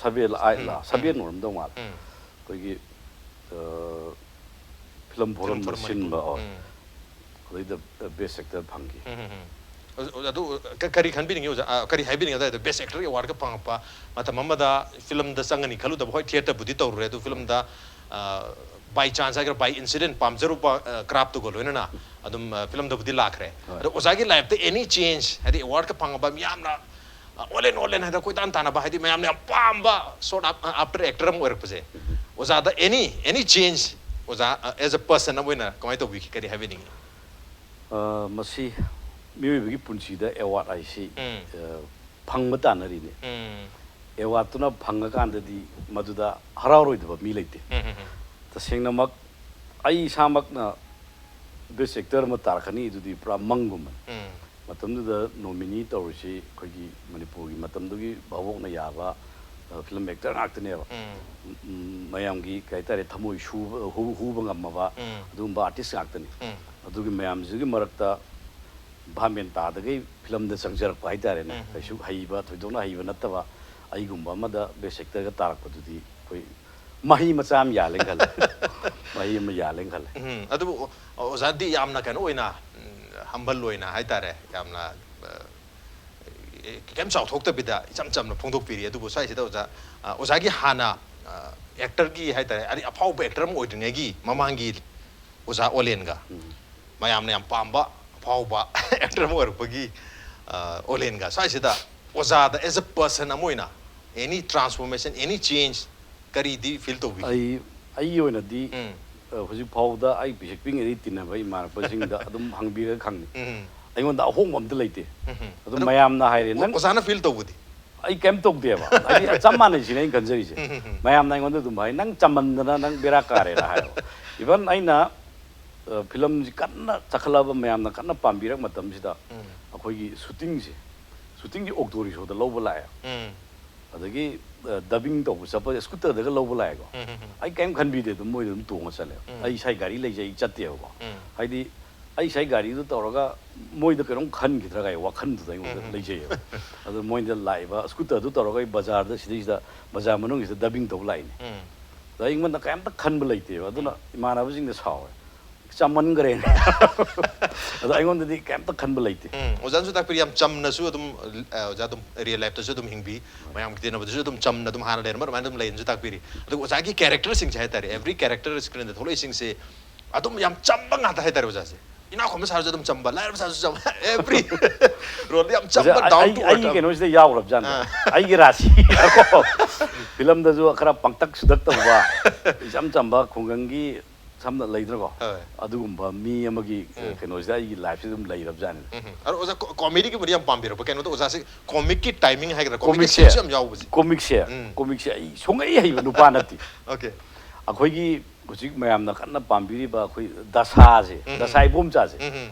seven ꯑꯥꯏꯠꯂ ꯎꯝ, ꯁꯚꯦꯟ ꯎꯝ꯫ ꯑꯣꯏꯔꯝꯗꯧ ꯃꯥꯜꯂꯦ꯫ ꯎꯝ꯫ ꯑꯩꯈꯣꯏꯒꯤ ꯑ, ꯐꯤꯂꯝ ꯐꯣꯔꯝꯗ ꯐꯣꯔꯝ ꯁꯤꯟꯕ꯫ ꯃꯅꯤꯄꯨꯔ꯫ ꯑꯣ꯫ ꯎꯝ꯫ ꯑꯗꯩꯗ ꯕꯦꯁ ꯑꯦꯛꯇꯔ ꯐꯪꯈꯤ꯫ ꯎꯝ, ꯎꯝ, ꯎꯝ꯫ ꯑꯗꯨ, ꯑꯗꯨ ꯀ-, ꯀꯔꯤ ꯈꯟꯕꯤꯅꯤꯡꯉꯤ ꯑꯣꯖꯥ? ꯑ, ꯀꯔꯤ ꯍꯥꯏꯕꯤꯅꯤꯡꯉꯤ? ꯑꯗꯨꯋꯥꯏꯗ ꯕꯦꯁ ꯑꯦꯛꯇꯔꯒꯤ ꯑꯦꯋꯥꯔꯗꯀ ꯐꯪꯉꯛꯄ ꯃꯇꯝ ꯑꯃꯗ ꯐꯤꯂꯝꯗ ꯆꯪꯒꯅꯤ ꯈꯜꯂꯨꯗꯕ, ꯍꯣꯏ, ꯊꯤꯌꯦꯇꯔꯕꯨꯗꯤ ꯇꯧꯔꯨꯔꯦ, ꯑꯗꯨ ꯐꯤꯂꯝꯗ, ꯑ, by chance ꯍꯥꯏꯒꯦꯔꯥ, by incident ꯄꯥꯝꯖꯔꯨꯕ, ꯑ, craftꯇꯨꯒ ꯂꯣꯏꯅꯅ ꯑꯗꯨꯝ, ꯑ, ꯐꯤꯂꯝꯗꯕꯨꯗꯤ ꯂꯥꯛꯈ꯭ꯔꯦ꯫ ꯍꯣꯏ꯫ ꯑꯗꯣ ꯑꯣꯖꯥꯒꯤ ꯂꯥꯏꯐꯇ any change, ꯍꯥꯏꯗꯤ ꯑꯦꯋꯥꯔꯗꯀ ꯐꯪꯉꯛꯄ ꯃꯤꯌꯥꯝꯅ ꯑ, all in all in ꯍꯥꯏꯗ ꯀꯣꯏꯇꯥꯟ ꯇꯥꯟꯅꯕ, ꯍꯥꯏꯗꯤ ꯃꯌꯥꯝꯅ ꯌꯥꯝ ꯄꯥꯝꯕ ꯁꯣꯔꯠ ꯑꯥꯞ-, ꯑ, ꯑꯥꯐꯇꯔ ꯑꯦꯛꯇꯔ ꯑꯃ ꯑꯣꯏꯔꯛꯄꯁꯦ꯫ ꯑꯣꯖꯥꯗ any, any change, ꯑꯣꯖꯥ, ꯑ, as a person ꯑꯃ ꯑꯣꯏꯅ ꯀꯃꯥꯏꯅ ꯇꯧꯕꯤꯈꯤ? ꯀꯔꯤ ꯍꯥꯏꯕꯤꯅꯤꯡꯉꯤ? ꯑ, ꯃꯁꯤ ꯃꯤꯑꯣꯏꯕꯒꯤ ꯄꯨꯟꯁꯤꯗ ꯑꯦꯋꯥꯔꯗ ꯍꯥꯏꯁꯤ, ꯎꯝ꯫ ꯑ, ꯐꯪꯕ ꯇꯥꯟꯅꯔꯤꯅꯦ꯫ ꯎꯝ꯫ ꯑꯦꯋꯥꯔꯗꯇꯨꯅ ꯐꯪꯉꯀꯥꯟꯗꯗꯤ ꯃꯗꯨꯗ ꯍꯔꯥꯎꯔꯣꯏꯗꯕ ꯃꯤ ꯂꯩꯇꯦ꯫ ꯎꯝ, ꯎꯝ, ꯎꯝ꯫ ꯇꯁꯦꯡꯅꯃꯛ ꯑꯩ ꯏꯁꯥꯃꯛꯅ ꯕꯦꯁ ꯑꯦꯛꯇꯔ ꯑꯃ ꯇꯥꯔꯛꯀꯅꯤ, ꯑꯗꯨꯗꯤ ꯄꯨꯔꯥ ꯃꯪꯒꯨꯝꯕꯅꯤ꯫ ꯎꯝ꯫ ꯃꯇꯝꯗꯨꯗ ꯅꯣꯃꯤꯅꯤ ꯇꯧꯔꯤꯁꯤ ꯑꯩꯈꯣꯏꯒꯤ ꯃꯅꯤꯄꯨꯔꯒꯤ ꯃꯇꯝꯗꯨꯒꯤ ꯚꯥꯕꯣꯛꯅ ꯌꯥꯕ ꯐꯤꯂꯝ ꯑꯦꯛꯇꯔ ꯉꯥꯛꯇꯅꯦꯕ꯫ ꯎꯝ ꯎꯝ, ꯃꯌꯥꯝꯒꯤ ꯀꯩ ꯍꯥꯏꯇꯥꯔꯦ, ꯊꯃꯣꯏ ꯁꯨꯕ, ꯍꯨ- ꯍꯨꯕ ꯉꯝꯃꯕ ꯎꯝ ꯑꯗꯨꯒꯨꯝꯕ ꯑꯥꯔꯇꯤꯁ ꯉꯥꯛꯇꯅꯤ꯫ ꯎꯝ ꯑꯗꯨꯒꯤ ꯃꯌꯥꯝꯁꯤꯒꯤ ꯃꯔꯛꯇ ꯚꯥꯞ ꯃꯦꯟ ꯇꯥꯗꯒꯩ ꯐꯤꯂꯝꯗ ꯆꯪꯖꯔꯛꯄ ꯍꯥꯏꯇꯥꯔꯦꯅꯦ꯫ ꯎꯝ ꯀꯩꯁꯨ ꯍꯩꯕ, ꯊꯣꯏꯗꯣꯛꯅ ꯍꯩꯕ ꯅꯠꯇꯕ ꯑꯩꯒꯨꯝꯕ ꯑꯃꯗ ꯕꯦꯁ ꯑꯦꯛꯇꯔꯒ ꯇꯥꯔꯛꯄꯗꯨꯗꯤ ꯑꯩꯈꯣꯏ ꯃꯍꯩ ꯃꯆꯥ ꯑꯃ ꯌꯥꯜꯂꯦꯅ ꯈꯜꯂꯦ꯫ ꯃꯍꯩ ꯑꯃ ꯌꯥꯜꯂꯦꯅ ꯈꯜꯂꯦ꯫ ꯎꯝ ꯑꯗꯨꯕꯨ ꯑꯣꯖꯥꯗꯤ ꯌꯥꯝꯅ ꯀꯩꯅꯣ ꯑꯣꯏꯅ, ꯍꯝꯕꯜ ꯑꯣꯏꯅ ꯍꯥꯏꯇꯥꯔꯦ, ꯌꯥꯝꯅ ꯑ, ꯀꯩꯝ ꯆꯥꯎꯊꯣꯛꯇꯕꯤꯗ ꯏꯆꯝ ꯆꯝꯅ ꯐꯣꯡꯗꯣꯛꯄꯤꯔꯤ꯫ ꯑꯗꯨꯕꯨ ꯁ꯭ꯋꯥꯏꯁꯤꯗ ꯑꯣꯖꯥ, ꯑ, ꯑꯣꯖꯥꯒꯤ ꯍꯥꯟꯅ ꯑꯦꯛꯇꯔꯒꯤ ꯍꯥꯏꯇꯥꯔꯦ, ꯑꯗꯩ ꯑꯐꯥꯎꯕ ꯑꯦꯛꯇꯔ ꯑꯃ ꯑꯣꯏꯗ꯭ꯔꯤꯉꯩꯒꯤ ꯃꯃꯥꯡꯒꯤ ꯑꯣꯖꯥ ꯑꯣꯂꯦꯟꯒ, ꯎꯝ꯫ ꯃꯌꯥꯝꯅ ꯌꯥꯝ ꯄꯥꯝꯕ ꯑꯐꯥꯎꯕ ꯑꯦꯛꯇꯔ ꯑꯃ ꯑꯣꯏꯔꯛꯄꯒꯤ ꯑ, ꯑꯣꯂꯦꯟꯒ ꯁ꯭ꯋꯥꯏꯁꯤꯗ ꯑꯣꯖꯥꯗ as a person ꯑꯃ ꯑꯣꯏꯅ any transformation, any change ꯀꯔꯤꯗꯤ ꯐꯤꯜ ꯇꯧꯕꯤ? ꯑꯩ ꯑꯩꯒꯤ ꯑꯣꯏꯅꯗꯤ ꯎꯝ ꯑ, ꯍꯧꯖꯤꯛ ꯐꯥꯎꯕꯗ ꯑꯩ ꯄꯤꯁꯛ ꯄꯤꯛꯉꯩꯗꯒꯤ ꯇꯤꯟꯅꯕ ꯏꯃꯥꯟꯅꯕꯁꯤꯡꯗ ꯑꯗꯨꯝ ꯍꯪꯕꯤꯔꯒ ꯈꯪꯅꯤ꯫ ꯎꯝ ꯑꯩꯉꯣꯟꯗ ꯑꯍꯣꯡꯕ ꯑꯝꯇ ꯂꯩꯇꯦ꯫ ꯎꯝ ꯑꯗꯨꯝ ꯑꯗꯨ ꯃꯌꯥꯝꯅ ꯍꯥꯏꯔꯦ, "ꯅꯪ" ꯑꯣꯖꯥꯅ ꯐꯤꯜ ꯇꯧꯕꯗꯤ? ꯑꯩ ꯀꯩꯝ ꯇꯧꯗꯦꯕ꯫ ꯍꯥꯏꯗꯤ ꯆꯞ ꯃꯥꯟꯅꯩ ꯁꯤꯅꯦ ꯑꯩꯅ ꯈꯟꯖꯔꯤꯁꯦ꯫ ꯎꯝ ꯎꯝ ꯎꯝ ꯃꯌꯥꯝꯅ ꯑꯩꯉꯣꯟꯗ ꯑꯗꯨꯝ ꯍꯥꯏ, "ꯅꯪ ꯆꯝꯃꯟꯗꯅ ꯅꯪ ꯕꯦꯔꯥ ꯀꯥꯔꯦꯅ" ꯍꯥꯏꯌꯦꯕ꯫ ꯏꯚꯟ ꯑꯩꯅ ꯑ, ꯐꯤꯂꯝꯁꯤ ꯀꯟꯅ ꯆꯈꯠꯂꯛꯑꯕ, ꯃꯌꯥꯝꯅ ꯀꯟꯅ ꯄꯥꯝꯕꯤꯔꯛ ꯃꯇꯝꯁꯤꯗ ꯎꯝ ꯑꯩꯈꯣꯏꯒꯤ ꯁꯨꯇꯤꯡꯁꯦ, ꯁꯨꯇꯤꯡꯁꯦ ꯑꯣꯛꯇꯣ ꯔꯤꯛꯁꯣꯗ ꯂꯧꯕ ꯂꯥꯛꯑꯦ꯫ ꯎꯝ ꯑꯗꯒꯤ ꯗꯕꯤꯡ ꯇꯧꯕ ꯆꯠꯄ ꯁ꯭ꯀꯨꯇꯔꯗꯒ ꯂꯧꯕ ꯂꯥꯛꯑꯦꯀꯣ꯫ ꯎꯝ ꯎꯝ ꯎꯝ ꯑꯩ ꯀꯔꯤꯝ ꯈꯟꯕꯤꯗꯦ, ꯑꯗꯨꯝ ꯃꯣꯏꯗ ꯑꯗꯨꯝ ꯇꯣꯡꯉ ꯆꯠꯂꯦ꯫ ꯎꯝ꯫ ꯑꯩ ꯏꯁꯥꯒꯤ ꯒꯥꯔꯤ ꯂꯩꯖꯩ, ꯑꯩ ꯆꯠꯇꯦꯕꯀꯣ꯫ ꯎꯝ꯫ ꯍꯥꯏꯗꯤ ꯑꯩ ꯏꯁꯥꯒꯤ ꯒꯥꯔꯤꯗꯨ ꯇꯧꯔꯒ ꯃꯣꯏꯗ ꯀꯩꯅꯣꯝ ꯈꯟꯈꯤꯗ꯭ꯔꯥ ꯀꯥꯏ ꯋꯥꯈꯜꯗꯨꯗ ꯑꯩꯉꯣꯟꯗ ꯎꯝ꯫ ꯂꯩꯖꯩꯌꯦꯕ꯫ ꯑꯗꯨ ꯃꯣꯏꯗ ꯂꯥꯛꯏꯕ ꯁ꯭ꯀꯨꯇꯔꯗꯨ ꯇꯧꯔꯒ ꯑꯩ ꯕꯖꯥꯔꯗ, ꯁꯤꯗꯩꯁꯤꯗ ꯕꯖꯥꯔ ꯃꯅꯨꯡꯁꯤꯗ ꯗꯕꯤꯡ ꯇꯧꯕ ꯂꯥꯛꯏꯅꯦ꯫ ꯎꯝ ꯑꯗ ꯑꯩꯉꯣꯟꯗ ꯀꯩꯝꯇ ꯈꯟꯕ ꯂꯩꯇꯦꯕ꯫ ꯑꯗꯨꯅ ꯏꯃꯥꯟꯅꯕꯁꯤꯡꯗ ꯁꯥꯎꯋꯦ, "ꯆꯝꯃꯟꯈ꯭ꯔꯦꯅꯦ"꯫ ꯑꯗꯣ ꯑꯩꯉꯣꯟꯗꯗꯤ ꯀꯩꯝꯇ ꯈꯟꯕ ꯂꯩꯇꯦ꯫ ꯎꯝ, ꯑꯣꯖꯥꯅꯁꯨ ꯇꯥꯛꯄꯤꯔꯤ, ꯌꯥꯝ ꯆꯝꯅꯁꯨ ꯑꯗꯨꯝ, ꯑ, ꯑꯣꯖꯥ ꯑꯗꯨꯝ ꯔꯤꯌꯦꯜ ꯂꯥꯏꯐꯇꯁꯨ ꯑꯗꯨꯝ ꯍꯤꯡꯕꯤ, ꯃꯌꯥꯝꯒꯤ ꯇꯤꯟꯅꯕꯗꯁꯨ ꯑꯗꯨꯝ ꯆꯝꯅ ꯑꯗꯨꯝ ꯍꯥꯟꯅ ꯂꯩꯔꯝꯕ ꯑꯗꯨꯃꯥꯏꯅ ꯑꯗꯨꯝ ꯂꯩꯅꯁꯨ ꯇꯥꯛꯄꯤꯔꯤ꯫ ꯑꯗꯨꯒ ꯑꯣꯖꯥꯒꯤ ꯀꯦꯔꯦꯛꯇꯔꯁꯤꯡꯁꯦ ꯍꯥꯏꯇꯥꯔꯦ, ꯑꯦꯕ꯭ꯔꯤ ꯀꯦꯔꯦꯛꯇꯔ ꯁ꯭ꯀ꯭ꯔꯤꯟꯗ ꯊꯣꯛꯂꯛꯏꯁꯤꯡꯁꯦ ꯑꯗꯨꯝ ꯌꯥꯝ ꯆꯝꯕ ꯉꯥꯛꯇ ꯍꯥꯏꯇꯥꯔꯦ ꯑꯣꯖꯥꯁꯦ꯫ ꯏꯅꯥꯛ ꯈꯨꯟꯕ ꯁꯥꯔꯁꯨ ꯑꯗꯨꯝ ꯆꯝꯕ, ꯂꯥꯏꯔꯕ ꯁꯥꯔꯁꯨ ꯆꯝꯕ, ꯑꯦꯕ꯭ꯔꯤ ꯔꯣꯜꯗ ꯌꯥꯝ ꯆꯝꯕ, ꯑꯩ- ꯗꯥꯎꯟ ꯑꯩ- ꯇꯨ ꯑꯩꯒꯤ ꯑꯔꯊ꯫ ꯀꯩꯅꯣꯁꯤꯗ ꯌꯥꯎꯈ꯭ꯔꯕꯖꯥꯠꯅꯦ꯫ ꯑꯥ꯫ ꯑꯩꯒꯤ ꯔꯥꯁꯤ ꯐꯤꯂꯝꯗꯁꯨ ꯈꯔ ꯄꯪꯇꯛ ꯁꯨꯗꯛ ꯇꯧꯕ, ꯏꯆꯝ ꯆꯝꯕ ꯈꯨꯡꯒꯪꯒꯤ, ꯁꯝꯅ ꯂꯩꯗꯅꯀꯣ, ꯍꯣꯏ꯫ ꯑꯗꯨꯒꯨꯝꯕ ꯃꯤ ꯑꯃꯒꯤ ꯎꯝ꯫ ꯀꯩꯅꯣꯁꯤꯗ ꯑꯩꯒꯤ ꯂꯥꯏꯐꯁꯤꯗ ꯑꯗꯨꯝ ꯂꯩꯔꯕꯖꯥꯠꯅꯤ꯫ ꯎꯝ꯫ ꯑꯗꯣ ꯑꯣꯖꯥ ꯀꯣ-, ꯀꯣꯃꯦꯗꯤꯒꯨꯝꯕꯗꯤ ꯌꯥꯝ ꯄꯥꯝꯕꯤꯔꯛꯄ? ꯀꯩꯅꯣꯗ ꯑꯣꯖꯥꯁꯦ ꯀꯣꯃꯤꯛꯀꯤ ꯇꯥꯏꯃꯤꯡ ꯍꯥꯏꯒꯗ꯭ꯔꯥ, ꯀꯣꯃꯤꯛꯀꯤ ꯀꯣꯃꯤꯛꯁꯦ, ꯁꯤꯟꯁꯨ ꯌꯥꯝ ꯌꯥꯎꯕꯁꯦ꯫ ꯀꯣꯃꯤꯛꯁꯦ, ꯎꯝ꯫ ꯀꯣꯃꯤꯛꯁꯦ ꯑꯩ ꯁꯨꯡꯍꯩ ꯍꯩꯕ ꯅꯨꯄꯥ ꯅꯠꯇꯦ꯫ ꯑꯣꯀꯦ꯫ ꯑꯩꯈꯣꯏꯒꯤ ꯍꯧꯖꯤꯛ ꯃꯌꯥꯝꯅ ꯀꯟꯅ ꯄꯥꯝꯕꯤꯔꯤꯕ ꯑꯩꯈꯣꯏ ꯗꯁꯥꯁꯦ, ꯎꯝ꯫ ꯗꯁꯥ ꯏꯕꯣꯝꯆꯥꯁꯦ, ꯎꯝ ꯎꯝ꯫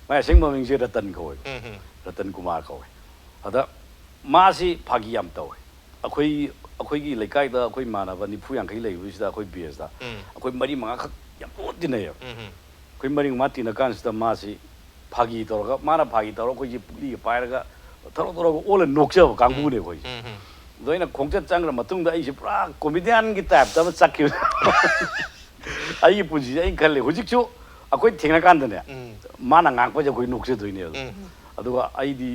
ꯃꯥꯏ ꯑꯁꯦꯡꯕ ꯃꯃꯤꯡꯁꯦ ꯔꯇꯟ ꯀꯧꯋꯦꯕ꯫ ꯎꯝ ꯎꯝ꯫ ꯔꯇꯟ ꯀꯨꯃꯥꯔ ꯀꯧꯋꯦ꯫ ꯑꯗ ꯃꯥꯁꯤ ꯐꯥꯒꯤ ꯌꯥꯝ ꯇꯧꯋꯦ꯫ ꯑꯩꯈꯣꯏ ꯑꯩꯈꯣꯏꯒꯤ ꯂꯩꯀꯥꯏꯗ ꯑꯩꯈꯣꯏ ꯏꯃꯥꯟꯅꯕ ꯅꯤꯐꯨ ꯌꯥꯡꯈꯩ ꯂꯩꯕꯁꯤꯗ ꯑꯩꯈꯣꯏ ꯕꯦꯁꯇ ꯎꯝ ꯑꯩꯈꯣꯏ ꯃꯔꯤ ꯃꯉꯥꯈꯛ ꯌꯥꯝ ꯂꯨꯅ ꯇꯤꯟꯅꯩꯌꯦꯕ꯫ ꯎꯝ ꯑꯩꯈꯣꯏ ꯃꯔꯤ ꯃꯉꯥ ꯇꯤꯟꯅ ꯀꯥꯟꯁꯤꯗ ꯃꯥꯁꯤ ꯐꯥꯒꯤ ꯇꯧꯔꯒ, ꯃꯥꯅ ꯐꯥꯒꯤ ꯇꯧꯔꯒ ꯑꯩꯈꯣꯏꯁꯤ ꯄꯨꯛꯂꯤꯒ ꯄꯥꯏꯔꯒ ꯊꯧꯔ ꯊꯧꯔꯒ ꯑꯣꯜꯂ ꯅꯣꯛꯆꯕ ꯀꯥꯡꯕꯨꯅꯦ ꯑꯩꯈꯣꯏꯁꯦ꯫ ꯎꯝ ꯑꯗꯣ ꯑꯩꯅ ꯈꯣꯡꯆꯠ ꯆꯪꯈ꯭ꯔ ꯃꯇꯨꯡꯗ ꯑꯩꯁꯦ ꯄꯨꯔꯥ ꯀꯣꯃꯦꯗꯤꯌꯥꯟꯒꯤ ꯇꯥꯏꯞꯇ ꯑꯃ ꯆꯠꯈꯤꯕ꯫ ꯑꯩꯒꯤ ꯄꯨꯟꯁꯤꯁꯦ ꯑꯩꯅ ꯈꯜꯂꯦ, ꯍꯧꯖꯤꯛꯁꯨ ꯑꯩꯈꯣꯏ ꯊꯦꯡꯅꯀꯥꯟꯗꯅꯦ, ꯎꯝ ꯃꯥꯅ ꯉꯥꯡꯕꯁꯦ ꯑꯩꯈꯣꯏ ꯅꯣꯛꯆꯗꯣꯏꯅꯦꯕ꯫ ꯎꯝ ꯑꯗꯨꯒ ꯑꯩꯗꯤ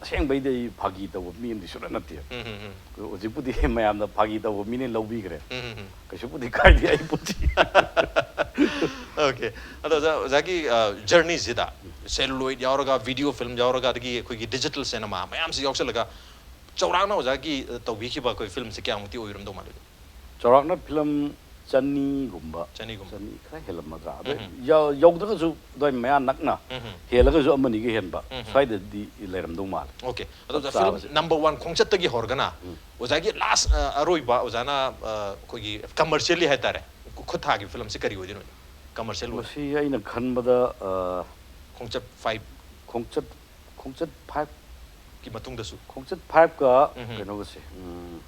ꯑꯁꯦꯡꯕꯩꯗꯤ ꯑꯩ ꯐꯥꯒꯤ ꯇꯧꯕ ꯃꯤ ꯑꯃꯗꯤ ꯁꯨꯡꯅꯠ ꯅꯠꯇꯦ꯫ ꯎꯝ ꯎꯝ ꯑꯗꯣ ꯍꯧꯖꯤꯛꯄꯨꯗꯤ ꯃꯌꯥꯝꯅ ꯐꯥꯒꯤ ꯇꯧꯕ ꯃꯤꯅ ꯂꯧꯕꯤꯈ꯭ꯔꯦ꯫ ꯎꯝ ꯎꯝ ꯀꯩꯁꯨꯕꯨꯗꯤ ꯀꯥꯏꯗꯦ ꯑꯩ ꯄꯨꯟꯁꯤ꯫ ꯑꯣꯀꯦ꯫ ꯑꯗꯣ ꯑꯣꯖꯥ, ꯑꯣꯖꯥꯒꯤ ꯖꯔꯅꯤꯁꯤꯗ ꯁꯦꯂꯨꯂꯣꯏꯠ ꯌꯥꯎꯔꯒ, ꯚꯤꯗꯤꯑꯣ ꯐꯤꯂꯝ ꯌꯥꯎꯔꯒ, ꯑꯗꯒꯤ ꯑꯩꯈꯣꯏꯒꯤ ꯗꯤꯖꯤꯇꯦꯜ ꯁꯤꯅꯦꯃꯥ ꯃꯌꯥꯝꯁꯤ ꯌꯥꯎꯁꯜꯂꯒ, ꯆꯥꯎꯔꯥꯛꯅ ꯑꯣꯖꯥꯒꯤ ꯑ, ꯇꯧꯕꯤꯈꯤꯕ ꯑꯩꯈꯣꯏ ꯐꯤꯂꯝꯁꯤ ꯀꯌꯥꯃꯨꯛꯇꯤ ꯑꯣꯏꯔꯝꯗꯧ ꯃꯥꯜꯂꯤ? ꯆꯥꯎꯔꯥꯛꯅ ꯐꯤꯂꯝ ꯆꯅꯤꯒꯨꯝꯕ, ꯆꯅꯤꯒꯨꯝꯕ꯫ ꯆꯅꯤ ꯈꯔ ꯍꯦꯜꯂꯝꯃꯗ꯭ꯔꯥ? ꯑꯗꯩ ꯎꯝ꯫ ꯌꯧ- ꯌꯧꯗ꯭ꯔꯒꯁꯨ ꯑꯗꯨꯋꯥꯏ ꯃꯌꯥ ꯅꯛꯅ ꯎꯝ꯫ ꯍꯦꯜꯂꯒꯁꯨ ꯑꯃꯅꯤꯒ ꯍꯦꯟꯕ ꯎꯝ꯫ ꯁ꯭ꯋꯥꯏꯗꯗꯤ ꯂꯩꯔꯝꯗꯧ ꯃꯥꯜꯂꯦ꯫ ꯑꯣꯀꯦ꯫ ꯑꯗꯣ ꯆꯞ ꯐꯤꯂꯝ ꯆꯥꯕꯁꯦ꯫ ꯅꯝꯕꯔ ꯋꯥꯟ ꯈꯣꯡꯆꯠꯇꯒꯤ ꯍꯧꯔꯒꯅ ꯎꯝ꯫ ꯑꯣꯖꯥꯒꯤ ꯂꯥꯁ, ꯑ, ꯑꯔꯣꯏꯕ ꯑꯣꯖꯥꯅ, ꯑ, ꯑꯩꯈꯣꯏꯒꯤ ꯀꯃꯔꯁꯤꯌꯦꯜꯂꯤ ꯍꯥꯏꯇꯥꯔꯦ, ꯈꯨꯠ ꯊꯥꯒꯤ ꯐꯤꯂꯝꯁꯤ ꯀꯔꯤ ꯑꯣꯏꯗꯣꯏꯅꯣ? ꯀꯃꯔꯁꯤꯌꯦꯜ ꯑꯣꯏꯅ꯫ ꯃꯁꯤ ꯑꯩꯅ ꯈꯟꯕꯗ ꯑ, ꯈꯣꯡꯆꯠ ꯐꯥꯏꯚ꯫ ꯈꯣꯡꯆꯠ ꯈꯣꯡꯆꯠ ꯐꯥꯏꯚ ꯀꯤ ꯃꯇꯨꯡꯗꯁꯨ꯫ ꯈꯣꯡꯆꯠ ꯐꯥꯏꯚꯀ ꯎꯝ꯫ ꯀꯩꯅꯣꯒꯁꯦ, ꯎꯝ,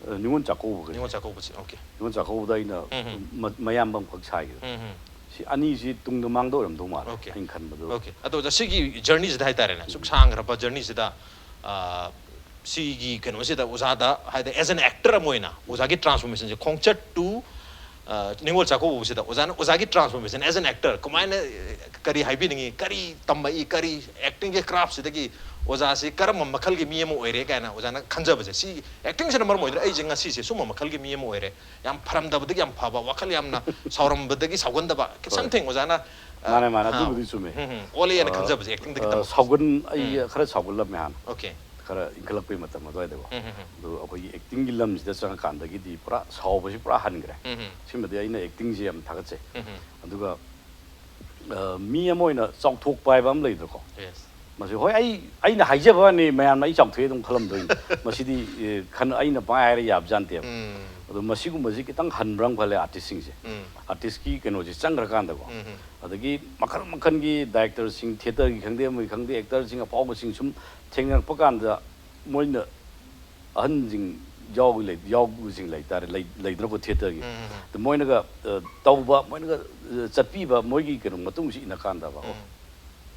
ꯑ, ꯅꯤꯉꯣꯜ ꯆꯥꯛꯀꯧꯕꯒꯁꯦ꯫ ꯅꯤꯉꯣꯜ ꯆꯥꯛꯀꯧꯕꯁꯤ꯫ ꯑꯣꯀꯦ꯫ ꯅꯤꯉꯣꯜ ꯆꯥꯛꯀꯧꯕꯗ ꯑꯩꯅ ꯎꯝ꯫ ꯃ- ꯃꯌꯥꯝꯕ ꯑꯃꯈꯛ ꯁꯥꯈꯤꯕ꯫ ꯎꯝ꯫ ꯁꯤ ꯑꯅꯤꯁꯤ ꯇꯨꯡꯗ ꯃꯥꯡꯗ ꯑꯣꯏꯔꯝꯗꯧ ꯃꯥꯜꯂꯦ ꯑꯣꯀꯦ꯫ ꯑꯩꯅ ꯈꯟꯕꯗꯣ꯫ ꯑꯣꯀꯦ꯫ ꯑꯗꯣ ꯑꯣꯖꯥ, ꯁꯤꯒꯤ ꯖꯔꯅꯤꯁꯤꯗ ꯍꯥꯏꯇꯥꯔꯦꯅꯦ, ꯁꯨꯛ ꯁꯥꯡꯈ꯭ꯔꯕ ꯖꯔꯅꯤꯁꯤꯗ, ꯑ, ꯁꯤꯒꯤ ꯀꯩꯅꯣꯁꯤꯗ ꯑꯣꯖꯥꯗ ꯍꯥꯏꯗꯤ as an actor ꯑꯃ ꯑꯣꯏꯅ ꯑꯣꯖꯥꯒꯤ ꯇ꯭ꯔꯥꯟꯁꯐꯣꯔꯃꯦꯁꯟꯁꯦ, ꯈꯣꯡꯆꯠ ꯇꯨ, ꯑ, ꯅꯤꯉꯣꯜ ꯆꯥꯛꯀꯧꯕꯁꯤꯗ ꯑꯣꯖꯥꯅ ꯑꯣꯖꯥꯒꯤ ꯇ꯭ꯔꯥꯟꯁꯐꯣꯔꯃꯦꯁꯟ as an actor ꯀꯃꯥꯏꯅ, ꯑ, ꯀꯔꯤ ꯍꯥꯏꯕꯤꯅꯤꯡꯉꯤ, ꯀꯔꯤ ꯇꯝꯃꯛꯏ, ꯀꯔꯤ ꯑꯦꯛꯇꯤꯡꯒꯤ ꯀ꯭ꯔꯥꯐꯁꯤꯗꯒꯤ ꯑꯣꯖꯥꯁꯤ ꯀꯔꯝꯕ ꯃꯈꯜꯒꯤ ꯃꯤ ꯑꯃ ꯑꯣꯏꯔꯦ ꯀꯥꯏꯅ ꯑꯣꯖꯥꯅ ꯈꯟꯖꯕꯁꯦ? ꯁꯤ ꯑꯦꯛꯇꯤꯡꯁꯤꯅ ꯃꯔꯝ ꯑꯣꯏꯗꯅ ꯑꯩꯁꯦ ꯉꯁꯤꯁꯦ ꯁꯨꯝꯕ ꯃꯈꯜꯒꯤ ꯃꯤ ꯑꯃ ꯑꯣꯏꯔꯦ, ꯌꯥꯝ ꯐꯔꯝꯗꯕꯗꯒꯤ ꯌꯥꯝ ꯐꯕ, ꯋꯥꯈꯜ ꯌꯥꯝꯅ ꯁꯥꯎꯔꯝꯕꯗꯒꯤ ꯁꯥꯎꯒꯟꯗꯕ, something ꯑꯣꯖꯥꯅ, ꯑ, ꯃꯥꯅꯦ, ꯃꯥꯅꯦ, ꯑ, ꯑꯗꯨꯕꯨꯗꯤ ꯆꯨꯝꯃꯦ꯫ ꯎꯝ, ꯎꯝ, ꯑꯣꯜꯂꯦꯅ ꯑ, ꯈꯟꯖꯕꯁꯦ ꯑꯦꯛꯇꯤꯡꯗꯒꯤ ꯑ, ꯇꯝꯃꯛꯄꯁꯦ꯫ ꯁꯥꯎꯒꯟ ꯑꯩ ꯎꯝ꯫ ꯈꯔ ꯁꯥꯎꯒꯜꯂꯝꯃꯦ ꯍꯥꯟꯅ, ꯑꯣꯀꯦ꯫ ꯈꯔ ꯏꯟꯈꯠꯂꯛꯄꯩ ꯃꯇꯝ ꯑꯗꯨꯋꯥꯏꯗꯀꯣ꯫ ꯎꯝ, ꯎꯝ, ꯎꯝ꯫ ꯑꯗꯨ ꯑꯩꯈꯣꯏꯒꯤ ꯑꯦꯛꯇꯤꯡꯒꯤ ꯂꯝꯁꯤꯗ ꯆꯪꯉꯀꯥꯟꯗꯒꯤꯗꯤ ꯄꯨꯔꯥ ꯁꯥꯎꯕꯁꯤ ꯄꯨꯔꯥ ꯍꯟꯈ꯭ꯔꯦ꯫ ꯎꯝ, ꯎꯝ꯫ ꯁꯤꯃꯗꯤ ꯑꯩꯅ ꯑꯦꯛꯇꯤꯡꯁꯦ ꯌꯥꯝ ꯊꯥꯒꯠꯆꯩ꯫ ꯎꯝ, ꯎꯝ꯫ ꯑꯗꯨꯒ ꯑ, ꯃꯤ ꯑꯃ ꯑꯣꯏꯅ ꯆꯥꯎꯊꯣꯛꯄ ꯍꯥꯏꯕ ꯑꯃ ꯂꯩꯗꯅꯀꯣ꯫ Yes꯫ ꯃꯁꯤ ꯍꯣꯏ, ꯑꯩ ꯑꯩꯅ ꯍꯥꯏꯖꯕ ꯋꯥꯅꯤ, ꯃꯌꯥꯝꯅ ꯑꯩ ꯆꯥꯎꯊꯣꯛꯑꯦ ꯑꯗꯨꯝ ꯈꯜꯂꯝꯗꯣꯏꯅꯤ꯫ ꯃꯁꯤꯗꯤ ꯑꯦ, ꯈꯟ ꯑꯩꯅ ꯄꯪꯍꯥꯏ ꯍꯥꯏꯔ ꯌꯥꯕꯖꯥꯠ ꯅꯠꯇꯦꯕ꯫ ꯎꯝ꯫ ꯑꯗꯣ ꯃꯁꯤꯒꯨꯝꯕꯁꯤ ꯈꯤꯇꯪ ꯍꯟꯕ꯭ꯔꯥ ꯑꯃ ꯈꯜꯂꯦ ꯑꯥꯔꯇꯤꯁꯁꯤꯡꯁꯦ꯫ ꯎꯝ꯫ ꯑꯥꯔꯇꯤꯁꯀꯤ ꯀꯩꯅꯣꯁꯦ ꯆꯪꯈ꯭ꯔꯀꯥꯟꯗꯀꯣ꯫ ꯎꯝ, ꯎꯝ꯫ ꯑꯗꯒꯤ ꯃꯈꯜ ꯃꯈꯜꯒꯤ ꯗꯥꯏꯔꯦꯛꯇꯔꯁꯤꯡ, ꯊꯤꯌꯦꯇꯔꯒꯤ ꯈꯪꯗꯦ, ꯑꯃꯒꯤ ꯈꯪꯗꯦ, ꯑꯦꯛꯇꯔꯁꯤꯡ ꯑꯐꯥꯎꯕꯁꯤꯡ ꯁꯨꯝ ꯊꯦꯡꯅꯔꯛꯄ ꯀꯥꯟꯗ ꯃꯣꯏꯅ ꯑꯍꯟꯁꯤꯡ ꯌꯥꯎꯕ ꯂꯩ ꯌꯥꯎꯕꯁꯤꯡ ꯂꯩꯇꯥꯔꯦ, ꯂꯩ ꯂꯩꯗꯅꯀꯣ ꯊꯤꯌꯦꯇꯔꯒꯤ꯫ ꯎꯝ, ꯎꯝ, ꯎꯝ. ꯑꯗꯨ ꯃꯣꯏꯅꯒ ꯑ, ꯇꯧꯕ, ꯃꯣꯏꯅꯒ ꯑ, ꯆꯠꯄꯤꯕ, ꯃꯣꯏꯒꯤ ꯀꯩꯅꯣ ꯃꯇꯨꯡꯁꯤ ꯏꯟꯅ ꯀꯥꯟꯗꯕ, ꯑꯣ, ꯎꯝ.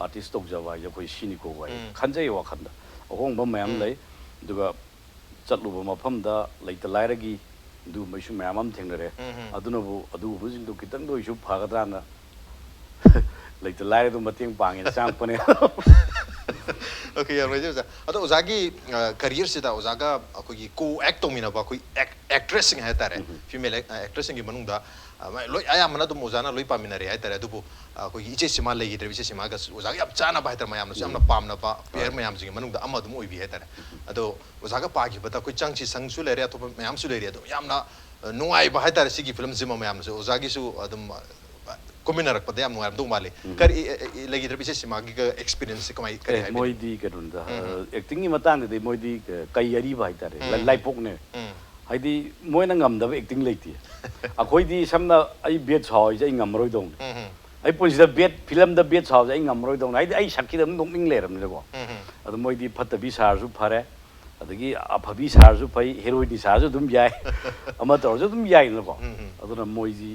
ꯑꯥꯔꯇꯤꯁ ꯇꯧꯖꯕ ꯍꯥꯏꯁꯦ ꯑꯩꯈꯣꯏ ꯁꯤꯅꯤꯀꯣ ꯍꯥꯏ ꯎꯝ. ꯈꯟꯖꯩ ꯋꯥꯈꯜꯗ꯫ ꯑꯍꯣꯡꯕ ꯃꯌꯥꯝ ꯎꯝ. ꯂꯩ꯫ ꯑꯗꯨꯒ ꯆꯠꯂꯨꯕ ꯃꯐꯝꯗ ꯂꯩꯇ ꯂꯥꯏꯔꯒꯤ ꯑꯗꯨꯒꯨꯝꯕꯩꯁꯨ ꯃꯌꯥꯝ ꯑꯃ ꯊꯦꯡꯅꯔꯦ꯫ ꯎꯝ, ꯎꯝ. ꯑꯗꯨꯅꯕꯨ ꯑꯗꯨꯒꯨꯝꯕꯁꯤꯡꯗꯣ ꯈꯤꯇꯪꯗ ꯑꯣꯏꯁꯨ ꯐꯒꯗ꯭ꯔꯥꯅ ꯂꯩꯇ ꯂꯥꯏꯔꯗꯣ ꯃꯇꯦꯡ ꯄꯥꯡꯉꯦꯅ ꯆꯪꯉꯛꯄꯅꯦ꯫ ꯑꯣꯀꯦ, ꯌꯥꯝ ꯅꯨꯡꯉꯥꯏꯖꯩ ꯑꯣꯖꯥ꯫ ꯑꯗꯣ ꯑꯣꯖꯥꯒꯤ ꯀꯔꯤꯌꯔꯁꯤꯗ ꯑꯣꯖꯥꯒ ꯑꯩꯈꯣꯏꯒꯤ ꯀꯣ ꯑꯦꯛ ꯇꯧꯃꯤꯟꯅꯕ ꯑꯩꯈꯣꯏ ꯑꯦꯛꯇ꯭ꯔꯦꯁꯁꯤꯡ ꯍꯥꯏꯇꯥꯔꯦ, ꯎꯝ. ꯐꯤꯃꯦꯜ ꯑꯦꯛꯇ꯭ꯔꯦꯁꯁꯤꯡꯒꯤ ꯃꯅꯨꯡꯗ ꯑ, ꯃꯥꯏ ꯂꯣꯏ ꯑꯌꯥꯝꯕꯅ ꯑꯗꯨꯝ ꯑꯣꯖꯥꯅ ꯂꯣꯏ ꯄꯥꯝꯃꯤꯟꯅꯔꯦ ꯍꯥꯏꯇꯥꯔꯦ꯫ ꯑꯗꯨꯕꯨ ꯑ, ꯑꯩꯈꯣꯏꯒꯤ ꯏꯆꯦ ꯁꯤꯃꯥ ꯂꯩꯈꯤꯗ꯭ꯔꯕ ꯏꯆꯦ ꯁꯤꯃꯥꯒ ꯑꯣꯖꯥꯒ ꯌꯥꯝ ꯆꯥꯟꯅꯕ ꯍꯥꯏꯇꯥꯔꯦ, ꯃꯌꯥꯝꯅꯁꯨ ꯌꯥꯝꯅ ꯎꯝ. ꯄꯥꯝꯅꯕ ꯄꯦꯌꯔ ꯍꯣꯏ. ꯃꯌꯥꯝꯁꯤꯒꯤ ꯃꯅꯨꯡꯗ ꯑꯃ ꯑꯗꯨꯝ ꯑꯣꯏꯕꯤ ꯍꯥꯏꯇꯥꯔꯦ꯫ ꯑꯗꯣ ꯑꯣꯖꯥꯒ ꯄꯥꯈꯤꯕꯗ ꯑꯩꯈꯣꯏ ꯆꯪꯁꯤ ꯁꯪꯁꯨ ꯂꯩꯔꯦ, ꯑꯇꯣꯞꯄ ꯃꯌꯥꯝꯁꯨ ꯂꯩꯔꯦ, ꯑꯗꯨꯝ ꯌꯥꯝꯅ ꯑ, ꯅꯨꯡꯉꯥꯏꯕ ꯍꯥꯏꯇꯥꯔꯦ ꯁꯤꯒꯤ ꯐꯤꯂꯝꯁꯤꯃ ꯃꯌꯥꯝꯅꯁꯨ꯫ ꯑꯣꯖꯥꯒꯤꯁꯨ ꯑꯗꯨꯝ ꯑ, ꯀꯨꯝꯃꯤꯟꯅꯔꯛꯄꯗ ꯌꯥꯝ ꯅꯨꯡꯉꯥꯏꯔꯝꯗꯧ ꯃꯥꯜꯂꯤ꯫ ꯎꯝ. ꯀꯔꯤ ꯑ, ꯑ, ꯂꯩꯈꯤꯗ꯭ꯔꯕ ꯏꯆꯦ ꯁꯤꯃꯥꯒꯤꯒ ꯑꯦꯛꯁꯄꯤꯔꯤꯌꯟꯁꯁꯦ ꯀꯃꯥꯏ, ꯀꯔꯤ ꯑꯦ ꯍꯥꯏꯕꯤꯅꯤꯡ? ꯃꯣꯏꯗꯤ ꯀꯩꯅꯣꯅꯤꯗ ꯎꯝ, ꯎꯝ. ꯑꯦꯛꯇꯤꯡꯒꯤ ꯃꯇꯥꯡꯗꯗꯤ ꯃꯣꯏꯗꯤ ꯀ- ꯀꯩ ꯑꯔꯤꯕ ꯍꯥꯏꯇꯥꯔꯦ, ꯂ- ꯎꯝ. ꯂꯥꯏꯄꯣꯛꯅꯦ꯫ ꯎꯝ. ꯍꯥꯏꯗꯤ ꯃꯣꯏꯅ ꯉꯝꯗꯕ ꯑꯦꯛꯇꯤꯡ ꯂꯩꯇꯦ꯫ ꯑꯩꯈꯣꯏꯗꯤ ꯁꯝꯅ ꯑꯩ ꯕꯦꯠ ꯁꯥꯎ ꯍꯥꯏꯁꯦ ꯑꯩ ꯉꯝꯃꯔꯣꯏꯗꯧꯅꯤ꯫ ꯎꯝ, ꯎꯝ. ꯑꯩ ꯄꯨꯟꯁꯤꯗ ꯕꯦꯠ ꯐꯤꯂꯝꯗ ꯕꯦꯠ ꯁꯥꯎꯁꯦ ꯑꯩ ꯉꯝꯃꯔꯣꯏꯗꯧꯅꯤ꯫ ꯍꯥꯏꯗꯤ ꯑꯩ ꯁꯛꯈꯤꯗꯕ ꯅꯣꯛꯅꯤꯡ ꯂꯩꯔꯕꯅꯤꯅꯀꯣ꯫ ꯎꯝ, ꯎꯝ. ꯑꯗꯨ ꯃꯣꯏꯗꯤ ꯐꯠꯇꯕꯤ ꯁꯥꯔꯁꯨ ꯐꯔꯦ, ꯑꯗꯒꯤ ꯑꯐꯕꯤ ꯁꯥꯔꯁꯨ ꯐꯩ, ꯍꯦꯔꯣꯏꯟꯅꯤ ꯁꯥꯔꯁꯨ ꯑꯗꯨꯝ ꯌꯥꯏ, ꯑꯃ ꯇꯧꯔꯁꯨ ꯑꯗꯨꯝ ꯌꯥꯏꯗꯅꯀꯣ꯫ ꯎꯝ, ꯎꯝ. ꯑꯗꯨꯅ ꯃꯣꯏꯁꯤ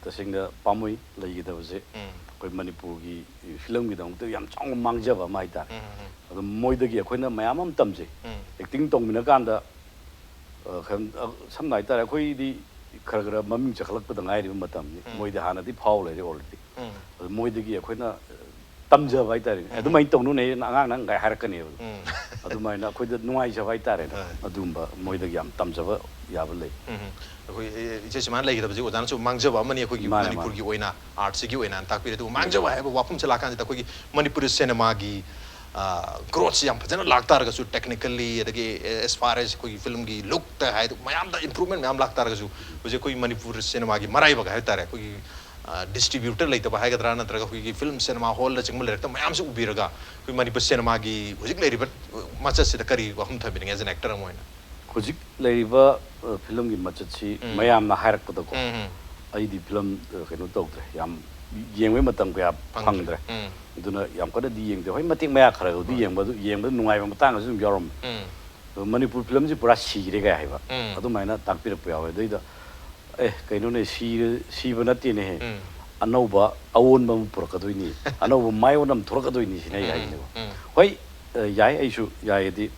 ꯇꯁꯦꯡꯅ ꯄꯥꯝꯃꯨꯏ ꯂꯩꯈꯤꯗꯕꯁꯦ꯫ ꯎꯝ. ꯑꯩꯈꯣꯏ ꯃꯅꯤꯄꯨꯔꯒꯤ ꯐꯤꯂꯝꯒꯤꯗꯃꯛꯇ ꯌꯥꯝ ꯆꯥꯎꯅ ꯃꯥꯡꯖꯕ ꯑꯃ ꯍꯥꯏꯇꯥꯔꯦ꯫ ꯎꯝ, ꯎꯝ, ꯎꯝ. ꯑꯗꯨ ꯃꯣꯏꯗꯒꯤ ꯑꯩꯈꯣꯏꯅ ꯃꯌꯥꯝ ꯑꯃ ꯇꯝꯖꯩ꯫ ꯎꯝ. ꯑꯦꯛꯇꯤꯡ ꯇꯧꯃꯤꯟꯅꯀꯥꯟꯗ ꯑ, ꯈꯔ, ꯑ, ꯁꯝꯅ ꯍꯥꯏꯇꯥꯔꯦ, ꯑꯩꯈꯣꯏꯗꯤ ꯈꯔ ꯈꯔ ꯃꯃꯤꯡ ꯆꯈꯠꯂꯛꯄꯗ ꯉꯥꯏꯔꯤꯕ ꯃꯇꯝꯅꯤ꯫ ꯎꯝ. ꯃꯣꯏꯗꯤ ꯍꯥꯟꯅꯗꯤ ꯐꯥꯎ ꯂꯩꯔꯦ ꯑꯣꯜꯔꯦꯗꯤ꯫ ꯎꯝ. ꯑꯗꯨ ꯃꯣꯏꯗꯒꯤ ꯑꯩꯈꯣꯏꯅ ꯑ, ꯇꯝꯖꯕ ꯍꯥꯏꯇꯥꯔꯦꯅꯦ꯫ ꯎꯝ. ꯑꯗꯨꯃꯥꯏꯅ ꯇꯧꯅꯨꯅꯦ, ꯑꯉꯥꯡꯅ ꯉꯥꯏ ꯍꯥꯏꯔꯛꯀꯅꯦꯕ꯫ ꯎꯝ. ꯑꯗꯨꯃꯥꯏꯅ ꯑꯩꯈꯣꯏꯗ ꯅꯨꯡꯉꯥꯏꯖꯕ ꯍꯥꯏꯇꯥꯔꯦꯅꯦ꯫ ꯍꯣꯏ. ꯑꯗꯨꯝꯕ ꯃꯣꯏꯗꯒꯤ ꯌꯥꯝ ꯇꯝꯖꯕ ꯌꯥꯕ ꯂꯩ꯫ ꯎꯝ. ꯑꯩꯈꯣꯏ ꯏ- ꯏꯆꯦ ꯁꯤꯃꯥꯟ ꯂꯩꯈꯤꯗꯕꯁꯤ ꯑꯣꯖꯥꯅꯁꯨ ꯃꯥꯡꯖꯕ ꯑꯃꯅꯤ ꯑꯩꯈꯣꯏꯒꯤ ꯃꯥꯅꯦ, ꯃꯥꯅꯦ. ꯃꯅꯤꯄꯨꯔꯒꯤ ꯑꯣꯏꯅ ꯑꯥꯔꯠꯁꯤꯒꯤ ꯑꯣꯏꯅ ꯇꯥꯛꯄꯤꯔꯦ꯫ ꯑꯗꯨꯕꯨ ꯃꯥꯡꯖꯕ ꯍꯥꯏꯕ ꯋꯥꯐꯝꯁꯦ ꯂꯥꯛꯀꯥꯟꯁꯤꯗ ꯑꯩꯈꯣꯏꯒꯤ ꯃꯅꯤꯄꯨꯔꯤ ꯁꯤꯅꯦꯃꯥꯒꯤ ꯒ꯭ꯔꯣꯠꯁꯤ ꯌꯥꯝ ꯐꯖꯅ ꯂꯥꯛꯇꯥꯔꯒꯁꯨ, ꯇꯦꯛꯅꯤꯀꯦꯜꯂꯤ ꯑꯗꯒꯤ ꯑꯦꯁ ꯐꯥꯔ ꯑꯦꯁ ꯑꯩꯈꯣꯏꯒꯤ ꯐꯤꯂꯝꯒꯤ ꯂꯨꯛꯇ ꯍꯥꯏꯗꯨ ꯃꯌꯥꯝꯗ ꯏꯝꯄ꯭ꯔꯨꯚꯃꯦꯟ ꯃꯌꯥꯝ ꯂꯥꯛꯇꯥꯔꯒꯁꯨ, ꯍꯧꯖꯤꯛ ꯑꯩꯈꯣꯏ ꯃꯅꯤꯄꯨꯔ ꯁꯤꯅꯦꯃꯥꯒꯤ ꯃꯔꯥꯏꯕꯛ ꯍꯥꯏꯕ ꯇꯥꯔꯦ, ꯑꯩꯈꯣꯏꯒꯤ ꯗꯤꯁꯇ꯭ꯔꯤꯕ꯭ꯌꯨꯇꯔ ꯂꯩꯇꯕ ꯍꯥꯏꯒꯗ꯭ꯔꯥ, ꯅꯠꯇ꯭ꯔꯒ ꯑꯩꯈꯣꯏꯒꯤ ꯐꯤꯂꯝ ꯁꯤꯅꯦꯃꯥ ꯍꯣꯜꯗ ꯆꯤꯡꯕ ꯂꯩꯔꯛꯇꯕ ꯃꯌꯥꯝꯁꯨ ꯎꯕꯤꯔꯒ, ꯑꯩꯈꯣꯏ ꯃꯅꯤꯄꯨꯔ ꯁꯤꯅꯦꯃꯥꯒꯤ ꯍꯧꯖꯤꯛ ꯂꯩꯔꯤꯕ ꯃꯆꯠꯁꯤꯗ ꯀꯔꯤ ꯋꯥꯐꯝ ꯊꯝꯕꯤꯅꯤꯡꯉꯦ, as an actor ꯑꯃ ꯑꯣꯏꯅ? ꯍꯧꯖꯤꯛ ꯂꯩꯔꯤꯕ ꯑ, ꯐꯤꯂꯝꯒꯤ ꯃꯆꯠꯁꯤ ꯎꯝ. ꯃꯌꯥꯝꯅ ꯍꯥꯏꯔꯛꯄꯗꯀꯣ, ꯎꯝ, ꯎꯝ. ꯑꯩꯗꯤ ꯐꯤꯂꯝ ꯑ, ꯀꯩꯅꯣ ꯇꯧꯗ꯭ꯔꯦ, ꯌꯥꯝ ꯌꯦꯡꯕꯩ ꯃꯇꯝ ꯀꯌꯥ ꯐꯪꯗ꯭ꯔꯦ. ꯐꯪꯗ꯭ꯔꯦ꯫ ꯎꯝ. ꯑꯗꯨꯅ ꯌꯥꯝ ꯀꯟꯅꯗꯤ ꯌꯦꯡꯗꯦ꯫ ꯍꯣꯏ, ꯃꯇꯦꯛ ꯃꯌꯥ ꯈꯔ ꯈꯔꯗꯤ ꯍꯣꯏ. ꯌꯦꯡꯕ, ꯑꯗꯨ ꯌꯦꯡꯕꯗ ꯅꯨꯡꯉꯥꯏꯕ ꯃꯇꯥꯡ ꯑꯃꯁꯨ ꯑꯗꯨꯝ ꯌꯥꯎꯔꯝꯃꯦ꯫ ꯎꯝ. ꯃꯅꯤꯄꯨꯔ ꯐꯤꯂꯝꯁꯤ ꯄꯨꯔꯥ ꯁꯤꯔꯦ ꯀꯥꯏ ꯍꯥꯏꯕ꯫ ꯎꯝ. ꯑꯗꯨꯃꯥꯏꯅ ꯇꯥꯛꯄꯤꯔꯛꯄ ꯌꯥꯎꯋꯦ꯫ ꯑꯗꯩꯗ ꯑꯦ ꯀꯩꯅꯣꯅꯦ, ꯁꯤꯔ ꯁꯤꯕ ꯅꯠꯇꯦꯅꯦꯍꯦ, ꯎꯝ. ꯑꯅꯧꯕ ꯑꯑꯣꯟꯕ ꯑꯃ ꯄꯨꯔꯛꯀꯗꯣꯏꯅꯤ, ꯑꯅꯧꯕ ꯃꯥꯏꯑꯣꯟ ꯑꯃ ꯊꯣꯔꯛꯀꯗꯣꯏꯅꯤ ꯁꯤꯅ ꯑꯩ ꯎꯝ, ꯍꯥꯏꯁꯤꯅꯦꯕ꯫ ꯎꯝ. ꯍꯣꯏ, ꯑ, ꯌꯥꯏ, ꯑꯩꯁꯨ ꯌꯥꯏ꯫ ꯍꯥꯏꯗꯤ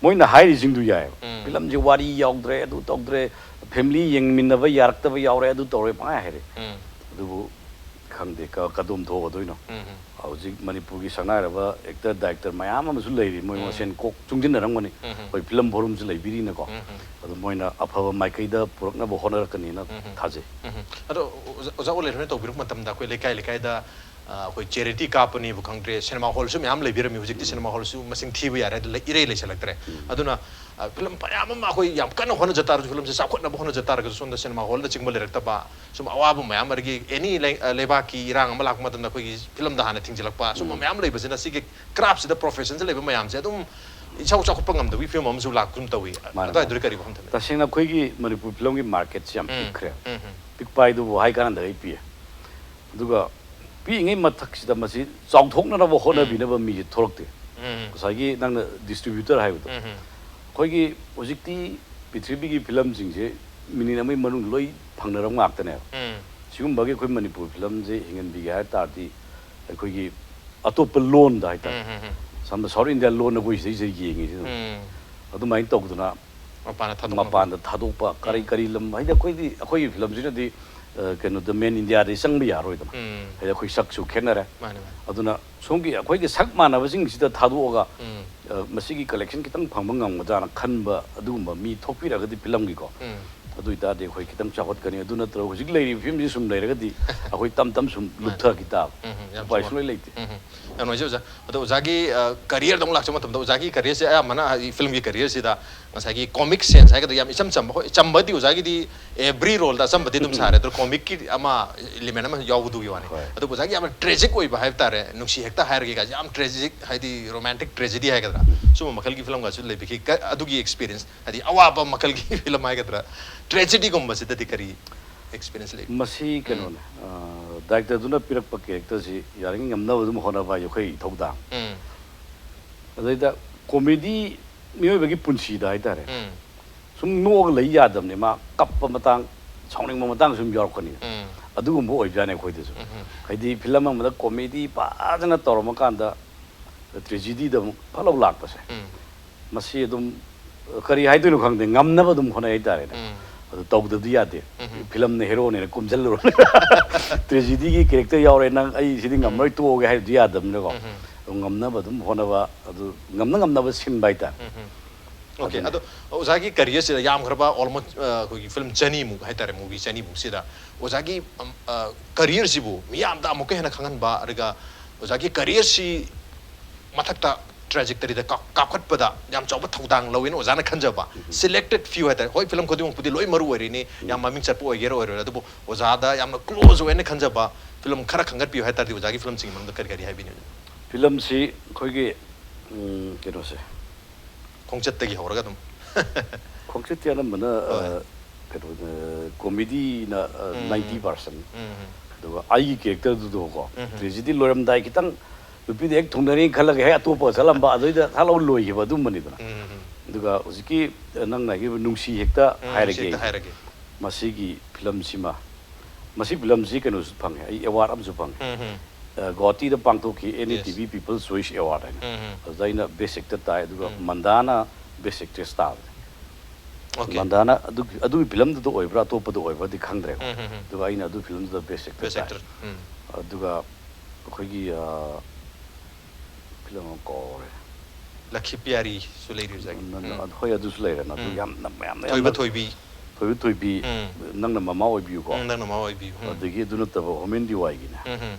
ꯃꯣꯏꯅ ꯍꯥꯏꯔꯤꯁꯤꯡꯗꯨ ꯌꯥꯏꯑꯕ꯫ ꯎꯝ. ꯐꯤꯂꯝꯁꯦ ꯋꯥꯔꯤ ꯌꯥꯎꯗ꯭ꯔꯦ, ꯑꯗꯨ ꯇꯧꯗ꯭ꯔꯦ, ꯐꯦꯃꯤꯂꯤ ꯌꯦꯡꯃꯤꯟꯅꯕ ꯌꯥꯔꯛꯇꯕ ꯌꯥꯎꯔꯦ, ꯑꯗꯨ ꯇꯧꯔꯦ, ꯄꯪꯍꯥꯏ ꯍꯥꯏꯔꯦ꯫ ꯎꯝ. ꯑꯗꯨꯕꯨ ꯈꯪꯗꯦ ꯀ- ꯀꯗꯣꯝ ꯊꯣꯛꯀꯗꯣꯏꯅꯣ꯫ ꯎꯝ. ꯍꯧꯖꯤꯛ ꯃꯅꯤꯄꯨꯔꯒꯤ ꯁꯛꯅꯥꯏꯔꯕ ꯑꯦꯛꯇꯔ ꯗꯥꯏꯔꯦꯛꯇꯔ ꯃꯌꯥꯝ ꯑꯃꯁꯨ ꯂꯩꯔꯤ, ꯃꯣꯏ ꯎꯝ. ꯃꯁꯦꯟ ꯀꯣꯛ ꯆꯨꯡꯁꯤꯟꯅꯔꯝꯒꯅꯤ꯫ ꯎꯝ. ꯑꯩꯈꯣꯏ ꯐꯤꯂꯝ ꯐꯣꯔꯝꯁꯨ ꯂꯩꯕꯤꯔꯤꯅꯀꯣ꯫ ꯎꯝ. ꯑꯗꯨ ꯃꯣꯏꯅ ꯑꯐꯕ ꯃꯥꯏꯀꯩꯗ ꯄꯨꯔꯛꯅꯕ ꯍꯣꯠꯅꯔꯛꯀꯅꯤꯅ ꯎꯝ. ꯊꯥꯖꯩ꯫ ꯎꯝ. ꯑꯗꯣ ꯑꯣꯖꯥ, ꯑꯣꯖꯥ ꯑꯣꯂꯦꯟ ꯍꯣꯏꯅ ꯇꯧꯕꯤꯔꯛꯄ ꯃꯇꯝꯗ ꯑꯩꯈꯣꯏ ꯂꯩꯀꯥꯏ ꯂꯩꯀꯥꯏꯗ, ꯑ, ꯑꯩꯈꯣꯏ ꯆꯦꯔꯤꯇꯤ ꯀꯥꯞꯄꯅꯦꯕꯨ ꯈꯪꯗ꯭ꯔꯦ, ꯁꯤꯅꯦꯃꯥ ꯍꯣꯜꯁꯨ ꯃꯌꯥꯝ ꯂꯩꯕꯤꯔꯝꯃꯤ, ꯍꯧꯖꯤꯛꯇꯤ ꯁꯤꯅꯦꯃꯥ ꯍꯣꯜꯁꯨ ꯃꯁꯤꯡ ꯊꯤꯕ ꯌꯥꯔꯦ, ꯑꯗꯨ ꯂꯩ- ꯏꯔꯩ ꯂꯩꯁꯜꯂꯛꯇ꯭ꯔꯦ꯫ ꯑꯗꯨꯅ, ꯑ, ꯐꯤꯂꯝ ꯐꯅꯌꯥꯝ ꯑꯃ ꯑꯩꯈꯣꯏ ꯌꯥꯝ ꯀꯟꯅ ꯍꯣꯠꯅꯖ ꯇꯥꯔꯁꯨ, ꯐꯤꯂꯝꯁꯦ ꯆꯥꯎꯈꯠꯅꯕ ꯍꯣꯠꯅꯖ ꯇꯥꯔꯒꯁꯨ, ꯁꯣꯝꯗ ꯁꯤꯅꯦꯃꯥ ꯍꯣꯜꯅꯆꯤꯡꯕ ꯂꯩꯔꯛꯇꯕ, ꯁꯨꯝ ꯑꯋꯥꯕ ꯃꯌꯥꯝ, ꯑꯗꯒꯤ ꯑꯦꯅꯤ ꯂꯩ-, ꯑ, ꯂꯩꯕꯥꯛꯀꯤ ꯏꯔꯥꯡ ꯑꯃ ꯂꯥꯛꯄ ꯃꯇꯝꯗ ꯑꯩꯈꯣꯏꯒꯤ ꯐꯤꯂꯝꯗ ꯍꯥꯟꯅ ꯊꯤꯡꯖꯤꯜꯂꯛꯄ, ꯁꯨꯝꯕ ꯃꯌꯥꯝ ꯂꯩꯕꯁꯤꯅ ꯁꯤꯒꯤ ꯀ꯭ꯔꯥꯐꯁꯤꯗ ꯄ꯭ꯔꯣꯐꯦꯁꯟꯁꯦ ꯂꯩꯕ ꯃꯌꯥꯝꯁꯦ ꯑꯗꯨꯝ ꯏꯆꯥꯎ ꯆꯥꯎꯈꯠꯄ ꯉꯝꯗꯕꯒꯤ ꯐꯤꯕꯝ ꯑꯃꯁꯨ ꯂꯥꯛꯄꯒꯨꯝ ꯇꯧꯏ꯫ ꯃꯥꯅꯦ, ꯑꯗꯨꯋꯥꯏꯗꯨꯗꯤ ꯀꯔꯤ ꯋꯥꯐꯝ ꯊꯝꯕꯤ? ꯇꯁꯦꯡꯅ ꯑꯩꯈꯣꯏꯒꯤ ꯃꯅꯤꯄꯨꯔ ꯐꯤꯂꯝꯒꯤ ꯃꯥꯔꯀꯦꯠꯁꯤ ꯌꯥꯝ ꯎꯝ, ꯄꯤꯛꯈ꯭ꯔꯦ꯫ ꯎꯝ, ꯎꯝ. ꯄꯤꯛꯄ ꯍꯥꯏꯗꯨꯕꯨ ꯍꯥꯏ ꯀꯥꯟꯅꯗ ꯑꯩ ꯄꯤꯛꯑꯦ꯫ ꯑꯗꯨꯒ ꯄꯤꯛꯏꯉꯩ ꯃꯊꯛꯁꯤꯗ ꯃꯁꯤ ꯆꯥꯎꯊꯣꯛꯅꯅꯕ ꯍꯣꯠꯅꯕꯤꯅꯕ ꯃꯤꯁꯦ ꯊꯣꯛꯂꯛꯇꯦ꯫ ꯎꯝ. ꯉꯁꯥꯏꯒꯤ ꯅꯪꯅ ꯗꯤꯁꯇ꯭ꯔꯤꯕ꯭ꯌꯨꯇꯔ ꯍꯥꯏꯕꯗꯣ, ꯎꯝ, ꯎꯝ. ꯑꯩꯈꯣꯏꯒꯤ ꯍꯧꯖꯤꯛꯇꯤ ꯄ꯭ꯔꯤꯊꯤꯕꯤꯒꯤ ꯐꯤꯂꯝꯁꯤꯡꯁꯦ ꯃꯤꯅꯤꯠ ꯑꯃꯒꯤ ꯃꯅꯨꯡꯗ ꯂꯣꯏ ꯐꯪꯅꯔꯕ ꯉꯥꯛꯇꯅꯦꯕ꯫ ꯎꯝ. ꯁꯤꯒꯨꯝꯕꯒꯤ ꯑꯩꯈꯣꯏ ꯃꯅꯤꯄꯨꯔ ꯐꯤꯂꯝꯁꯦ ꯍꯤꯡꯍꯟꯕꯤꯒꯦ ꯍꯥꯏ ꯇꯥꯔꯗꯤ ꯑꯩꯈꯣꯏꯒꯤ ꯑꯇꯣꯞꯄ ꯂꯣꯟꯗ ꯍꯥꯏꯇꯥꯔꯦ, ꯎꯝ, ꯎꯝ, ꯎꯝ. ꯁꯝꯅ ꯁꯥꯎꯠ ꯏꯟꯗꯤꯌꯥ ꯂꯣꯟ ꯑꯩꯈꯣꯏ ꯁꯤꯗꯩꯁꯤꯗ ꯌꯦꯡꯉꯤꯁꯤ ꯑꯗꯨꯝ꯫ ꯎꯝ. ꯑꯗꯨꯃꯥꯏꯅ ꯇꯧꯗꯅ ꯃꯄꯥꯟꯗ ꯊꯥꯗꯣꯛꯅꯕ. ꯃꯄꯥꯟꯗ ꯊꯥꯗꯣꯛꯄ ꯀꯔꯤ ꯎꯝ. ꯀꯔꯤ ꯂꯝ, ꯍꯥꯏꯗꯤ ꯑꯩꯈꯣꯏꯗꯤ ꯑꯩꯈꯣꯏꯒꯤ ꯐꯤꯂꯝꯁꯤꯅꯗꯤ, ꯑ, ꯀꯩꯅꯣꯗ ꯃꯦꯟ ꯏꯟꯗꯤꯌꯥꯗꯒꯤ ꯆꯪꯕ ꯌꯥꯔꯣꯏꯗꯅ꯫ ꯎꯝ. ꯍꯥꯏꯗꯤ ꯑꯩꯈꯣꯏ ꯁꯛꯁꯨ ꯈꯦꯠꯅꯔꯦ꯫ ꯃꯥꯅꯦ, ꯃꯥꯅꯦ. ꯑꯗꯨꯅ ꯁꯣꯝꯒꯤ ꯑꯩꯈꯣꯏꯒꯤ ꯁꯛ ꯃꯥꯟꯅꯕꯁꯤꯡꯁꯤꯗ ꯊꯥꯗꯣꯛꯑꯒ, ꯎꯝ. ꯑ, ꯃꯁꯤꯒꯤ ꯀꯂꯦꯛꯁꯟ ꯈꯤꯇꯪ ꯐꯪꯕ ꯉꯝꯒꯗ꯭ꯔꯥꯅ ꯈꯟꯕ ꯑꯗꯨꯒꯨꯝꯕ ꯃꯤ ꯊꯣꯛꯄꯤꯔꯒꯗꯤ ꯐꯤꯂꯝꯒꯤꯀꯣ, ꯎꯝ. ꯑꯗꯨ ꯑꯣꯏꯇꯥꯔꯗꯤ ꯑꯩꯈꯣꯏ ꯈꯤꯇꯪ ꯆꯥꯎꯈꯠꯀꯅꯤ꯫ ꯑꯗꯨ ꯅꯠꯇ꯭ꯔꯒ ꯍꯧꯖꯤꯛ ꯂꯩꯔꯤꯕ ꯐꯤꯕꯝꯁꯤ ꯁꯨꯝ ꯂꯩꯔꯒꯗꯤ ꯑꯩꯈꯣꯏ ꯇꯝ ꯇꯝ ꯁꯨꯝ ꯂꯨꯞꯊꯈꯤ ꯇꯥꯕ꯫ ꯎꯝ, ꯎꯝ, ꯌꯥꯝ ꯎꯄꯥꯏ ꯆꯨꯝꯕ. ꯁꯨꯡꯂꯩ ꯂꯩꯇꯦ꯫ ꯎꯝ, ꯎꯝ. ꯌꯥꯝ ꯅꯨꯡꯉꯥꯏꯖꯩ ꯑꯣꯖꯥ꯫ ꯑꯗꯣ ꯑꯣꯖꯥꯒꯤ, ꯑ, ꯀꯔꯤꯌꯔꯗ ꯑꯃꯨꯛ ꯂꯥꯛꯆꯕ ꯃꯇꯝꯗ ꯑꯣꯖꯥꯒꯤ ꯀꯔꯤꯌꯔꯁꯦ ꯑꯌꯥꯝꯕꯅ ꯍꯥꯏꯗꯤ ꯐꯤꯂꯝꯒꯤ ꯀꯔꯤꯌꯔꯁꯤꯗ ꯉꯁꯥꯏꯒꯤ ꯀꯣꯃꯤꯛ ꯁꯦꯟꯁ ꯍꯥꯏꯒꯗ꯭ꯔꯥ, ꯌꯥꯝ ꯏꯆꯝ ꯆꯝꯕ, ꯍꯣꯏ, ꯆꯝꯕꯗꯤ ꯑꯣꯖꯥꯒꯤꯗꯤ ꯑꯦꯕ꯭ꯔꯤ ꯔꯣꯜꯗ ꯑꯆꯝꯕꯗꯤ ꯑꯗꯨꯝ ꯁꯥꯔꯦ, ꯑꯗꯣ ꯀꯣꯃꯤꯛꯀꯤ ꯑꯃ ꯏꯂꯤꯃꯦꯟ ꯑꯃ ꯌꯥꯎꯕꯗꯨꯒꯤ ꯋꯥꯅꯤ꯫ ꯍꯣꯏ. ꯑꯗꯨꯕꯨ ꯑꯣꯖꯥꯒꯤ ꯌꯥꯝꯅ ꯇ꯭ꯔꯦꯖꯤꯛ ꯑꯣꯏꯕ ꯍꯥꯏꯕ ꯇꯥꯔꯦ, ꯅꯨꯡꯁꯤ ꯍꯦꯛꯇ ꯍꯥꯏꯔꯒꯦ ꯀꯥꯏꯁꯦ, ꯌꯥꯝ ꯇ꯭ꯔꯦꯖꯤꯛ, ꯍꯥꯏꯗꯤ ꯔꯣꯃꯥꯟꯇꯤꯛ ꯇ꯭ꯔꯦꯖꯤꯗꯤ ꯍꯥꯏꯒꯗ꯭ꯔꯥ, ꯁꯨꯝꯕ ꯃꯈꯜꯒꯤ ꯐꯤꯂꯝꯒꯁꯨ ꯂꯩꯕꯤꯈꯤ꯫ ꯀ-, ꯑꯗꯨꯒꯤ ꯑꯦꯛꯁꯄꯤꯔꯤꯌꯟꯁ, ꯍꯥꯏꯗꯤ ꯑꯋꯥꯕ ꯃꯈꯜꯒꯤ ꯐꯤꯂꯝ ꯍꯥꯏꯒꯗ꯭ꯔꯥ, ꯇ꯭ꯔꯦꯖꯤꯗꯤꯒꯨꯝꯕꯁꯤꯗꯗꯤ ꯀꯔꯤ ꯑꯦꯛꯁꯄꯤꯔꯤꯌꯟꯁ ꯂꯩ? ꯃꯁꯤ ꯀꯩꯅꯣꯅꯦ, ꯑ, ꯗꯥꯏꯔꯦꯛꯇꯔꯗꯨꯅ ꯄꯤꯔꯛꯄ ꯀꯦꯔꯦꯛꯇꯔꯁꯤ ꯌꯥꯔꯤꯉꯩ ꯉꯝꯅꯕ ꯑꯗꯨꯝ ꯍꯣꯠꯅꯕ ꯍꯥꯏꯁꯦ ꯑꯩꯈꯣꯏ ꯏꯊꯧꯗꯥꯡ꯫ ꯎꯝ. ꯑꯗꯩꯗ ꯀꯣꯃꯦꯗꯤ ꯃꯤꯑꯣꯏꯕꯒꯤ ꯄꯨꯟꯁꯤꯗ ꯍꯥꯏꯇꯥꯔꯦ, ꯎꯝ ꯁꯨꯝ ꯅꯣꯛꯑꯒ ꯂꯩ ꯌꯥꯗꯕꯅꯤ, ꯃꯥ ꯀꯞꯄ ꯃꯇꯥꯡ, ꯁꯥꯎꯅꯤꯡꯕ ꯃꯇꯥꯡ ꯁꯨꯝ ꯌꯥꯎꯔꯛꯀꯅꯤ꯫ ꯎꯝ ꯑꯗꯨꯒꯨꯝꯕ ꯑꯣꯏꯕꯖꯥꯠꯅꯤ ꯑꯩꯈꯣꯏꯗꯁꯨ꯫ ꯎꯝ ꯍꯥꯏꯗꯤ ꯐꯤꯂꯝ ꯑꯃꯗ ꯀꯣꯃꯦꯗꯤ ꯐꯖꯅ ꯇꯧꯔꯝꯃꯀꯥꯟꯗ ꯇ꯭ꯔꯦꯖꯤꯗꯤꯗ ꯑꯃꯨꯛ ꯐꯠꯂꯥꯎ ꯂꯥꯛꯄꯁꯦ, ꯎꯝ ꯃꯁꯤ ꯑꯗꯨꯝ ꯀꯔꯤ ꯍꯥꯏꯗꯣꯏꯅꯣ ꯈꯪꯗꯦ, ꯉꯝꯅꯕ ꯑꯗꯨꯝ ꯍꯣꯠꯅꯩ ꯍꯥꯏꯇꯥꯔꯦꯅꯦ꯫ ꯎꯝ ꯑꯗꯨ ꯇꯧꯗꯕꯗꯤ ꯌꯥꯗꯦ꯫ ꯎꯝ ꯐꯤꯂꯝꯅ ꯍꯦꯔꯣꯅꯦꯅ ꯀꯨꯝꯁꯤꯜꯂꯨꯔꯣ꯫ ꯇ꯭ꯔꯦꯖꯤꯗꯤꯒꯤ ꯀꯦꯔꯦꯛꯇꯔ ꯌꯥꯎꯔꯦ, ꯅꯪ ꯑꯩ ꯁꯤꯗꯤ ꯉꯝꯃꯔꯣꯏ, ꯇꯣꯛꯑꯒꯦ ꯍꯥꯏꯕꯗꯤ ꯌꯥꯗꯕꯅꯤꯅꯀꯣ꯫ ꯎꯝ ꯑꯗꯨ ꯉꯝꯅꯕ ꯑꯗꯨꯝ ꯍꯣꯠꯅꯕ, ꯑꯗꯨ ꯉꯝꯅ ꯉꯝꯅꯕ ꯁꯤꯟꯕ ꯍꯥꯏꯇꯥꯔꯦ꯫ ꯎꯝ ꯎꯝ ꯑꯣꯀꯦ꯫ ꯑꯗꯨꯅꯦ꯫ ꯑꯗꯣ ꯑꯣꯖꯥꯒꯤ ꯀꯦꯔꯤꯌꯔꯁꯤꯗ ꯌꯥꯝꯈ꯭ꯔꯕ ꯑꯣꯜꯃꯣꯁ ꯑꯩꯈꯣꯏꯒꯤ ꯐꯤꯂꯝ ꯆꯅꯤꯃꯨꯛ ꯍꯥꯏꯇꯥꯔꯦ, ꯃꯨꯚꯤ ꯆꯅꯤꯃꯨꯛꯁꯤꯗ ꯑꯣꯖꯥꯒꯤ ꯀꯦꯔꯤꯌꯔꯁꯤꯕꯨ ꯃꯤꯌꯥꯝꯗ ꯑꯃꯨꯛꯀ ꯍꯦꯟꯅ ꯈꯪꯍꯟꯕ, ꯑꯗꯨꯒ ꯑꯣꯖꯥꯒꯤ ꯀꯦꯔꯤꯌꯔꯁꯤ ꯃꯊꯛꯇ ꯇ꯭ꯔꯦꯖꯦꯛꯇꯔꯤꯗ ꯀꯥꯞꯈꯠꯄꯗ ꯌꯥꯝ ꯆꯥꯎꯕ ꯊꯧꯗꯥꯡ ꯂꯧꯋꯦꯅ ꯑꯣꯖꯥꯅ ꯈꯟꯖꯕ ꯁꯦꯂꯦꯛꯇꯦꯠ ꯐ꯭ꯌꯨ ꯍꯥꯏꯇꯥꯔꯦ꯫ ꯍꯣꯏ, ꯐꯤꯂꯝ ꯈꯨꯗꯤꯡꯃꯛꯄꯨꯗꯤ ꯂꯣꯏ ꯃꯔꯨ ꯑꯣꯏꯔꯤꯅꯤ, ꯌꯥꯝ ꯃꯃꯤꯡ ꯆꯠꯄ ꯑꯣꯏꯒꯦꯔꯥ ꯑꯣꯏꯔꯣꯏꯔꯥ, ꯑꯗꯨꯕꯨ ꯑꯣꯖꯥꯗ ꯌꯥꯝꯅ ꯀ꯭ꯂꯣꯖ ꯑꯣꯏꯅ ꯈꯟꯖꯕ ꯐꯤꯂꯝ ꯈꯔ ꯈꯟꯒꯠꯄꯤꯌꯨ ꯍꯥꯏ ꯇꯥꯔꯗꯤ ꯑꯣꯖꯥꯒꯤ ꯐꯤꯂꯝꯁꯤꯡꯒꯤ ꯃꯅꯨꯡꯗ ꯀꯔꯤ ꯀꯔꯤ ꯍꯥꯏꯕꯤꯅꯤꯡꯉꯤ? ꯐꯤꯂꯝꯁꯤ ꯑꯩꯈꯣꯏꯒꯤ, ꯎꯝ, ꯀꯩꯅꯣꯁꯦ, ꯈꯣꯡꯆꯠꯇꯒꯤ ꯍꯧꯔꯒ ꯑꯗꯨꯝ꯫ ꯈꯣꯡꯆꯠꯇꯤ ꯑꯅꯝꯕꯅ, ꯍꯣꯏ꯫ ꯑ, ꯀꯩꯅꯣ, ꯀꯣꯃꯦꯗꯤꯅ ꯎꯝ꯫ Ninety percent. ꯎꯝ ꯑꯗꯨꯒ ꯑꯩꯒꯤ ꯀꯦꯔꯦꯛꯇꯔꯗꯨꯗꯀꯣ, ꯎꯝ꯫ ꯇ꯭ꯔꯦꯖꯤꯗꯤ ꯂꯣꯏꯔꯝꯗꯥꯏ ꯈꯤꯇꯪ ꯅꯨꯄꯤꯗ ꯍꯦꯛ ꯊꯨꯡꯅꯔꯤ ꯈꯜꯂꯒ ꯍꯦꯛ ꯑꯇꯣꯞꯄ ꯆꯠꯂꯝꯕ, ꯑꯗꯨꯏꯗ ꯊꯥꯛ ꯂꯧ ꯂꯣꯏꯈꯤꯕ ꯑꯗꯨꯝꯕꯅꯤꯗꯅ꯫ ꯎꯝ ꯎꯝ ꯑꯗꯨꯒ ꯍꯧꯖꯤꯛꯀꯤ, ꯑ, ꯅꯪꯅ ꯍꯥꯏꯈꯤꯕ ꯅꯨꯡꯁꯤ ꯍꯦꯛꯇ ꯎꯝ, ꯍꯥꯏꯔꯒꯦ꯫ ꯍꯦꯛꯇ ꯍꯥꯏꯔꯒꯦ꯫ ꯃꯁꯤꯒꯤ ꯐꯤꯂꯝꯁꯤꯃ, ꯃꯁꯤ ꯐꯤꯂꯝꯁꯤ ꯀꯩꯅꯣꯁꯨ ꯐꯪꯉꯦ, ꯑꯩ ꯑꯦꯋꯥꯔꯗ ꯑꯃꯁꯨ ꯐꯪꯉꯦ꯫ ꯎꯝ ꯎꯝ ꯑ, ꯒꯨꯋꯥꯍꯥꯇꯤꯗ ꯄꯥꯡꯊꯣꯛꯈꯤ N E Yes. T V People's Choice Award ꯍꯥꯏꯅ꯫ ꯎꯝ ꯎꯝ ꯑꯗꯨꯗ ꯑꯩꯅ ꯕꯦꯁ ꯑꯦꯛꯇꯔ ꯇꯥꯏ, ꯑꯗꯨꯒ ꯎꯝ꯫ ꯃꯟꯗꯥꯅ ꯕꯦꯁ ꯑꯦꯛꯇ꯭ꯔꯦꯁ ꯇꯥꯕꯅꯦ꯫ ꯑꯣꯀꯦ꯫ ꯃꯟꯗꯥꯅ ꯑꯗꯨꯒꯤ, ꯑꯗꯨꯒꯤ ꯐꯤꯂꯝꯗꯨꯗ ꯑꯣꯏꯕ꯭ꯔꯥ ꯑꯇꯣꯞꯄꯗ ꯑꯣꯏꯕ꯭ꯔꯥꯗꯤ ꯈꯪꯗ꯭ꯔꯦꯀꯣ꯫ ꯎꯝ ꯎꯝ ꯎꯝ꯫ ꯑꯗꯨꯒ ꯑꯩꯅ ꯑꯗꯨ ꯐꯤꯂꯝꯗꯨꯗ ꯕꯦꯁ ꯑꯦꯛꯇꯔ ꯕꯦꯁ ꯇꯥꯏ꯫ ꯑꯦꯛꯇꯔ꯫ ꯎꯝ꯫ ꯑꯗꯨꯒ ꯑꯩꯈꯣꯏꯒꯤ, ꯑ, ꯐꯤꯂꯝ ꯑꯃ ꯀꯥꯎꯔꯦ꯫ ꯂꯈꯤ ꯄꯤꯌꯥꯔꯤꯁꯨ ꯂꯩꯔꯤ ꯑꯣꯖꯥꯒꯤ꯫ ꯅ-, ꯅ-, ꯎꯝ꯫ ꯑꯗꯨ-, ꯍꯣꯏ, ꯑꯗꯨꯁꯨ ꯂꯩꯔꯦꯅ꯫ ꯑꯗꯨ ꯎꯝ꯫ ꯌꯥꯝꯅ ꯃꯌꯥꯝꯅ ꯊꯣꯏꯕ ꯌꯥꯝꯅ ꯊꯣꯏꯕꯤ꯫ ꯊꯣꯏꯕ ꯊꯣꯏꯕꯤ, ꯎꯝ꯫ ꯅꯪꯅ ꯃꯃꯥ ꯑꯣꯏꯕꯤꯌꯨꯀꯣ꯫ ꯎꯝ, ꯅꯪꯅ ꯃꯃꯥ ꯑꯣꯏꯕꯤꯌꯨ꯫ ꯎꯝ꯫ ꯑꯗꯒꯤ ꯑꯗꯨ ꯅꯠꯇꯕ ꯍꯣꯃꯦꯟ ꯗꯤꯋꯥꯏꯒꯤꯅꯦ꯫ ꯎꯝ ꯎꯝ꯫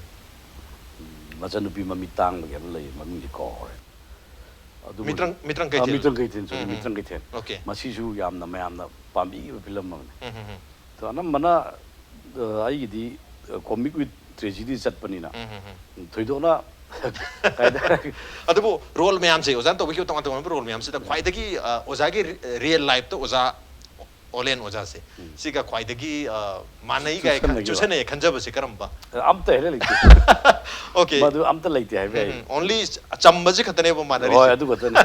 ꯎꯝ, ꯃꯆꯟꯅꯨꯄꯤ ꯃꯃꯤꯠ ꯇꯥꯡꯕꯒꯤ ꯑꯃ ꯂꯩꯌꯦ, ꯃꯃꯤꯡꯗꯤ ꯀꯥꯎꯔꯦ꯫ ꯑꯗꯨ ꯃꯤꯇ꯭ꯔꯪ-, ꯃꯤꯇ꯭ꯔꯪ ꯑ, ꯀꯩꯊꯦꯜ꯫ ꯃꯤꯇ꯭ꯔꯪ ꯀꯩꯊꯦꯜ, sorry, ꯎꯝ ꯎꯝ꯫ ꯃꯤꯇ꯭ꯔꯪ ꯀꯩꯊꯦꯜ꯫ ꯑꯣꯀꯦ꯫ ꯃꯁꯤꯁꯨ ꯌꯥꯝꯅ ꯃꯌꯥꯝꯅ ꯄꯥꯝꯕꯤꯈꯤꯕ ꯐꯤꯂꯝ ꯑꯃꯅꯤ꯫ ꯎꯝ ꯎꯝ ꯎꯝ꯫ ꯑꯗꯣ ꯑꯅꯝꯕꯅ, ꯑ, ꯑꯩꯒꯤꯗꯤ, ꯑ, comic with tragedy ꯆꯠꯄꯅꯤꯅ, ꯎꯝ ꯎꯝ ꯎꯝ꯫ ꯎꯝ, ꯊꯣꯏꯗꯣꯛꯅ ꯀꯥꯏꯗ ꯑꯗꯨꯕꯨ ꯔꯣꯜ ꯃꯌꯥꯝꯁꯦ, ꯑꯣꯖꯥꯅ ꯇꯧꯕꯤꯈꯤꯕ ꯇꯣꯉꯥꯟ ꯇꯣꯉꯥꯟꯕ ꯔꯣꯜ ꯃꯌꯥꯝꯁꯤꯗ ꯈ꯭ꯋꯥꯏꯗꯒꯤ, ꯑ, ꯑꯣꯖꯥꯒꯤ ꯔꯤ-, ꯔꯤꯌꯦꯜ ꯂꯥꯏꯐꯇ ꯑꯣꯖꯥ ꯑꯣꯂꯦꯟ ꯑꯣꯖꯥꯁꯦ, ꯎꯝ꯫ ꯁꯤꯒ ꯈ꯭ꯋꯥꯏꯗꯒꯤ, ꯑ, ꯃꯥꯟꯅꯩ ꯀꯥꯏ ꯈꯟ-, ꯆꯨꯁꯟꯅꯈꯤꯕ꯫ ꯆꯨꯁꯟꯅꯩ ꯈꯟꯖꯕꯁꯦ ꯀꯔꯝꯕ? ꯑꯝꯇ ꯍꯦꯛ ꯂꯩꯇꯦ꯫ Okay. ꯃꯗꯨ ꯑꯝꯇ ꯂꯩꯇꯦ ꯍꯥꯏꯕ ꯌꯥꯏ꯫ Only ꯑꯆꯝꯕꯁꯤ ꯈꯛꯇꯅꯦꯕ ꯍꯣꯏ, ꯃꯥꯟꯅꯔꯤꯁꯦ꯫ ꯑꯗꯨ ꯈꯛꯇꯅꯤ꯫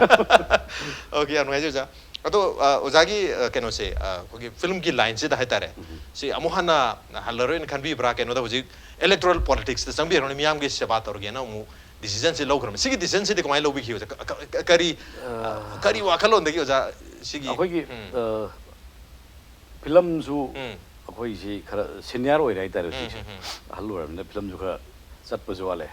Okay, ꯌꯥꯝ ꯅꯨꯡꯉꯥꯏꯖꯩ ꯑꯣꯖꯥ꯫ ꯑꯗꯣ ꯑ, ꯑꯣꯖꯥꯒꯤ ꯑ, ꯀꯩꯅꯣꯁꯦ, ꯑ, ꯑꯩꯈꯣꯏꯒꯤ ꯐꯤꯂꯝꯒꯤ ꯂꯥꯏꯟꯁꯤꯗ ꯍꯥꯏꯇꯥꯔꯦ, ꯁꯤ ꯑꯃꯨꯛ ꯍꯟꯅ ꯍꯜꯂꯔꯣꯏꯅ ꯈꯟꯕꯤꯕ꯭ꯔꯥ? ꯀꯩꯅꯣꯗ ꯍꯧꯖꯤꯛ electoral politicsꯇ ꯆꯪꯕꯤꯔꯕꯅꯤꯅ ꯃꯤꯌꯥꯝꯒꯤ ꯁꯦꯕꯥ ꯇꯧꯔꯒꯦꯅ ꯑꯃꯨꯛ decisionꯁꯦ ꯂꯧꯈ꯭ꯔꯕꯅꯤ꯫ ꯁꯤꯒꯤ decisionꯁꯤꯗꯤ ꯀꯃꯥꯏꯅ ꯂꯧꯕꯤꯈꯤ ꯑꯣꯖꯥ? ꯀ- ꯀ- ꯀ- ꯀꯔꯤ ꯀꯔꯤ ꯋꯥꯈꯜꯂꯣꯟꯗꯒꯤ ꯑꯣꯖꯥ ꯁꯤꯒꯤ ꯑꯩꯈꯣꯏꯒꯤ ꯎꯝ, ꯑ, ꯐꯤꯂꯝꯁꯨ ꯎꯝ, ꯑꯩꯈꯣꯏꯁꯤ ꯈꯔ senior ꯑꯣꯏꯔꯦ ꯍꯥꯏꯇꯥꯔꯦ ꯎꯝ, ꯍꯧꯖꯤꯛꯁꯦ꯫ ꯎꯝ, ꯎꯝ, ꯑꯍꯜ ꯑꯣꯏꯔꯕꯅꯤꯅ ꯐꯤꯂꯝꯁꯨ ꯈꯔ ꯆꯠꯄꯁꯨ ꯋꯥꯠꯂꯦ꯫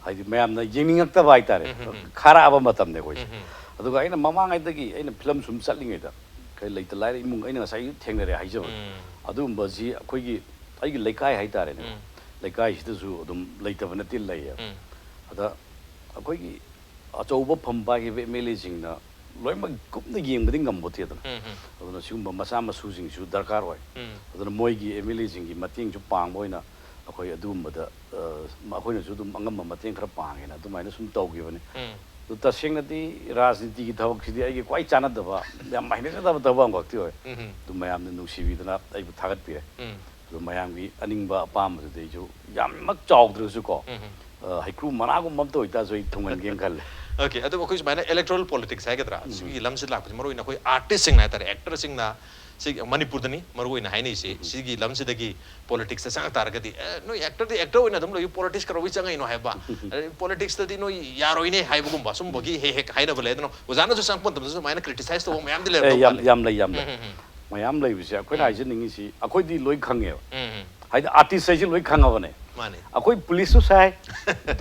ꯍꯥꯏꯗꯤ ꯃꯌꯥꯝꯅ ꯌꯦꯡꯅꯤꯡꯉꯛꯇꯕ ꯍꯥꯏꯇꯥꯔꯦ꯫ ꯎꯝ, ꯎꯝ, ꯎꯝ. ꯈꯥꯔꯛꯑꯕ ꯃꯇꯝꯅꯦ ꯑꯩꯈꯣꯏꯁꯦ꯫ ꯎꯝ, ꯎꯝ. ꯑꯗꯨꯒ ꯑꯩꯅ ꯃꯃꯥꯡꯉꯩꯗꯒꯤ ꯑꯩꯅ ꯐꯤꯂꯝ ꯁꯨꯝ ꯆꯠꯂꯤꯉꯩꯗ ꯀꯩ ꯂꯩꯇ ꯂꯥꯏꯔ ꯏꯃꯨꯡ ꯑꯩꯅ ꯉꯁꯥꯏ ꯊꯦꯡꯅꯔꯦ ꯍꯥꯏꯖꯕ꯫ ꯎꯝ. ꯑꯗꯨꯒꯨꯝꯕꯁꯤ ꯑꯩꯈꯣꯏꯒꯤ ꯑꯩꯒꯤ ꯂꯩꯀꯥꯏ ꯍꯥꯏꯇꯥꯔꯦꯅꯦ꯫ ꯎꯝ. ꯂꯩꯀꯥꯏꯁꯤꯗꯁꯨ ꯑꯗꯨꯝ ꯂꯩꯇꯕ ꯅꯠꯇꯦ, ꯂꯩꯌꯦꯕ꯫ ꯎꯝ. ꯑꯗ ꯑꯩꯈꯣꯏꯒꯤ ꯑꯆꯧꯕ ꯐꯝ ꯄꯥꯏꯈꯤꯕ MLAꯁꯤꯡꯅ ꯂꯣꯏꯅꯃꯛ ꯀꯨꯞꯅ ꯌꯦꯡꯕꯗꯤ ꯉꯝꯕꯣꯠꯇꯦꯗꯅ꯫ ꯎꯝ, ꯎꯝ. ꯑꯗꯨꯅ ꯁꯤꯒꯨꯝꯕ ꯃꯆꯥ ꯃꯁꯨꯁꯤꯡꯁꯨ ꯗꯔꯀꯥꯔ ꯑꯣꯏ꯫ ꯎꯝ. ꯑꯗꯨꯅ ꯃꯣꯏꯒꯤ MLAꯁꯤꯡꯒꯤ ꯃꯇꯦꯡꯁꯨ ꯄꯥꯡꯕ ꯑꯣꯏꯅ ꯑꯩꯈꯣꯏ ꯑꯗꯨꯒꯨꯝꯕꯗ ꯑ, ꯑꯩꯈꯣꯏꯅꯁꯨ ꯑꯗꯨꯝ ꯑꯉꯝꯕ ꯃꯇꯦꯡ ꯈꯔ ꯄꯥꯡꯉꯦꯅ ꯑꯗꯨꯃꯥꯏꯅ ꯁꯨꯝ ꯇꯧꯈꯤꯕꯅꯤ꯫ ꯎꯝ. ꯑꯗꯨ ꯇꯁꯦꯡꯅꯗꯤ ꯔꯥꯖꯅꯤꯇꯤꯒꯤ ꯊꯕꯛꯁꯤꯗꯤ ꯑꯩꯒꯤ ꯈ꯭ꯋꯥꯏ ꯆꯥꯟꯅꯗꯕ, ꯌꯥꯝ ꯍꯩꯅꯖꯗꯕ ꯊꯕꯛ ꯑꯃꯈꯛꯇꯤ ꯑꯣꯏ꯫ ꯎꯝ. ꯑꯗꯨ ꯃꯌꯥꯝꯅ ꯅꯨꯡꯁꯤꯕꯤꯗꯅ ꯑꯩꯕꯨ ꯊꯥꯒꯠꯄꯤꯔꯦ꯫ ꯎꯝ. ꯑꯗꯨ ꯃꯌꯥꯝꯒꯤ ꯑꯅꯤꯡꯕ ꯑꯄꯥꯝꯕꯗꯨꯗꯤ ꯑꯩꯁꯨ ꯌꯥꯝꯃꯛ ꯆꯥꯎꯗ꯭ꯔꯁꯨ ꯀꯣ, ꯎꯝ. ꯑ, ꯍꯩꯀ꯭ꯔꯨ ꯃꯅꯥꯒꯨꯝꯕ ꯑꯝꯇ ꯑꯣꯏꯇꯥꯔꯁꯨ ꯑꯩ ꯊꯨꯡꯍꯟꯒꯦꯅ ꯈꯜꯂꯦ꯫ Okay, ꯑꯗꯨꯕꯨ ꯑꯩꯈꯣꯏ ꯁꯨꯃꯥꯏꯅ electoral politics ꯍꯥꯏꯒꯗ꯭ꯔꯥ, ꯁꯤꯒꯤ ꯂꯝꯁꯤꯗ ꯂꯥꯛꯄꯁꯤ ꯃꯔꯨꯑꯣꯏꯅ ꯑꯩꯈꯣꯏ artistꯁꯤꯡꯅ ꯍꯥꯏꯇꯥꯔꯦ, actorꯁꯤꯡꯅ ꯁꯤ ꯃꯅꯤꯄꯨꯔꯗꯅꯤ ꯃꯔꯨꯑꯣꯏꯅ ꯍꯥꯏꯅꯩꯁꯤ, ꯁꯤꯒꯤ ꯂꯝꯁꯤꯗꯒꯤ politicsꯇ ꯆꯪꯉꯛ ꯇꯥꯔꯒꯗꯤ, ꯑꯦ, ꯅꯣꯏ actorꯗꯤ actor ꯑꯣꯏꯅ ꯑꯗꯨꯝ ꯂꯩꯌꯨ, politics ꯀꯩꯗꯧꯕꯩ ꯆꯪꯉꯛꯏꯅꯣ ꯍꯥꯏꯕ, ꯑꯗꯩ politicsꯇꯗꯤ ꯅꯣꯏ ꯌꯥꯔꯣꯏꯅꯦ ꯍꯥꯏꯕꯒꯨꯝꯕ ꯁꯨꯝꯕꯒꯤ ꯍꯦꯛ ꯍꯦꯛ ꯍꯥꯏꯅꯕ ꯂꯩ꯫ ꯑꯗꯨꯅ ꯑꯣꯖꯥꯅꯁꯨ ꯆꯪꯉꯛꯄ ꯃꯇꯝꯗꯁꯨ ꯁꯨꯃꯥꯏꯅ criticize ꯇꯧꯕ ꯃꯌꯥꯝꯗꯤ ꯑꯦ, ꯂꯩꯔꯝꯗꯧ ꯌꯥꯝ ꯃꯥꯜꯂꯦ꯫ ꯌꯥꯝ ꯂꯩ, ꯌꯥꯝ ꯂꯩ꯫ ꯎꯝ, ꯎꯝ, ꯎꯝ. ꯃꯌꯥꯝ ꯂꯩꯕꯁꯦ ꯑꯩꯈꯣꯏꯅ ꯎꯝ. ꯍꯥꯏꯖꯅꯤꯡꯉꯤꯁꯤ ꯑꯩꯈꯣꯏꯗꯤ ꯂꯣꯏ ꯈꯪꯉꯦꯕ꯫ ꯎꯝ, ꯎꯝ. ꯍꯥꯏꯗꯤ artist ꯍꯥꯏꯁꯤ ꯂꯣꯏ ꯈꯪꯉꯕꯅꯦ꯫ ꯃꯥꯅꯦ. ꯑꯩꯈꯣꯏ policeꯁꯨ ꯁꯥꯏ,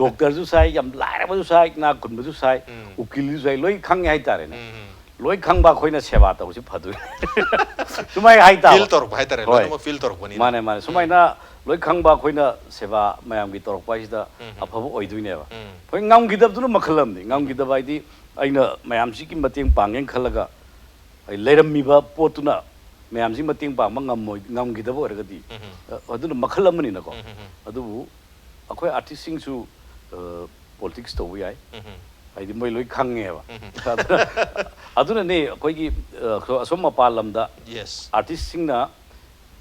doctorꯁꯨ ꯁꯥꯏ, ꯌꯥꯝ ꯂꯥꯏꯔꯕꯁꯨ ꯁꯥꯏ, ꯏꯅꯥꯛ ꯈꯨꯟꯕꯁꯨ ꯁꯥꯏ, ꯎꯝ. ꯎꯀꯤꯜꯁꯨ ꯁꯥꯏ, ꯂꯣꯏ ꯈꯪꯉꯦ ꯍꯥꯏꯇꯥꯔꯦꯅꯦ꯫ ꯎꯝ, ꯎꯝ. ꯂꯣꯏ ꯈꯪꯕ ꯑꯩꯈꯣꯏꯅ ꯁꯦꯕꯥ ꯇꯧꯕꯁꯤ ꯐꯗꯣꯏꯅꯦ꯫ ꯁꯨꯃꯥꯏꯅ ꯍꯥꯏꯇꯥꯕ꯫ Feel ꯇꯧꯔꯛꯄ ꯍꯥꯏꯇꯥꯔꯦ, ꯍꯣꯏ. ꯂꯣꯏꯅꯃꯛ feel ꯇꯧꯔꯛꯄꯅꯤꯅ. ꯃꯥꯅꯦ, ꯃꯥꯅꯦ꯫ ꯁꯨꯃꯥꯏꯅ ꯂꯣꯏ ꯈꯪꯕ ꯑꯩꯈꯣꯏꯅ ꯁꯦꯕꯥ ꯃꯌꯥꯝꯒꯤ ꯇꯧꯔꯛꯄ ꯍꯥꯏꯁꯤꯗ ꯎꯝ. ꯑꯐꯕ ꯑꯣꯏꯗꯣꯏꯅꯦꯕ꯫ ꯎꯝ. ꯍꯣꯏ, ꯉꯝꯈꯤꯗꯕꯗꯨꯅ ꯃꯈꯜ ꯑꯃꯅꯤ꯫ ꯉꯝꯈꯤꯗꯕ ꯍꯥꯏꯗꯤ ꯑꯩꯅ ꯃꯌꯥꯝꯁꯤꯒꯤ ꯃꯇꯦꯡ ꯄꯥꯡꯒꯦꯅ ꯈꯜꯂꯒ ꯑꯩ ꯂꯩꯔꯝꯃꯤꯕ ꯄꯣꯠꯇꯨꯅ ꯃꯌꯥꯝꯁꯤ ꯃꯇꯦꯡ ꯄꯥꯡꯕ ꯉꯝꯃꯣꯏ, ꯉꯝꯈꯤꯗꯕ ꯑꯣꯏꯔꯒꯗꯤ, ꯎꯝ. ꯑ, ꯑꯗꯨꯅ ꯃꯈꯜ ꯑꯃꯅꯤꯅꯀꯣ꯫ ꯎꯝ, ꯎꯝ, ꯎꯝ. ꯑꯗꯨꯕꯨ ꯑꯩꯈꯣꯏ artistꯁꯤꯡꯁꯨ, ꯑ, politics ꯇꯧꯕ ꯌꯥꯏ꯫ ꯎꯝ, ꯎꯝ. ꯍꯥꯏꯗꯤ ꯃꯣꯏ ꯂꯣꯏ ꯈꯪꯉꯦꯕ꯫ ꯎꯝ. ꯑꯗꯨꯅ, ꯑꯗꯨꯅꯅꯦ ꯑꯩꯈꯣꯏꯒꯤ, ꯑ, ꯑꯁꯣꯝ ꯃꯄꯥꯟ ꯂꯝꯗ Yes. artistꯁꯤꯡꯅ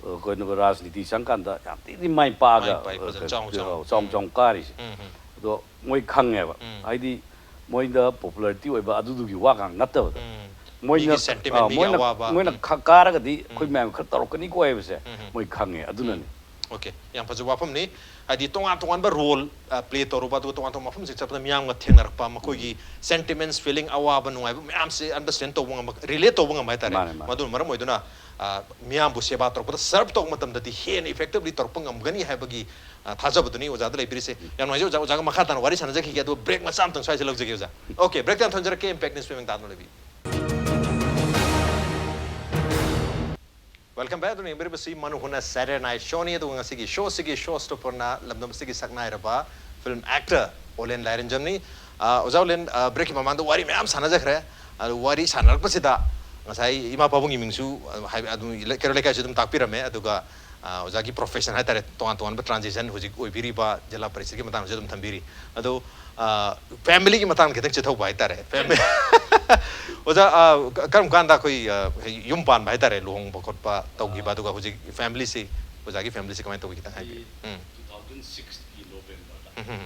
ꯑꯩꯈꯣꯏꯅ ꯔꯥꯖꯅꯤꯇꯤ ꯆꯪꯀꯥꯟꯗ ꯌꯥꯝ ꯊꯤꯅ ꯃꯥꯏ ꯄꯥꯛꯑꯒ ꯃꯥꯏ ꯄꯥꯛꯑꯦ, ꯐꯖꯅ ꯆꯥꯎꯅ, ꯆꯥꯎꯅ꯫ ꯆꯥꯎꯅ ꯆꯥꯎꯅ ꯀꯥꯔꯤꯁꯦ꯫ ꯎꯝ, ꯎꯝ꯫ ꯑꯗꯣ ꯃꯣꯏ ꯈꯪꯉꯦꯕ꯫ ꯎꯝ꯫ ꯍꯥꯏꯗꯤ ꯃꯣꯏꯗ popularity ꯑꯣꯏꯕ ꯑꯗꯨꯗꯨꯒꯤ ꯋꯥ ꯉꯥꯡ ꯅꯠꯇꯕꯗ, ꯎꯝ꯫ ꯃꯣꯏꯅ, ꯃꯤꯒꯤ sentiment, ꯑ, ꯃꯤꯒꯤ ꯃꯣꯏꯅ, ꯑꯋꯥꯕ꯫ ꯃꯣꯏꯅ ꯎꯝ꯫ ꯈ-, ꯀꯥꯔꯒꯗꯤ ꯑꯩꯈꯣꯏ ꯎꯝ꯫ ꯃꯌꯥꯝ ꯈꯔ ꯇꯧꯔꯛꯀꯅꯤꯀꯣ ꯍꯥꯏꯕꯁꯦ ꯎꯝ, ꯎꯝ꯫ ꯃꯣꯏ ꯈꯪꯉꯦ꯫ ꯑꯗꯨꯅꯅꯤ꯫ ꯎꯝ꯫ Okay, ꯌꯥꯝ ꯐꯖꯕ ꯋꯥꯐꯝꯅꯤ꯫ ꯍꯥꯏꯗꯤ ꯇꯣꯉꯥꯟ ꯇꯣꯉꯥꯟꯕ role, ꯑ, play ꯇꯧꯔꯨꯕ, ꯑꯗꯨꯒ ꯇꯣꯉꯥꯟ ꯇꯣꯉꯥꯟꯕ ꯃꯐꯝꯁꯤꯡ ꯆꯠꯄꯗ ꯃꯤꯌꯥꯝꯒ ꯊꯦꯡꯅꯔꯛꯄ, ꯃꯈꯣꯏꯒꯤ sentiments, feeling, ꯑꯋꯥꯕ ꯅꯨꯡꯉꯥꯏꯕ ꯃꯌꯥꯝꯁꯦ understand ꯇꯧꯕ ꯉꯝꯕ, relate ꯇꯧꯕ ꯉꯝꯕ ꯍꯥꯏꯇꯥꯔꯦ꯫ ꯃꯥꯅꯦ, ꯃꯥꯅꯦ꯫ ꯃꯗꯨꯅ ꯃꯔꯝ ꯑꯣꯏꯗꯨꯅ, ꯑ, ꯃꯤꯌꯥꯝꯕꯨ ꯁꯦꯕꯥ ꯇꯧꯔꯛꯄꯗ, serve ꯇꯧꯕ ꯃꯇꯝꯗꯗꯤ ꯍꯦꯟꯅ effectively ꯇꯧꯔꯛꯄ ꯉꯝꯒꯅꯤ ꯍꯥꯏꯕꯒꯤ, ꯑ, ꯊꯥꯖꯕꯗꯨꯅꯤ꯫ ꯑꯣꯖꯥꯗ ꯂꯩꯕꯤꯔꯤꯁꯦ꯫ ꯌꯥꯝ ꯅꯨꯡꯉꯥꯏꯖꯩ ꯑꯣꯖꯥ꯫ ꯑꯣꯖꯥꯒ ꯃꯈꯥ ꯇꯥꯅ ꯋꯥꯔꯤ ꯁꯥꯟꯅꯖꯈꯤꯒꯦ, ꯑꯗꯨꯒ break ꯃꯆꯥ ꯑꯃꯇꯪ ꯁ꯭ꯋꯥꯏꯁꯤꯗ ꯂꯧꯖꯒꯦ ꯑꯣꯖꯥ꯫ Okay, break ꯇꯥꯟ ꯊꯣꯟꯖꯔꯛꯀꯦ, Impact News ꯃꯤꯃꯤꯡ ꯇꯥꯗꯨꯅ ꯂꯩꯕꯤꯌꯨ꯫ Welcome back. ꯑꯗꯨꯅ ꯌꯦꯡꯕꯤꯔꯤꯕꯁꯤ ꯃꯅꯨ ꯍꯨꯅ Saturday Night Showꯅꯤ꯫ ꯑꯗꯨꯒ ꯉꯁꯤꯒꯤ showꯁꯤꯒꯤ showstopperꯅ ꯂꯝꯗꯝ ꯑꯁꯤꯒꯤ ꯁꯛꯅꯥꯏꯔꯕ film actor ꯑꯣꯂꯦꯟ ꯂꯥꯏꯔꯦꯟꯖꯝꯅꯤ꯫ ꯑ, ꯑꯣꯖꯥ ꯑꯣꯂꯦꯟ, ꯑ, breakꯀꯤ ꯃꯃꯥꯡꯗ ꯋꯥꯔꯤ ꯃꯌꯥꯝ ꯁꯥꯟꯅꯖꯈ꯭ꯔꯦ꯫ ꯑꯗꯨ ꯋꯥꯔꯤ ꯁꯥꯟꯅꯔꯛꯄꯁꯤꯗ ꯉꯁꯥꯏ ꯏꯃꯥ ꯄꯥꯕꯨꯡꯒꯤ ꯃꯤꯡꯁꯨ, ꯑ, ꯍꯥꯏ-, ꯑꯗꯨꯝ ꯂꯩ-, ꯀꯩꯔꯣꯜ ꯂꯩꯀꯥꯏꯁꯨ ꯑꯗꯨꯝ ꯇꯥꯛꯄꯤꯔꯝꯃꯦ꯫ ꯑꯗꯨꯒ, ꯑ, ꯑꯣꯖꯥꯒꯤ profession ꯍꯥꯏꯇꯥꯔꯦ, ꯇꯣꯉꯥꯟ ꯇꯣꯉꯥꯟꯕ transition ꯍꯧꯖꯤꯛ ꯑꯣꯏꯕꯤꯔꯤꯕ ꯖꯤꯂꯥ ꯄꯔꯤꯁꯠꯀꯤ ꯃꯇꯥꯡꯁꯨ ꯑꯗꯨꯝ ꯊꯝꯕꯤꯔꯤ꯫ ꯑꯗꯣ, ꯑ, familyꯒꯤ ꯃꯇꯥꯡꯗ ꯈꯤꯇꯪ ꯆꯠꯊꯧꯕ ꯍꯥꯏꯇꯥꯔꯦ꯫ Family-, ꯑꯣꯖꯥ, ꯑ, ꯀ-, ꯀꯔꯝ ꯀꯥꯟꯗ ꯑꯩꯈꯣꯏ, ꯑ, ꯌꯨꯝ ꯄꯥꯟꯕ ꯍꯥꯏꯇꯥꯔꯦ, ꯂꯨꯍꯣꯡꯕ ꯈꯣꯠꯄ ꯇꯧꯈꯤꯕ, ꯑꯗꯨꯒ ꯍꯧꯖꯤꯛ familyꯁꯤ, ꯑꯣꯖꯥꯒꯤ familyꯁꯤ ꯀꯃꯥꯏꯅ ꯇꯧꯒꯦ ꯈꯤꯇꯪ ꯍꯥꯏꯕꯤꯌꯨ꯫ ꯑꯩ ꯎꯝ꯫ two thousand sixꯀꯤ Novemberꯗ ꯎꯝ, ꯎꯝ꯫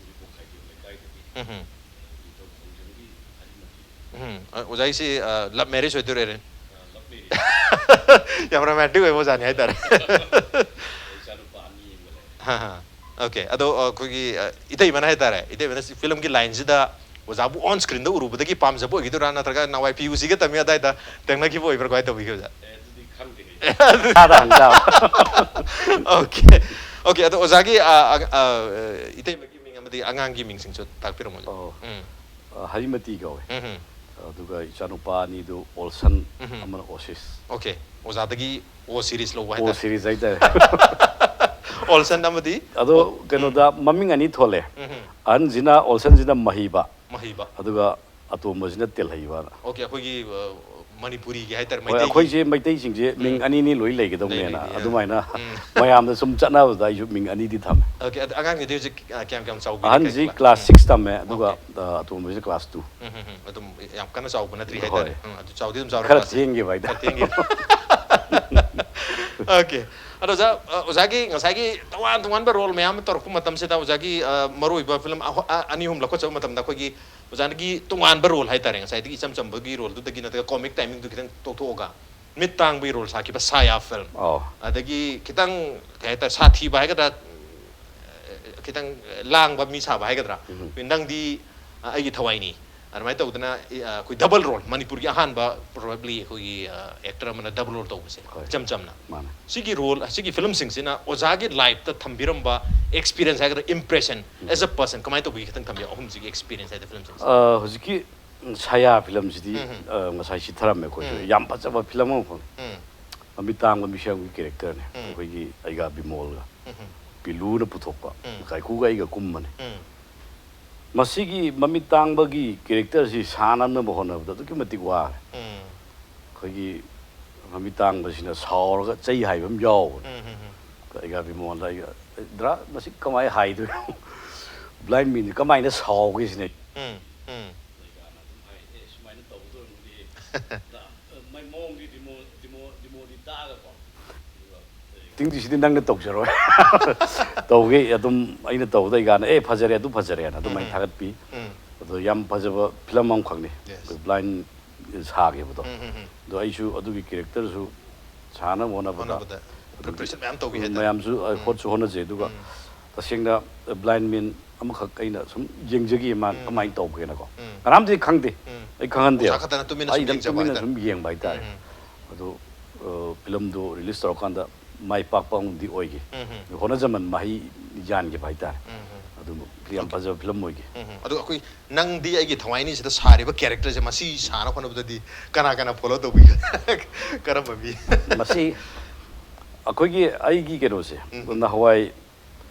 ꯎꯔꯤꯄꯣꯛ ꯈꯥꯏꯗꯦꯝ ꯂꯩꯀꯥꯏꯗꯒꯤ ꯎꯝ, ꯎꯝ꯫ ꯅꯤꯡꯊꯧ ꯈꯣꯡꯖꯝꯒꯤ ꯍꯔꯤꯃꯇꯤ꯫ ꯎꯝ, ꯑ, ꯑꯣꯖꯥ ꯑꯩꯁꯤ, ꯑ, love marriage ꯑꯣꯏꯗꯣꯏꯔꯦ꯫ ꯑ, love marriage꯫ ꯌꯥꯝ romantic ꯑꯣꯏꯕ ꯑꯣꯖꯥꯅꯤ ꯍꯥꯏꯇꯥꯔꯦ꯫ ꯑꯩ ꯏꯆꯥꯅꯨꯄꯥ ꯑꯅꯤ ꯑꯃꯒ ꯂꯩꯔꯦ꯫ ꯍꯥ, ꯍꯥ꯫ Okay, ꯑꯗꯣ, ꯑ, ꯑꯩꯈꯣꯏꯒꯤ, ꯑ, ꯏꯇꯩꯃꯅ ꯍꯥꯏꯇꯥꯔꯦ, ꯏꯇꯩꯃꯅ ꯁꯤ filmꯒꯤ lineꯁꯤꯗ ꯑꯣꯖꯥꯕꯨ on screenꯗ ꯎꯔꯨꯕꯗꯒꯤ ꯄꯥꯝꯖꯕ ꯑꯣꯏꯈꯤꯗꯣꯏꯔꯥ, ꯅꯠꯇ꯭ꯔꯒ ꯅꯍꯥꯟꯋꯥꯏ ꯄꯤ ꯌꯨ ꯁꯤꯒ ꯇꯝꯃꯤ ꯑꯗꯥꯏꯗ ꯊꯦꯡꯅꯈꯤꯕ ꯑꯣꯏꯕ꯭ꯔꯥ, ꯀꯃꯥꯏꯅ ꯇꯧꯕꯤꯒꯦ ꯑꯣꯖꯥ? ꯑꯦ, ꯑꯗꯨꯗꯤ ꯈꯪꯗꯦ꯫ ꯑꯗꯨꯗꯤ ꯈꯪꯗꯦ꯫ Okay, okay, ꯑꯗꯣ ꯑꯣꯖꯥꯒꯤ, ꯑ, ꯑ, ꯑ, ꯏꯇꯩꯃꯒꯤ ꯃꯤꯡ ꯑꯃꯗꯤ ꯑꯉꯥꯡꯒꯤ ꯃꯤꯡꯁꯤꯡꯁꯨ ꯇꯥꯛꯄꯤꯔꯝꯃꯣ ꯑꯣꯖꯥ꯫ ꯑꯣ꯫ ꯎꯝ꯫ ꯑ, ꯍꯔꯤꯃꯇꯤ ꯀꯧꯋꯦ꯫ ꯎꯝ, ꯎꯝ꯫ ꯑꯗꯨꯒ ꯏꯆꯥꯅꯨꯄꯥ ꯑꯅꯤꯗꯨ ꯑꯣꯜꯁꯟ, ꯎꯝ, ꯎꯝ꯫ ꯑꯃꯅ ꯑꯣꯁꯤꯁ꯫ Okay, ꯑꯣꯖꯥꯗꯒꯤ O series ꯂꯧꯕ O ꯍꯥꯏꯇꯥꯔꯦ꯫ Series ꯍꯥꯏꯇꯥꯔꯦ꯫ ꯑꯣꯜꯁꯟ ꯑꯃꯗꯤ ꯑꯗꯣ ꯑꯣ-, ꯀꯩꯅꯣꯗ ꯎꯝ꯫ ꯃꯃꯤꯡ ꯑꯅꯤ ꯊꯣꯜꯂꯦ꯫ ꯎꯝ, ꯎꯝ꯫ ꯑꯍꯟꯁꯤꯅ, ꯑꯣꯜꯁꯟꯁꯤꯅ ꯃꯍꯤꯕ꯫ ꯃꯍꯤꯕ꯫ ꯑꯗꯨꯒ ꯑꯇꯣꯝꯕꯁꯤꯅ ꯇꯦꯜꯍꯩꯕꯅ꯫ Okay, ꯑꯩꯈꯣꯏꯒꯤ, ꯑ, ꯃꯅꯤꯄꯨꯔꯤꯒꯤ ꯍꯥꯏꯇꯥꯔꯦ, ꯍꯣꯏ, ꯃꯩꯇꯩꯒꯤ꯫ ꯑꯩꯈꯣꯏꯁꯦ ꯃꯩꯇꯩꯁꯤꯡꯁꯦ ꯃꯤꯡ ꯎꯝ꯫ ꯑꯅꯤꯅꯤ ꯂꯣꯏ ꯂꯩꯒꯗꯧꯅꯦꯅ ꯂꯩ, ꯂꯩ, ꯑꯗꯨꯃꯥꯏꯅ ꯎꯝ꯫ ꯃꯌꯥꯝꯗ ꯁꯨꯝ ꯆꯠꯅꯕꯗ ꯑꯩꯁꯨ ꯃꯤꯡ ꯑꯅꯤꯗꯤ ꯊꯝꯃꯦ꯫ Okay, ꯑꯗ ꯑꯉꯥꯡꯗꯨꯗꯤ ꯍꯧꯖꯤꯛ, ꯑ, ꯀꯌꯥꯝ, ꯀꯌꯥꯝ ꯆꯥꯎꯕꯤꯔꯦ? ꯑꯍꯟꯁꯤ ꯀꯌꯥ class class? Six ꯇꯝꯃꯦ, ꯑꯗꯨꯒ, Okay. ꯑ, ꯑꯇꯣꯝꯕꯁꯤ class two꯫ ꯎꯝ, ꯎꯝ, ꯎꯝ꯫ ꯑꯗꯨꯝ ꯌꯥꯝ ꯀꯟꯅ ꯆꯥꯎꯕ ꯅꯠꯇ꯭ꯔꯤ ꯍꯣꯏ꯫ ꯍꯥꯏꯇꯥꯔꯦ꯫ ꯎꯝ, ꯑꯗꯨ ꯆꯥꯎꯗꯤ ꯑꯗꯨꯝ ꯆꯥꯎꯔꯦ ꯈꯔ class꯫ ꯊꯦꯡꯈꯤꯕ ꯍꯥꯏꯇꯥꯔꯦ꯫ ꯈꯔ ꯊꯦꯡꯈꯤꯕ꯫ ꯑꯣꯀꯦ꯫ ꯑꯗꯣ ꯑꯣꯖꯥ, ꯑ, ꯑꯣꯖꯥꯒꯤ ꯉꯁꯥꯏꯒꯤ ꯇꯣꯉꯥꯟ ꯇꯣꯉꯥꯟꯕ ꯔꯣꯜ ꯃꯌꯥꯝ ꯑꯃ ꯇꯧꯔꯛꯄ ꯃꯇꯝꯁꯤꯗ, ꯑꯣꯖꯥꯒꯤ, ꯑ, ꯃꯔꯨꯑꯣꯏꯕ ꯐꯤꯂꯝ ꯑꯍꯨ-, ꯑ, ꯑꯅꯤ ꯑꯍꯨꯝ ꯂꯧꯈꯠꯆꯕ ꯃꯇꯝꯗ, ꯑꯩꯈꯣꯏꯒꯤ ꯑꯣꯖꯥꯒꯤ ꯇꯣꯉꯥꯟꯕ ꯔꯣꯜ ꯍꯥꯏꯇꯥꯔꯦ, ꯉꯁꯥꯏꯗꯒꯤ ꯏꯆꯝ ꯆꯝꯕꯒꯤ ꯔꯣꯜꯗꯨꯗꯒꯤ ꯅꯠꯇ꯭ꯔꯒ ꯀꯣꯃꯤꯛ ꯇꯥꯏꯃꯤꯡꯗꯨ ꯈꯤꯇꯪ ꯇꯣꯛꯊꯣꯛꯑꯒ, ꯃꯤꯠ ꯇꯥꯡꯕꯒꯤ ꯔꯣꯜ ꯁꯥꯈꯤꯕ ꯁꯥꯌꯥ ꯐꯤꯂꯝ, ꯑꯧ꯫ ꯑꯗꯒꯤ ꯈꯤꯇꯪ, ꯀꯩ ꯍꯥꯏꯇꯥꯔꯦ, ꯁꯥꯊꯤꯕ ꯍꯥꯏꯒꯗ꯭ꯔꯥ, ꯈꯤꯇꯪ ꯂꯥꯡꯕ ꯃꯤ ꯁꯥꯕ ꯍꯥꯏꯒꯗ꯭ꯔꯥ, ꯎꯝ꯫ ꯅꯪꯗꯤ, ꯑ, ꯑꯩꯒꯤ ꯊꯋꯥꯏꯅꯤ꯫ ꯑꯗꯨꯃꯥꯏꯅ ꯇꯧꯗꯅ, ꯑ, ꯑꯩꯈꯣꯏ ꯗꯕꯜ ꯔꯣꯜ, ꯃꯅꯤꯄꯨꯔꯒꯤ ꯑꯍꯥꯟꯕ, ꯄ꯭ꯔꯣꯕꯦꯕ꯭ꯂꯤ ꯑꯩꯈꯣꯏꯒꯤ, ꯑ, ꯑꯦꯛꯇꯔ ꯑꯃꯅ ꯗꯕꯜ ꯔꯣꯜ ꯇꯧꯕꯁꯦ, ꯍꯣꯏ꯫ ꯏꯆꯝ ꯆꯝꯅ꯫ ꯃꯥꯅꯦ꯫ ꯁꯤꯒꯤ ꯔꯣꯜ, ꯁꯤꯒꯤ ꯐꯤꯂꯝꯁꯤꯡꯁꯤꯅ ꯑꯣꯖꯥꯒꯤ ꯂꯥꯏꯐꯇ ꯊꯝꯕꯤꯔꯝꯕ ꯑꯦꯛꯁꯄꯤꯔꯤꯌꯦꯟꯁ ꯍꯥꯏꯒꯗ꯭ꯔꯥ, ꯏꯝꯄ꯭ꯔꯦꯁꯟ, ꯑꯦꯖ ꯑ ꯄꯔꯁꯟ, ꯀꯃꯥꯏꯅ ꯇꯧꯕꯤꯒꯦ? ꯈꯤꯇꯪ ꯊꯝꯕꯤꯌꯨ, ꯑꯍꯨꯝꯁꯤꯒꯤ ꯑꯦꯛꯁꯄꯤꯔꯤꯌꯦꯟꯁ ꯍꯥꯏꯗꯤ ꯐꯤꯂꯝꯁꯤꯡꯁꯦ꯫ ꯑ, ꯍꯧꯖꯤꯛꯀꯤ ꯁꯥꯌꯥ ꯐꯤꯂꯝꯁꯤꯗꯤ, ꯎꯝ꯫ ꯑ, ꯉꯁꯥꯏ ꯁꯤꯊꯔꯝꯃꯦ ꯑꯩꯈꯣꯏꯁꯨ꯫ ꯎꯝ꯫ ꯌꯥꯝ ꯐꯖꯕ ꯐꯤꯂꯝ ꯑꯃ ꯐꯪꯉꯦ꯫ ꯎꯝ꯫ ꯃꯃꯤꯠ ꯇꯥꯡꯕ ꯃꯤꯁꯛ ꯑꯃꯒꯤ ꯀꯦꯔꯦꯛꯇꯔꯅꯦ꯫ ꯎꯝ꯫ ꯑꯩꯈꯣꯏꯒꯤ ꯑꯩꯒꯥ ꯕꯤꯃꯣꯜꯒ ꯎꯝ꯫ ꯄꯤꯂꯨꯅ ꯄꯨꯊꯣꯛꯄ꯫ ꯎꯝ꯫ ꯀꯥꯏꯀꯨꯒ ꯑꯩꯒ ꯀꯨꯝꯕꯅꯦ꯫ ꯎꯝ꯫ ꯃꯁꯤꯒꯤ ꯃꯃꯤꯠ ꯇꯥꯡꯕꯒꯤ ꯀꯦꯔꯦꯛꯇꯔꯁꯤ ꯁꯥꯟꯅꯅꯕ ꯍꯣꯠꯅꯕꯗ ꯑꯗꯨꯛꯀꯤ ꯃꯇꯤꯛ ꯋꯥꯔꯦ꯫ ꯎꯝ꯫ ꯑꯩꯈꯣꯏꯒꯤ ꯃꯃꯤꯠ ꯇꯥꯡꯕꯁꯤꯅ ꯁꯥꯎꯔꯒ ꯆꯩ ꯍꯥꯏꯕ ꯑꯃ ꯌꯥꯎꯕꯅꯦ꯫ ꯎꯝ, ꯎꯝ, ꯎꯝ꯫ ꯑꯩꯒꯥ ꯕꯤꯃꯣꯜꯗ ꯑꯩꯒ, "ꯗ꯭ꯔꯥ, ꯃꯁꯤ ꯀꯃꯥꯏꯅ ꯍꯥꯏꯗꯣꯏꯅꯣ? ꯕ꯭ꯂꯥꯏꯟ ꯃꯦꯟꯁꯤ ꯀꯃꯥꯏꯅ ꯁꯥꯎꯒꯦ ꯁꯤꯅꯦ?" ꯎꯝ, ꯎꯝ꯫ ꯑꯦꯛꯇꯤꯡꯁꯤꯗꯤ ꯅꯪꯅ ꯇꯧꯖꯔꯣꯏ꯫ ꯇꯧꯒꯦ ꯑꯗꯨꯝ ꯑꯩꯅ ꯇꯧꯕꯗ ꯑꯩꯒꯥꯅ, "ꯑꯦ, ꯐꯖꯔꯦ, ꯑꯗꯨ ꯐꯖꯔꯦꯅ" ꯑꯗꯨꯃꯥꯏꯅ ꯎꯝ꯫ ꯊꯥꯒꯠꯄꯤ꯫ ꯎꯝ꯫ ꯑꯗꯣ ꯌꯥꯝ ꯐꯖꯕ ꯐꯤꯂꯝ ꯑꯃꯈꯛꯅꯤ꯫ Yes. ꯑꯩꯈꯣꯏ ꯕ꯭ꯂꯥꯏꯟ ꯁꯥꯈꯤꯕꯗꯣ꯫ ꯎꯝ, ꯎꯝ, ꯎꯝ꯫ ꯑꯗꯣ ꯑꯩꯁꯨ ꯑꯗꯨꯒꯤ ꯀꯦꯔꯦꯛꯇꯔꯁꯨ ꯁꯥꯟꯅꯕ ꯍꯣꯠꯅꯕꯗ ꯍꯣꯠꯅꯕꯗ ꯑꯗꯨꯝ preparation ꯃꯌꯥꯝ ꯇꯧꯈꯤ ꯍꯥꯏꯇꯥꯔꯦ꯫ ꯃꯌꯥꯝꯁꯨ, ꯑ, ꯎꯝ꯫ ꯍꯣꯠꯁꯨ ꯍꯣꯠꯅꯖꯩ꯫ ꯑꯗꯨꯒ ꯎꯝ꯫ ꯇꯁꯦꯡꯅ ꯕ꯭ꯂꯥꯏꯟ ꯃꯦꯟ ꯑꯃꯈꯛ ꯑꯩꯅ ꯁꯨꯝ ꯌꯦꯡꯖꯈꯤ, ꯃꯥ ꯎꯝ꯫ ꯀꯃꯥꯏꯅ ꯇꯧꯒꯦꯅꯀꯣ꯫ ꯎꯝ꯫ ꯀꯅꯥꯝꯇꯗꯤ ꯈꯪꯗꯦ꯫ ꯎꯝ꯫ ꯑꯩ ꯈꯪꯍꯟꯗꯦꯕ꯫ ꯑꯣꯖꯥ ꯈꯛꯇꯅ ꯇꯨꯃꯤꯟꯅ ꯑꯩ ꯁꯨꯝ ꯑꯗꯨꯝ ꯌꯦꯡꯖꯕ ꯇꯨꯃꯤꯟꯅ ꯍꯥꯏꯇꯥꯔꯦ꯫ ꯁꯨꯝ ꯌꯦꯡꯕ ꯍꯥꯏꯇꯥꯔꯦ꯫ ꯎꯝ꯫ ꯑꯗꯨ, ꯑ, ꯐꯤꯂꯝꯗꯨ ꯔꯤꯂꯤꯁ ꯇꯧꯔꯀꯥꯟꯗ ꯃꯥꯏ ꯄꯥꯛꯄ ꯑꯃꯗꯤ ꯑꯣꯏꯈꯤ꯫ ꯎꯝ, ꯎꯝ꯫ ꯍꯣꯠꯅꯖꯃꯟ ꯃꯍꯩ ꯌꯥꯟꯈꯤꯕ ꯍꯥꯏꯇꯥꯔꯦ꯫ Um, um. ꯑꯗꯨ ꯌꯥꯝ ꯐꯖꯕ ꯐꯤꯂꯝ ꯑꯣꯏꯈꯤ꯫ ꯎꯝ, ꯎꯝ꯫ ꯑꯗꯣ ꯑꯩꯈꯣꯏ, ꯅꯪꯗꯤ ꯑꯩꯒꯤ ꯊꯋꯥꯏꯅꯤꯁꯤꯗ ꯁꯥꯔꯤꯕ ꯀꯦꯔꯦꯛꯇꯔꯁꯦ, ꯃꯁꯤ ꯁꯥꯅ ꯍꯣꯠꯅꯕꯗꯗꯤ ꯀꯅꯥ ꯀꯅꯥ ꯐꯣꯂꯣ ꯇꯧꯕꯤꯒꯦ? ꯀꯔꯝꯕ ꯃꯤ? ꯃꯁꯤ ꯑꯩꯈꯣꯏꯒꯤ, ꯑꯩꯒꯤ ꯀꯩꯅꯣꯁꯦ, ꯎꯝ, ꯎꯝ꯫ ꯅꯍꯥꯟꯋꯥꯏ,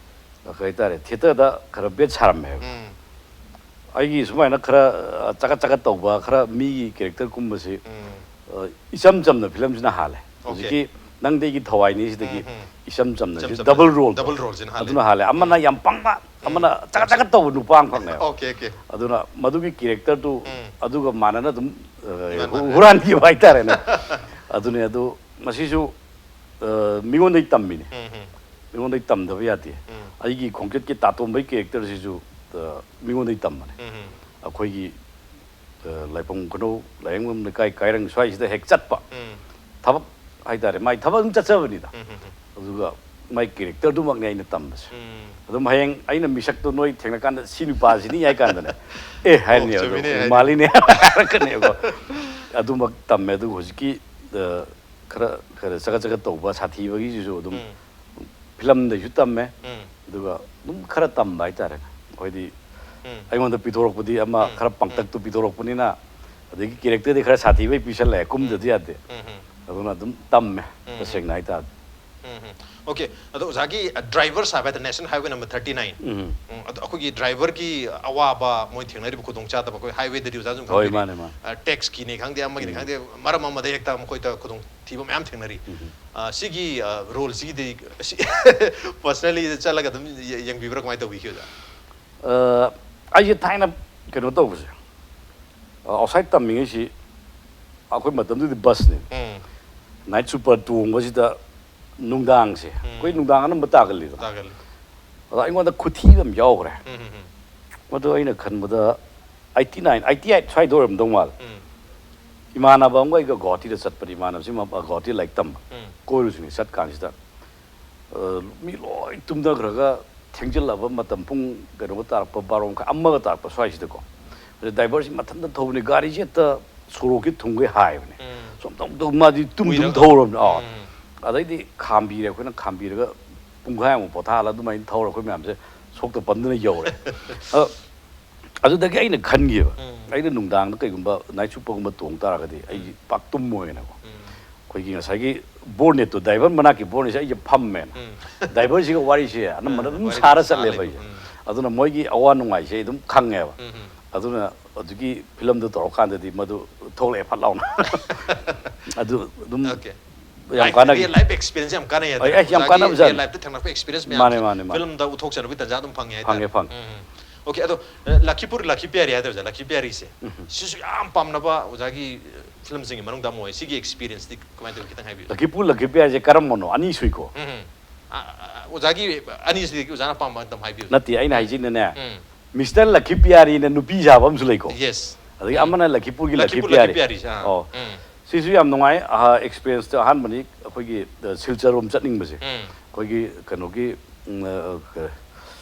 ꯀꯩ ꯍꯥꯏꯇꯥꯔꯦ, ꯊꯤꯌꯦꯇꯔꯗ ꯈꯔ ꯕꯦꯠ ꯁꯥꯔꯝꯃꯦꯕ꯫ ꯎꯝ꯫ ꯑꯩꯒꯤ ꯁꯨꯃꯥꯏꯅ ꯈꯔ, ꯑ, ꯆꯒꯠ ꯆꯒꯠ ꯇꯧꯕ, ꯈꯔ ꯃꯤꯒꯤ ꯀꯦꯔꯦꯛꯇꯔ ꯀꯨꯝꯕꯁꯤ, ꯎꯝ꯫ ꯑ, ꯏꯆꯝ ꯆꯝꯅ ꯐꯤꯂꯝꯁꯤꯅ ꯍꯥꯜꯂꯦ꯫ ꯑꯣꯀꯦ꯫ ꯍꯧꯖꯤꯛꯀꯤ "ꯅꯪꯗꯤ ꯑꯩꯒꯤ ꯊꯋꯥꯏꯅꯤ" ꯁꯤꯗꯒꯤ ꯎꯝ, ꯎꯝ꯫ ꯏꯆꯝ ꯆꯝꯅ, ꯏꯆꯝ ꯁꯤ ꯆꯝꯅ꯫ ꯗꯕꯜ ꯔꯣꯜꯗꯣ꯫ ꯗꯕꯜ ꯔꯣꯜꯁꯤꯅ ꯍꯥꯜꯂꯦ꯫ ꯑꯗꯨꯅ ꯍꯥꯜꯂꯦ꯫ ꯑꯃꯅ ꯎꯝ꯫ ꯌꯥꯝ ꯄꯪꯕ, ꯎꯝ꯫ ꯑꯃꯅ ꯆꯒꯠ ꯆꯒꯠ ꯇꯧꯕ ꯅꯨꯄꯥ ꯑꯃꯈꯛꯅꯦꯕ꯫ Okay, okay. ꯑꯗꯨꯅ ꯃꯗꯨꯒꯤ ꯀꯦꯔꯦꯛꯇꯔꯗꯨ ꯎꯝ꯫ ꯑꯗꯨꯒ ꯃꯥꯟꯅꯅ ꯑꯗꯨꯝ, ꯑ, ꯏꯃꯥꯟ ꯃꯥꯟꯅꯔꯦ꯫ ꯍꯨꯔꯥꯟꯈꯤꯕ ꯍꯥꯏꯇꯥꯔꯦꯅꯦ꯫ ꯑꯗꯨꯅꯦ꯫ ꯑꯗꯨ ꯃꯁꯤꯁꯨ ꯑ, ꯃꯤꯉꯣꯟꯗꯒꯤ ꯇꯝꯃꯤꯅꯦ꯫ ꯎꯝ ꯎꯝ ꯃꯤꯉꯣꯟꯗꯒꯤ ꯇꯝꯗꯕ ꯌꯥꯗꯦ꯫ ꯎꯝ ꯑꯩꯒꯤ ꯈꯣꯡꯆꯠꯀꯤ ꯇꯥꯇꯣꯝꯕꯒꯤ ꯀꯦꯔꯦꯛꯇꯔꯁꯤꯁꯨ, ꯑ, ꯃꯤꯉꯣꯟꯗꯒꯤ ꯇꯝꯕꯅꯦ꯫ ꯎꯝ ꯎꯝ ꯑꯩꯈꯣꯏꯒꯤ, ꯑ, ꯂꯥꯏꯐꯝ ꯈꯨꯅꯧ, ꯂꯥꯏꯔꯦꯝꯕꯝ ꯂꯩꯀꯥꯏ, ꯀꯥꯏꯔꯪ ꯁ꯭ꯋꯥꯏꯁꯤꯗ ꯍꯦꯛ ꯆꯠꯄ ꯎꯝ ꯊꯕꯛ ꯍꯥꯏꯇꯥꯔꯦ, ꯃꯥꯏ ꯊꯕꯛ ꯑꯗꯨꯝ ꯆꯠꯆꯕꯅꯤꯗ꯫ ꯎꯝ ꯎꯝ ꯑꯗꯨꯒ ꯃꯥꯏ ꯀꯦꯔꯦꯛꯇꯔꯗꯨꯃꯛꯅꯦ ꯑꯩꯅ ꯇꯝꯕꯁꯦ꯫ ꯎꯝ ꯑꯗꯨꯝ ꯍꯌꯦꯡ ꯑꯩꯅ ꯃꯤꯁꯛꯇꯣ ꯅꯣꯏ ꯊꯦꯡꯅꯀꯥꯟꯗ ꯁꯤ ꯅꯨꯄꯥꯁꯤꯅꯤ ꯍꯥꯏ ꯀꯥꯟꯗꯅꯦ, "ꯑꯦ" ꯍꯥꯏꯔꯅꯤ, ꯑꯣ, ꯑꯗꯣ ꯆꯨꯝꯃꯤꯅꯦ, ꯍꯥꯏꯅꯤ꯫ "ꯃꯥꯜꯂꯤꯅꯦ" ꯍꯥꯏꯔꯛꯀꯅꯦꯕ꯫ ꯑꯗꯨꯃꯛ ꯇꯝꯃꯦ꯫ ꯑꯗꯨꯒ ꯍꯧꯖꯤꯛꯀꯤ, ꯑ, ꯈꯔ ꯈꯔ ꯆꯒꯠ ꯆꯒꯠ ꯇꯧꯕ ꯁꯥꯊꯤꯕꯒꯤꯁꯤꯁꯨ ꯑꯗꯨꯝ ꯎꯝ ꯐꯤꯂꯝꯗꯩꯁꯨ ꯇꯝꯃꯦ꯫ ꯎꯝ ꯑꯗꯨꯒ ꯑꯗꯨꯝ ꯈꯔ ꯇꯝꯕ ꯍꯥꯏꯇꯥꯔꯦ꯫ ꯑꯩꯈꯣꯏꯗꯤ ꯎꯝ ꯑꯩꯉꯣꯟꯗ ꯄꯤꯊꯣꯔꯛꯄꯗꯤ ꯑꯃ ꯎꯝ, ꯈꯔ ꯎꯝ꯫ ꯄꯥꯡꯇꯛꯇꯨ ꯄꯤꯊꯣꯔꯛꯄꯅꯤꯅ, ꯑꯗꯒꯤ ꯀꯦꯔꯦꯛꯇꯔꯗꯤ ꯈꯔ ꯁꯥꯊꯤꯕꯩ ꯄꯤꯁꯜꯂꯛꯑꯦ, ꯀꯨꯝꯗꯗꯤ ꯌꯥꯗꯦ꯫ ꯎꯝ ꯎꯝ ꯑꯗꯨꯅ ꯑꯗꯨꯝ ꯇꯝꯃꯦ, ꯎꯝ, ꯇꯁꯦꯡꯅ ꯍꯥꯏꯇꯥꯔꯗꯤ꯫ ꯎꯝ ꯎꯝ꯫ ꯑꯣꯀꯦ, ꯑꯗꯣ ꯑꯣꯖꯥꯒꯤ ꯗ꯭ꯔꯥꯏꯚꯔ ꯁꯥꯕ ꯍꯥꯏꯗꯅ national highway number thirty nine. Um um, ꯑꯗꯣ ꯑꯩꯈꯣꯏꯒꯤ ꯗ꯭ꯔꯥꯏꯚꯔꯒꯤ ꯑꯋꯥꯕ, ꯃꯣꯏ ꯊꯦꯡꯅꯔꯤꯕ ꯈꯨꯗꯣꯡꯆꯥꯗꯕ, ꯑꯩꯈꯣꯏ ꯍꯥꯏꯋꯦꯗꯗꯤ ꯑꯣꯖꯥꯁꯨ ꯑꯗꯨꯝ ꯍꯣꯏ, ꯈꯪꯕꯤꯔꯤ꯫ ꯃꯥꯅꯦ, ꯃꯥꯅꯦ꯫ ꯑ, ꯇꯦꯛꯁꯀꯤꯅꯦ ꯈꯪꯗꯦ, ꯑꯃꯒꯤꯅꯦ ꯎꯝ꯫ ꯈꯪꯗꯦ, ꯃꯔꯝ ꯑꯃꯗ ꯍꯦꯛꯇ ꯃꯈꯣꯏꯗ ꯈꯨꯗꯣꯡꯊꯤꯕ ꯃꯌꯥꯝ ꯊꯦꯡꯅꯔꯤ꯫ ꯎꯝ꯫ ꯑ, ꯁꯤꯒꯤ, ꯑ, ꯔꯣꯜꯁꯤꯒꯤꯗꯤ ꯁꯤ ꯄꯔꯁꯅꯦꯜꯂꯤ ꯆꯠꯂꯒ ꯑꯗꯨꯝ ꯌꯦ-, ꯌꯦꯡꯕꯤꯕ꯭ꯔꯥ, ꯀꯃꯥꯏꯅ ꯇꯧꯕꯤꯈꯤ, ꯑꯣꯖꯥ? ꯑ, ꯑꯩꯁꯦ ꯊꯥꯏꯅ ꯀꯩꯅꯣ ꯇꯧꯕꯁꯦ, ꯑ, ꯑꯥꯎꯠꯁꯥꯏꯠ ꯇꯝꯃꯤꯉꯩꯁꯤ ꯑꯩꯈꯣꯏ ꯃꯇꯝꯗꯨꯗꯤ ꯕꯁꯅꯦ꯫ ꯎꯝ ꯅꯥꯏꯠ ꯁꯨꯄꯔ ꯇꯣꯡꯕꯁꯤꯗ ꯅꯨꯡꯗꯥꯡꯁꯦ, ꯎꯝ꯫ ꯑꯩꯈꯣꯏ ꯅꯨꯡꯗꯥꯡ ꯑꯅꯝꯕ ꯇꯥꯒꯜꯂꯤꯗꯅ꯫ ꯇꯥꯒꯜꯂꯤ꯫ ꯑꯗ ꯑꯩꯉꯣꯟꯗ ꯈꯨꯊꯤ ꯑꯃ ꯌꯥꯎꯈ꯭ꯔꯦ꯫ ꯎꯝ ꯎꯝ ꯎꯝ ꯃꯗꯨ ꯑꯩꯅ ꯈꯟꯕꯗ ꯑꯥꯏꯠꯇꯤ ꯅꯥꯏꯟ, ꯑꯥꯏꯠꯇꯤ ꯑꯩꯠ ꯁ꯭ꯋꯥꯏꯗ ꯑꯣꯏꯔꯝꯗꯧ ꯃꯥꯜꯂꯦ꯫ ꯎꯝ ꯏꯃꯥꯟꯅꯕ ꯑꯃꯒ ꯑꯩꯒ ꯒꯧꯍꯥꯇꯤꯗ ꯆꯠꯄꯅꯤ꯫ ꯏꯃꯥꯟꯅꯕꯁꯤ ꯃ-, ꯒꯧꯍꯥꯇꯤ ꯂꯥꯏꯔꯤꯛ ꯇꯝꯕ꯫ ꯎꯝ ꯀꯣꯏꯔꯨꯁꯤꯅꯤ ꯆꯠꯀꯥꯟꯁꯤꯗ, ꯑ, ꯃꯤ ꯂꯣꯏ ꯇꯨꯝꯅꯈ꯭ꯔꯒ ꯊꯦꯡꯖꯤꯜꯂꯕ ꯃꯇꯝ, ꯄꯨꯡ ꯀꯩꯅꯣꯒ ꯇꯥꯔꯛꯄ, ꯕꯥꯔꯣ ꯃꯈꯥꯏ, ꯑꯃꯒ ꯇꯥꯔꯛꯄ ꯁ꯭ꯋꯥꯏꯁꯤꯗꯀꯣ꯫ ꯑꯗ ꯗ꯭ꯔꯥꯏꯚꯔꯁꯤ ꯃꯊꯟꯇ ꯊꯧꯕꯅꯤ, ꯒꯥꯔꯤꯁꯤ ꯍꯦꯛꯇ ꯁꯣꯔꯣꯛꯀꯤ ꯊꯨꯡꯒꯩ ꯍꯥꯏꯕꯅꯤ꯫ ꯎꯝ꯫ ꯁꯨꯝ ꯇꯧ ꯇꯧ ꯃꯥꯗꯤ ꯇꯨꯝ ꯇꯨꯝ ꯎꯏꯔꯒ? ꯊꯧꯔꯕꯅꯤ꯫ ꯑꯥ꯫ ꯎꯝ꯫ ꯑꯗꯩꯗꯤ ꯈꯥꯝꯕꯤꯔꯦ ꯑꯩꯈꯣꯏꯅ, ꯈꯥꯝꯕꯤꯔꯒ ꯄꯨꯡꯈꯥꯏꯃꯨꯛ ꯄꯣꯊꯥꯍꯜꯂ ꯑꯗꯨꯃꯥꯏꯅ ꯊꯧꯔ ꯑꯩꯈꯣꯏ ꯃꯌꯥꯝꯁꯦ ꯁꯣꯛꯇ ꯄꯟꯗꯨꯅ ꯌꯧꯔꯦ꯫ ꯑꯗꯣ ꯑꯗꯨꯗꯒꯤ ꯑꯩꯅ ꯈꯟꯈꯤꯕ, ꯎꯝ꯫ ꯑꯩꯅ ꯅꯨꯡꯗꯥꯡꯗ ꯀꯩꯒꯨꯝꯕ ꯅꯥꯏꯠ ꯁꯨꯄꯔꯒꯨꯝꯕ ꯇꯣꯡ ꯇꯥꯔꯒꯗꯤ ꯑꯩ ꯎꯝ꯫ ꯄꯥꯛ ꯇꯨꯝꯃꯣꯏꯅꯀꯣ꯫ ꯎꯝ꯫ ꯑꯩꯈꯣꯏꯒꯤ ꯉꯁꯥꯏꯒꯤ ꯕꯣꯔꯅꯦꯠꯇꯣ, ꯗ꯭ꯔꯥꯏꯚꯔ ꯃꯅꯥꯛꯀꯤ ꯕꯣꯔꯅꯦꯠꯁꯦ ꯑꯩꯁꯦ ꯐꯝꯃꯦꯅ꯫ ꯎꯝ꯫ ꯗ꯭ꯔꯥꯏꯚꯔꯁꯤꯒ ꯋꯥꯔꯤꯁꯦ ꯑꯅꯝꯕꯅ ꯎꯝ, ꯑꯗꯨꯝ ꯋꯥꯔꯤ ꯁꯥꯔ ꯑꯗꯨꯝ ꯁꯥ ꯆꯠꯂꯦꯕ ꯂꯩꯕ꯫ ꯑꯩꯁꯦ꯫ ꯎꯝ꯫ ꯑꯗꯨꯅ ꯃꯣꯏꯒꯤ ꯑꯋꯥ ꯅꯨꯡꯉꯥꯏꯁꯦ ꯑꯩ ꯑꯗꯨꯝ ꯈꯪꯉꯦꯕ꯫ ꯎꯝ ꯎꯝ꯫ ꯑꯗꯨꯅ ꯍꯧꯖꯤꯛꯀꯤ ꯐꯤꯂꯝꯗꯨ ꯇꯧꯔꯀꯥꯟꯗꯗꯤ ꯃꯗꯨ ꯊꯣꯛꯂꯛꯑꯦ ꯐꯠ ꯂꯥꯎꯅ꯫ ꯑꯗꯨ ꯑꯗꯨꯝ ꯑꯣꯀꯦ꯫ ꯌꯥꯝ ꯀꯥꯟꯅꯈꯤ꯫ ꯔꯤꯌꯦꯜ ꯂꯥꯏꯐ ꯑꯦꯛꯁꯄꯤꯔꯤꯌꯦꯟꯁ ꯌꯥꯝ ꯀꯥꯟꯅꯩ ꯍꯥꯏꯇꯥꯔꯦ꯫ ꯑꯩ, ꯑꯩ ꯌꯥꯝ ꯑꯣꯖꯥꯒꯤ ꯀꯥꯟꯅꯕꯖꯥꯠꯅꯤ꯫ ꯔꯤꯌꯦꯜ ꯂꯥꯏꯐꯇ ꯊꯦꯡꯅꯔꯛꯄ ꯑꯦꯛꯁꯄꯤꯔꯤꯌꯦꯟꯁ ꯃꯥꯅꯦ, ꯃꯌꯥꯝ ꯃꯥꯅꯦ, ꯃꯥꯅꯦ꯫ ꯐꯤꯂꯝꯗ ꯎꯠꯊꯣꯛꯆꯔꯛꯄꯒꯤ ꯇꯟꯖꯥ ꯑꯗꯨꯝ ꯐꯪꯉꯦ ꯍꯥꯏꯇꯥꯔꯦ꯫ ꯐꯪꯉꯦ, ꯐꯪꯉꯦ꯫ ꯎꯝ꯫ ꯑꯣꯀꯦ, ꯑꯗꯣ, ꯑ, ꯂꯈꯤꯄꯨꯔ ꯂꯈꯤꯄꯤꯌꯥꯔꯤ ꯍꯥꯏꯗꯣꯏꯔꯥ, ꯂꯈꯤꯄꯤꯌꯥꯔꯤꯁꯦ, ꯎꯝ꯫ ꯁꯤꯁꯨ ꯌꯥꯝ ꯄꯥꯝꯅꯕ ꯑꯣꯖꯥꯒꯤ, ꯑ, ꯐꯤꯂꯝꯁꯤꯡꯒꯤ ꯃꯅꯨꯡꯗ ꯑꯃ ꯑꯣꯏ꯫ ꯁꯤꯒꯤ ꯑꯦꯛꯁꯄꯤꯔꯤꯌꯦꯟꯁꯇꯤ ꯀꯃꯥꯏꯅ ꯇꯧꯏ, ꯈꯤꯇꯪ ꯍꯥꯏꯕꯤꯌꯨ꯫ ꯂꯈꯤꯄꯨꯔ ꯂꯈꯤꯄꯤꯌꯥꯔꯤꯁꯦ ꯀꯔꯝꯕꯅꯣ? ꯑꯅꯤ ꯁꯨꯏꯀꯣ꯫ ꯎꯝ, ꯎꯝ꯫ ꯑ, ꯑ, ꯑ, ꯑꯣꯖꯥꯒꯤ ꯑꯅꯤꯁꯤꯗꯤ ꯑꯣꯖꯥꯅ ꯑꯄꯥꯝꯕ ꯑꯗꯨꯝ ꯍꯥꯏꯕꯤꯌꯨ꯫ ꯅꯠꯇꯦ, ꯑꯩꯅ ꯍꯥꯏꯁꯤꯅꯅꯦ, ꯎꯝ꯫ ꯃꯤꯁꯇꯔ ꯂꯈꯤꯄꯤꯌꯥꯔꯤꯅ ꯅꯨꯄꯤ ꯁꯥꯕ ꯑꯃꯁꯨ ꯂꯩꯀꯣ꯫ ꯌꯦꯁ꯫ ꯑꯗꯒꯤ ꯎꯝ꯫ ꯑꯃꯅ ꯂꯈꯤꯄꯨꯔꯒꯤ ꯂꯈꯤꯄꯨꯔ ꯂꯈꯤꯄꯤꯌꯥꯔꯤ꯫ ꯂꯈꯤꯄꯤꯌꯥꯔꯤ, ꯑꯥ꯫ ꯑꯣ꯫ ꯎꯝ꯫ ꯁꯤꯁꯨ ꯌꯥꯝ ꯅꯨꯡꯉꯥꯏ꯫ ꯑꯍꯥ, ꯑꯦꯛꯁꯄꯤꯔꯤꯌꯦꯟꯁꯇ ꯑꯍꯥꯟꯕꯅꯤ ꯑꯩꯈꯣꯏꯒꯤ, ꯑ, ꯁꯤꯜꯆꯔ ꯔꯣꯝ ꯆꯠꯅꯤꯡꯕꯁꯦ꯫ ꯎꯝ꯫ ꯑꯩꯈꯣꯏꯒꯤ ꯀꯩꯅꯣꯒꯤ, ꯎꯝ, ꯑ, ꯀ-,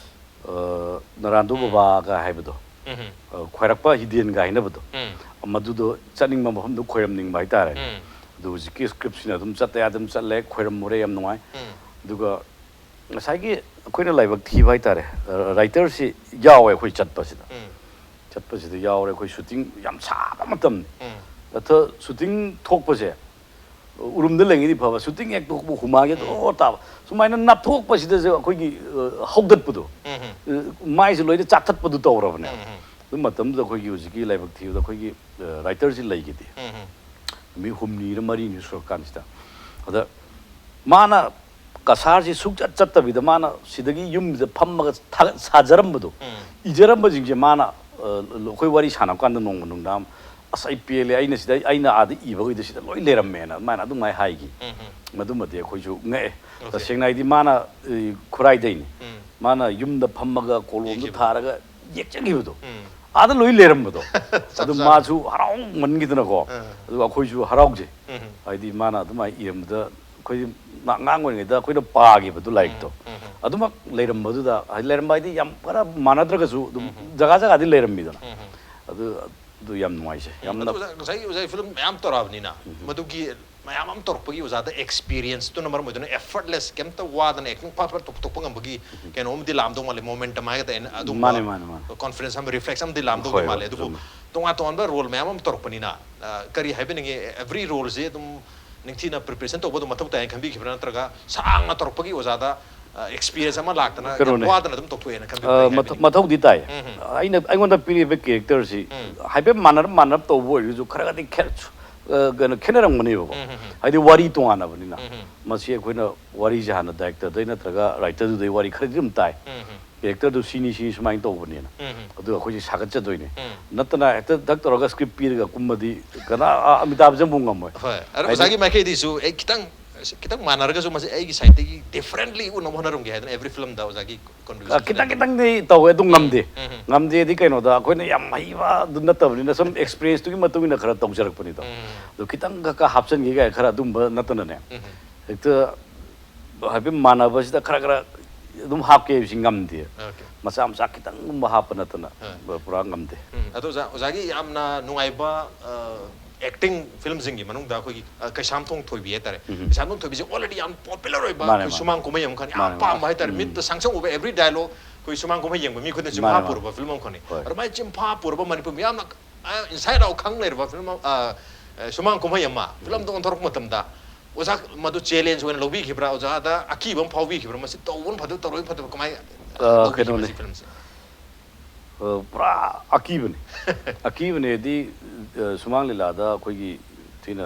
ꯑ, ꯅꯔꯥꯟꯗꯣ ꯎꯝ꯫ ꯕꯕꯥꯒ ꯍꯥꯏꯕꯗꯣ, ꯎꯝ꯫ ꯑ, ꯈ꯭ꯋꯥꯏꯔꯛꯄ ꯍꯤꯗꯦꯟꯒ ꯍꯥꯏꯅꯕꯗꯣ, ꯎꯝ꯫ ꯃꯗꯨꯗꯣ ꯆꯠꯅꯤꯡꯕ ꯃꯐꯝꯗꯣ ꯈꯣꯏꯔꯝꯅꯤꯡꯕ ꯍꯥꯏꯇꯥꯔꯦ꯫ ꯎꯝ꯫ ꯑꯗꯨ ꯍꯧꯖꯤꯛꯀꯤ ꯁ꯭ꯀ꯭ꯔꯤꯞꯁꯤꯅ ꯑꯗꯨꯝ ꯆꯠꯇ ꯌꯥꯗ ꯑꯗꯨꯝ ꯆꯠꯂꯦ, ꯈꯣꯏꯔꯝꯃꯨꯔꯦ, ꯌꯥꯝ ꯅꯨꯡꯉꯥꯏ꯫ ꯎꯝ꯫ ꯑꯗꯨꯒ ꯉꯁꯥꯏꯒꯤ ꯑꯩꯈꯣꯏꯅ ꯂꯥꯏꯕꯛ ꯊꯤꯕ ꯍꯥꯏꯇꯥꯔꯦ, ꯑ, ꯔꯥꯏꯇꯔꯁꯤ ꯌꯥꯎꯋꯦ ꯑꯩꯈꯣꯏ ꯆꯠꯄꯁꯤꯗ꯫ ꯎꯝ꯫ ꯆꯠꯄꯁꯤꯗ ꯌꯥꯎꯔꯦ꯫ ꯑꯩꯈꯣ ꯁꯨꯇꯤꯡ ꯌꯥꯝ ꯁꯥꯕ ꯃꯇꯝꯅꯤ꯫ ꯎꯝ꯫ ꯑꯗ ꯁꯨꯇꯤꯡ ꯊꯣꯛꯄꯁꯦ, ꯎꯔꯨꯝꯗ ꯂꯩꯉꯩꯗꯤ ꯐꯕ, ꯁꯨꯇꯤꯡ ꯍꯦꯛ ꯊꯣꯛꯄ ꯍꯨꯃꯥꯡꯁꯦ ꯎꯝ꯫ ꯑꯣ ꯇꯥꯕ꯫ ꯁꯨꯃꯥꯏꯅ ꯅꯥꯞꯊꯣꯛꯄꯁꯤꯗꯁꯨ ꯑꯩꯈꯣꯏꯒꯤ, ꯑ, ꯍꯧꯒꯠꯄꯗꯣ, ꯎꯝ ꯍꯝ꯫ ꯑ, ꯃꯥꯏꯁꯦ ꯂꯣꯏꯅ ꯆꯥꯊꯠꯄꯗꯨ ꯇꯧꯔꯕꯅꯦ꯫ ꯎꯝ ꯍꯝ꯫ ꯑꯗꯨ ꯃꯇꯝꯗꯨꯗ ꯑꯩꯈꯣꯏꯒꯤ ꯍꯧꯖꯤꯛꯀꯤ ꯂꯥꯏꯕꯛ ꯊꯤꯕꯗ ꯑꯩꯈꯣꯏꯒꯤ, ꯑ, ꯔꯥꯏꯇꯔꯁꯤ ꯂꯩꯈꯤꯗꯦ꯫ ꯎꯝ ꯍꯝ꯫ ꯅꯨꯃꯤꯠ ꯍꯨꯝꯅꯤꯔ ꯃꯔꯤꯅꯤ ꯁꯨꯔꯀꯥꯟꯁꯤꯗ꯫ ꯑꯗ ꯃꯥꯅ ꯀꯁꯥꯔꯁꯤ ꯁꯨꯡꯆꯠ ꯆꯠꯇꯕꯤꯗ ꯃꯥꯅ ꯁꯤꯗꯒꯤ ꯌꯨꯝꯁꯤꯗ ꯐꯝꯃꯒ ꯊꯥꯒꯠ ꯁꯥꯖꯔꯝꯕꯗꯣ, ꯎꯝ꯫ ꯏꯖꯔꯝꯕꯁꯤꯡꯁꯦ ꯃꯥꯅ, ꯑ, ꯑꯩꯈꯣꯏ ꯋꯥꯔꯤ ꯁꯥꯟꯅꯕ ꯀꯥꯟꯗ ꯅꯣꯡꯃ ꯅꯨꯡꯗꯥꯡ, "ꯑꯁ, ꯑꯩ ꯄꯦꯜꯂꯦ, ꯑꯩꯅ ꯁꯤꯗ, ꯑꯩꯅ ꯑꯥꯗ ꯏꯕꯈꯩꯗꯣ ꯁꯤꯗ ꯂꯣꯏ ꯂꯩꯔꯝꯃꯦꯅ" ꯑꯗꯨꯃꯥꯏꯅ ꯑꯗꯨꯃꯥꯏꯅ ꯍꯥꯏꯈꯤ꯫ ꯎꯝ, ꯎꯝ꯫ ꯃꯗꯨꯃꯗꯤ ꯑꯩꯈꯣꯏꯁꯨ ꯉꯛꯑꯦ꯫ ꯑꯣꯀꯦ꯫ ꯇꯁꯦꯡꯅ ꯍꯥꯏꯗꯤ ꯃꯥꯅ, ꯑ, ꯈꯨꯔꯥꯏꯗꯩꯅꯤ꯫ ꯎꯝ꯫ ꯃꯥꯅ ꯌꯨꯝꯗ ꯐꯝꯃꯒ ꯀꯣꯂꯣꯝꯗꯣ ꯌꯦꯡꯈꯤꯕ꯫ ꯊꯥꯔꯒ ꯌꯦꯛꯆꯈꯤꯕꯗꯣ꯫ ꯎꯝ꯫ ꯑꯥꯗ ꯂꯣꯏ ꯂꯩꯔꯝꯕꯗꯣ꯫ ꯆꯞ ꯑꯗꯨ ꯆꯥꯅ꯫ ꯃꯥꯁꯨ ꯍꯔꯥꯎꯃꯟꯈꯤꯗꯅꯀꯣ꯫ ꯑꯥ꯫ ꯑꯗꯨꯒ ꯑꯩꯈꯣꯏꯁꯨ ꯍꯔꯥꯎꯖꯩ꯫ ꯎꯝ꯫ ꯍꯥꯏꯗꯤ ꯃꯥꯅ ꯑꯗꯨꯃꯥꯏꯅ ꯏꯔꯝꯕꯗ ꯑꯩꯈꯣꯏꯗꯤ ꯅ-, ꯑꯉꯥꯡ ꯑꯣꯏꯔꯤꯉꯩꯗ ꯑꯩꯈꯣꯏꯅ ꯄꯥꯈꯤꯕꯗꯣ ꯂꯥꯏꯔꯤꯛꯇꯣ꯫ ꯎꯝ, ꯎꯝ, ꯎꯝ꯫ ꯑꯗꯨꯃꯛ ꯂꯩꯔꯝꯕꯗꯨꯗ, ꯍꯥꯏꯗꯤ ꯂꯩꯔꯝꯕ ꯍꯥꯏꯗꯤ ꯌꯥꯝ ꯀꯟꯅ ꯃꯥꯟꯅꯗ꯭ꯔꯒꯁꯨ ꯑꯗꯨꯝ ꯎꯝ, ꯎꯝ꯫ ꯖꯒꯥ ꯖꯒꯥꯗꯤ ꯂꯩꯔꯝꯃꯤꯗꯅ꯫ ꯎꯝ, ꯎꯝ꯫ ꯑꯗꯨ, ꯑꯗꯨ ꯌꯥꯝ ꯅꯨꯡꯉꯥꯏꯖꯩ꯫ ꯎꯝ, ꯌꯥꯝꯅ ꯑꯗꯨ ꯑꯣꯖꯥ, ꯉꯁꯥꯏꯒꯤ ꯑꯣꯖꯥꯒꯤ ꯐꯤꯂꯝ ꯃꯌꯥꯝ ꯇꯧꯔꯛꯑꯕꯅꯤꯅ, ꯎꯝ, ꯎꯝ꯫ ꯃꯗꯨꯒꯤ ꯃꯌꯥꯝ ꯑꯃ ꯇꯧꯔꯛꯄꯒꯤ ꯑꯣꯖꯥꯗ ꯑꯦꯛꯁꯄꯤꯔꯤꯌꯦꯟꯁꯇꯨꯅ ꯃꯔꯝ ꯑꯣꯏꯗꯨꯅ effortless, ꯀꯩꯝꯇ ꯋꯥꯗꯅ ꯑꯦꯛꯇꯤꯡ ꯐꯠ ꯐꯠ ꯇꯧꯊꯣꯛꯄ ꯉꯝꯕꯒꯤ ꯎꯝ꯫ ꯀꯩꯅꯣ ꯑꯃꯗꯤ ꯂꯥꯛꯑꯝꯗꯧ ꯃꯥꯜꯂꯦ, ꯃꯣꯃꯦꯟꯇꯝ ꯍꯥꯏꯒꯗ꯭ꯔꯥ, ꯑꯗꯨꯒꯨꯝꯕ ꯃꯥꯅꯦ, ꯃꯥꯅꯦ, ꯃꯥꯅꯦ꯫ ꯀꯣꯟꯐꯤꯗꯦꯟꯁ ꯑꯃ, ꯔꯤꯐ꯭ꯂꯦꯛꯁꯟ ꯑꯃꯗꯤ ꯂꯥꯛꯑꯝꯗꯧꯗꯤ ꯍꯣꯏ, ꯃꯥꯜꯂꯦ꯫ ꯍꯣꯏ, ꯑꯗꯨꯕꯨ ꯆꯨꯝꯃꯦ꯫ ꯇꯣꯉꯥꯟ ꯇꯣꯉꯥꯟꯕ ꯔꯣꯜ ꯃꯌꯥꯝ ꯑꯃ ꯇꯧꯔꯛꯄꯅꯤꯅ, ꯑ, ꯀꯔꯤ ꯍꯥꯏꯕꯤꯅꯤꯡꯉꯤ, ꯑꯦꯚ꯭ꯔꯤ ꯔꯣꯜꯁꯦ ꯑꯗꯨꯝ ꯅꯤꯡꯊꯤꯅ ꯄ꯭ꯔꯤꯄꯦꯔꯦꯁꯟ ꯇꯧꯕ ꯑꯗꯨꯝ ꯃꯊꯧ ꯇꯥꯏꯅ ꯈꯟꯕꯤꯈꯤꯕ꯭ꯔꯥ, ꯅꯠꯇ꯭ꯔꯒ ꯁꯥꯡꯅ ꯇꯧꯔꯛꯄꯒꯤ ꯑꯣꯖꯥꯗ, ꯑ, ꯑꯦꯛꯁꯄꯤꯔꯤꯌꯦꯟꯁ ꯑꯃ ꯂꯥꯛꯇꯅ ꯌꯥꯝ ꯄꯦꯔꯣꯅꯦ꯫ ꯋꯥꯗꯅ ꯑꯗꯨꯝ ꯇꯧꯊꯣꯛꯑꯦꯅ ꯈꯟꯕꯤꯕ꯭ꯔꯥ? ꯑ, ꯀꯔꯤ ꯃꯊ-, ꯍꯥꯏꯕꯤꯅꯤꯡꯉꯤ? ꯃꯊꯧꯗꯤ ꯇꯥꯏ꯫ ꯎꯝ, ꯎꯝ꯫ ꯑꯩꯅ, ꯑꯩꯉꯣꯟꯗ ꯄꯤꯔꯤꯕ ꯀꯦꯔꯦꯛꯇꯔꯁꯤ ꯎꯝ꯫ ꯍꯥꯏꯐꯦꯠ ꯃꯥꯟꯅꯔꯞ ꯃꯥꯟꯅꯔꯞ ꯇꯧꯕ ꯑꯣꯏꯔꯒꯁꯨ ꯈꯔꯒꯗꯤ ꯈꯦꯠ-, ꯑ, ꯀꯩꯅꯣ, ꯈꯦꯠꯅꯔꯝꯒꯅꯦꯕꯀꯣ꯫ ꯎꯝ, ꯎꯝ, ꯎꯝ꯫ ꯍꯥꯏꯗꯤ ꯋꯥꯔꯤ ꯇꯣꯉꯥꯟꯅꯕꯅꯤꯅ꯫ ꯎꯝ, ꯎꯝ꯫ ꯃꯁꯤ ꯑꯩꯈꯣꯏꯅ ꯋꯥꯔꯤꯁꯦ ꯍꯥꯟꯅ ꯗꯥꯏꯔꯦꯛꯇꯔꯗꯩ ꯅꯠꯇ꯭ꯔꯒ ꯔꯥꯏꯇꯔꯗꯨꯗꯩ ꯋꯥꯔꯤ ꯈꯔꯗꯤ ꯑꯗꯨꯝ ꯇꯥꯏ꯫ ꯎꯝ, ꯎꯝ꯫ ꯗꯥꯏꯔꯦꯛꯇꯔꯗꯨ ꯁꯤꯅꯤ ꯁꯤꯅꯤ ꯁꯨꯃꯥꯏꯅ ꯇꯧꯕꯅꯦꯅ꯫ ꯎꯝ, ꯎꯝ. ꯑꯗꯨꯒ ꯑꯩꯈꯣꯏꯁꯦ ꯁꯥꯒꯠꯆꯗꯣꯏꯅꯦ꯫ ꯎꯝ. ꯅꯠꯇꯅ ꯍꯦꯛꯇ ꯙꯛ ꯇꯧꯔꯒ ꯁ꯭ꯀ꯭ꯔꯤꯞ ꯄꯤꯔꯒ ꯀꯨꯝꯃꯗꯤ ꯀꯅꯥ, ꯑ, ꯑꯃꯤꯇꯥꯕ ꯕꯆꯟꯕꯨ ꯉꯝꯃꯣꯏ꯫ ꯍꯣꯏ, ꯑꯗꯣ ꯍꯥꯏꯗꯤ ꯑꯣꯖꯥꯒꯤ ꯃꯥꯏꯀꯩꯗꯤꯁꯨ ꯑꯩ ꯈꯤꯇꯪ ꯈꯤꯇꯪ ꯃꯥꯟꯅꯔꯒꯁꯨ ꯃꯁꯤ ꯑꯩꯒꯤ ꯁꯥꯏꯠꯇꯒꯤ ꯗꯤꯐ꯭ꯔꯦꯟꯠꯂꯤ ꯎꯠꯅꯕ ꯍꯣꯠꯅꯔꯝꯒꯦ ꯍꯥꯏꯗꯅ ꯑꯦꯕ꯭ꯔꯤ ꯐꯤꯂꯝꯗ ꯑꯣꯖꯥꯒꯤ ꯑ, ꯀꯣꯟꯇ꯭ꯔꯤꯕ꯭ꯌꯨꯁꯟ ꯈꯤꯇꯪ ꯈꯤꯇꯪꯗꯤ ꯇꯧꯋꯦ, ꯑꯗꯨ ꯉꯝꯗꯦ꯫ ꯎꯝ, ꯎꯝ. ꯉꯝꯗꯦꯗꯤ ꯀꯩꯅꯣꯗ ꯑꯩꯈꯣꯏꯅ ꯌꯥꯝ ꯍꯩꯕ ꯑꯗꯨ ꯅꯠꯇꯕꯅꯤꯅ ꯁꯨꯝ ꯑꯦꯛꯁꯄꯤꯔꯤꯌꯦꯟꯁꯇꯨꯒꯤ ꯃꯇꯨꯡ ꯏꯟꯅ ꯈꯔ ꯇꯧꯖꯔꯛꯄꯅꯤꯗꯣ꯫ ꯎꯝ. ꯑꯗꯣ ꯈꯤꯇꯪ ꯈꯛ ꯈꯔ ꯍꯥꯞꯆꯤꯟꯒꯦ ꯀꯥꯏꯅ ꯈꯔ ꯑꯗꯨꯝꯕ ꯅꯠꯇꯅꯅꯦ꯫ ꯎꯝ. ꯍꯦꯛꯇ ꯍꯥꯏꯐꯦꯠ ꯃꯥꯟꯅꯕꯁꯤꯗ ꯈꯔ ꯈꯔ ꯑꯗꯨꯝ ꯍꯥꯞꯀꯦ ꯍꯥꯏꯕꯁꯤ ꯉꯝꯗꯦ꯫ ꯑꯣꯀꯦ. ꯃꯆꯥ ꯃꯆꯥ ꯈꯤꯇꯪꯒꯨꯝꯕ ꯍꯥꯞꯄ ꯅꯠꯇꯅ ꯑ. ꯄꯨꯔꯥ ꯉꯝꯗꯦ꯫ ꯎꯝ, ꯑꯗꯣ ꯑꯣꯖꯥ, ꯑꯣꯖꯥꯒꯤ ꯌꯥꯝꯅ ꯅꯨꯡꯉꯥꯏꯕ ꯑꯦꯛꯇꯤꯡ ꯐꯤꯂꯝꯁꯤꯡꯒꯤ ꯃꯅꯨꯡꯗ ꯑꯩꯈꯣꯏꯒꯤ ꯑ, ꯀꯩꯁꯥꯝꯊꯣꯡ ꯊꯣꯏꯕꯤ ꯍꯥꯏꯇꯥꯔꯦ꯫ ꯎꯝ. ꯀꯩꯁꯥꯝꯊꯣꯡ ꯊꯣꯏꯕꯤꯁꯦ ꯑꯣꯜꯔꯦꯗꯤ ꯌꯥꯝ ꯄꯣꯄꯨꯂꯔ ꯑꯣꯏꯕ ꯃꯥꯅꯦ, ꯑꯩꯈꯣꯏ ꯃꯥꯅꯦ. ꯁꯨꯃꯥꯡ ꯀꯨꯝꯍꯩ ꯑꯃꯈꯛꯅꯤ, ꯌꯥꯝ ꯃꯥꯅꯦ, ꯃꯥꯅꯦ. ꯄꯥꯝꯕ ꯍꯥꯏꯇꯥꯔꯦ꯫ ꯎꯝ. ꯃꯤꯠꯇ ꯁꯪꯁꯪ ꯎꯕ ꯑꯦꯕ꯭ꯔꯤ ꯗꯥꯏꯂꯣꯛ ꯑꯩꯈꯣꯏ ꯁꯨꯃꯥꯡ ꯀꯨꯝꯍꯩ ꯌꯦꯡꯕ ꯃꯤ ꯈꯨꯗꯤꯡꯃꯛ ꯆꯤꯟꯐꯥ ꯃꯥꯅꯦ, ꯃꯥꯅꯦ. ꯄꯨꯔꯕ ꯐꯤꯂꯝ ꯑꯃꯈꯛꯅꯤ꯫ ꯍꯣꯏ. ꯑꯗꯨꯃꯥꯏꯅ ꯆꯤꯟꯐꯥ ꯄꯨꯔꯕ ꯃꯅꯤꯄꯨꯔ ꯃꯤꯌꯥꯝꯅ ꯏꯟꯁꯥꯏꯠ ꯑꯥꯎꯠ ꯈꯪ ꯂꯩꯔꯕ ꯐꯤꯂꯝ ꯑꯃ, ꯑ, ꯑ, ꯁꯨꯃꯥꯡ ꯀꯨꯝꯍꯩ ꯑꯃ ꯐꯤꯂꯝꯗ ꯑꯣꯟꯊꯣꯔꯛꯄ ꯃꯇꯝꯗ ꯑꯣꯖꯥ ꯃꯗꯨ ꯆꯦꯂꯦꯟꯖ ꯑꯣꯏꯅ ꯂꯧꯕꯤꯈꯤꯕ꯭ꯔꯥ? ꯑꯣꯖꯥꯗ ꯑꯀꯤꯕ ꯑꯃ ꯐꯥꯎꯕꯤꯈꯤꯕ꯭ꯔꯥ? ꯃꯁꯤ ꯇꯧꯕꯅ ꯐꯗꯣꯏ ꯇꯧꯔꯣꯏ ꯐꯗꯣꯏ ꯀꯃꯥꯏꯅ ꯑ, ꯂꯧꯕꯤꯈꯤꯕ꯭ꯔꯥ ꯀꯩꯅꯣꯅꯤ. ꯁꯤ ꯐꯤꯂꯝꯁꯦ? ꯑ, ꯄꯨꯔꯥ ꯑꯀꯤꯕꯅꯤ꯫ ꯑꯀꯤꯕꯅꯦꯗꯤ, ꯑ, ꯁꯨꯃꯥꯡ ꯂꯤꯂꯥꯗ ꯑꯩꯈꯣꯏꯒꯤ ꯊꯤꯅ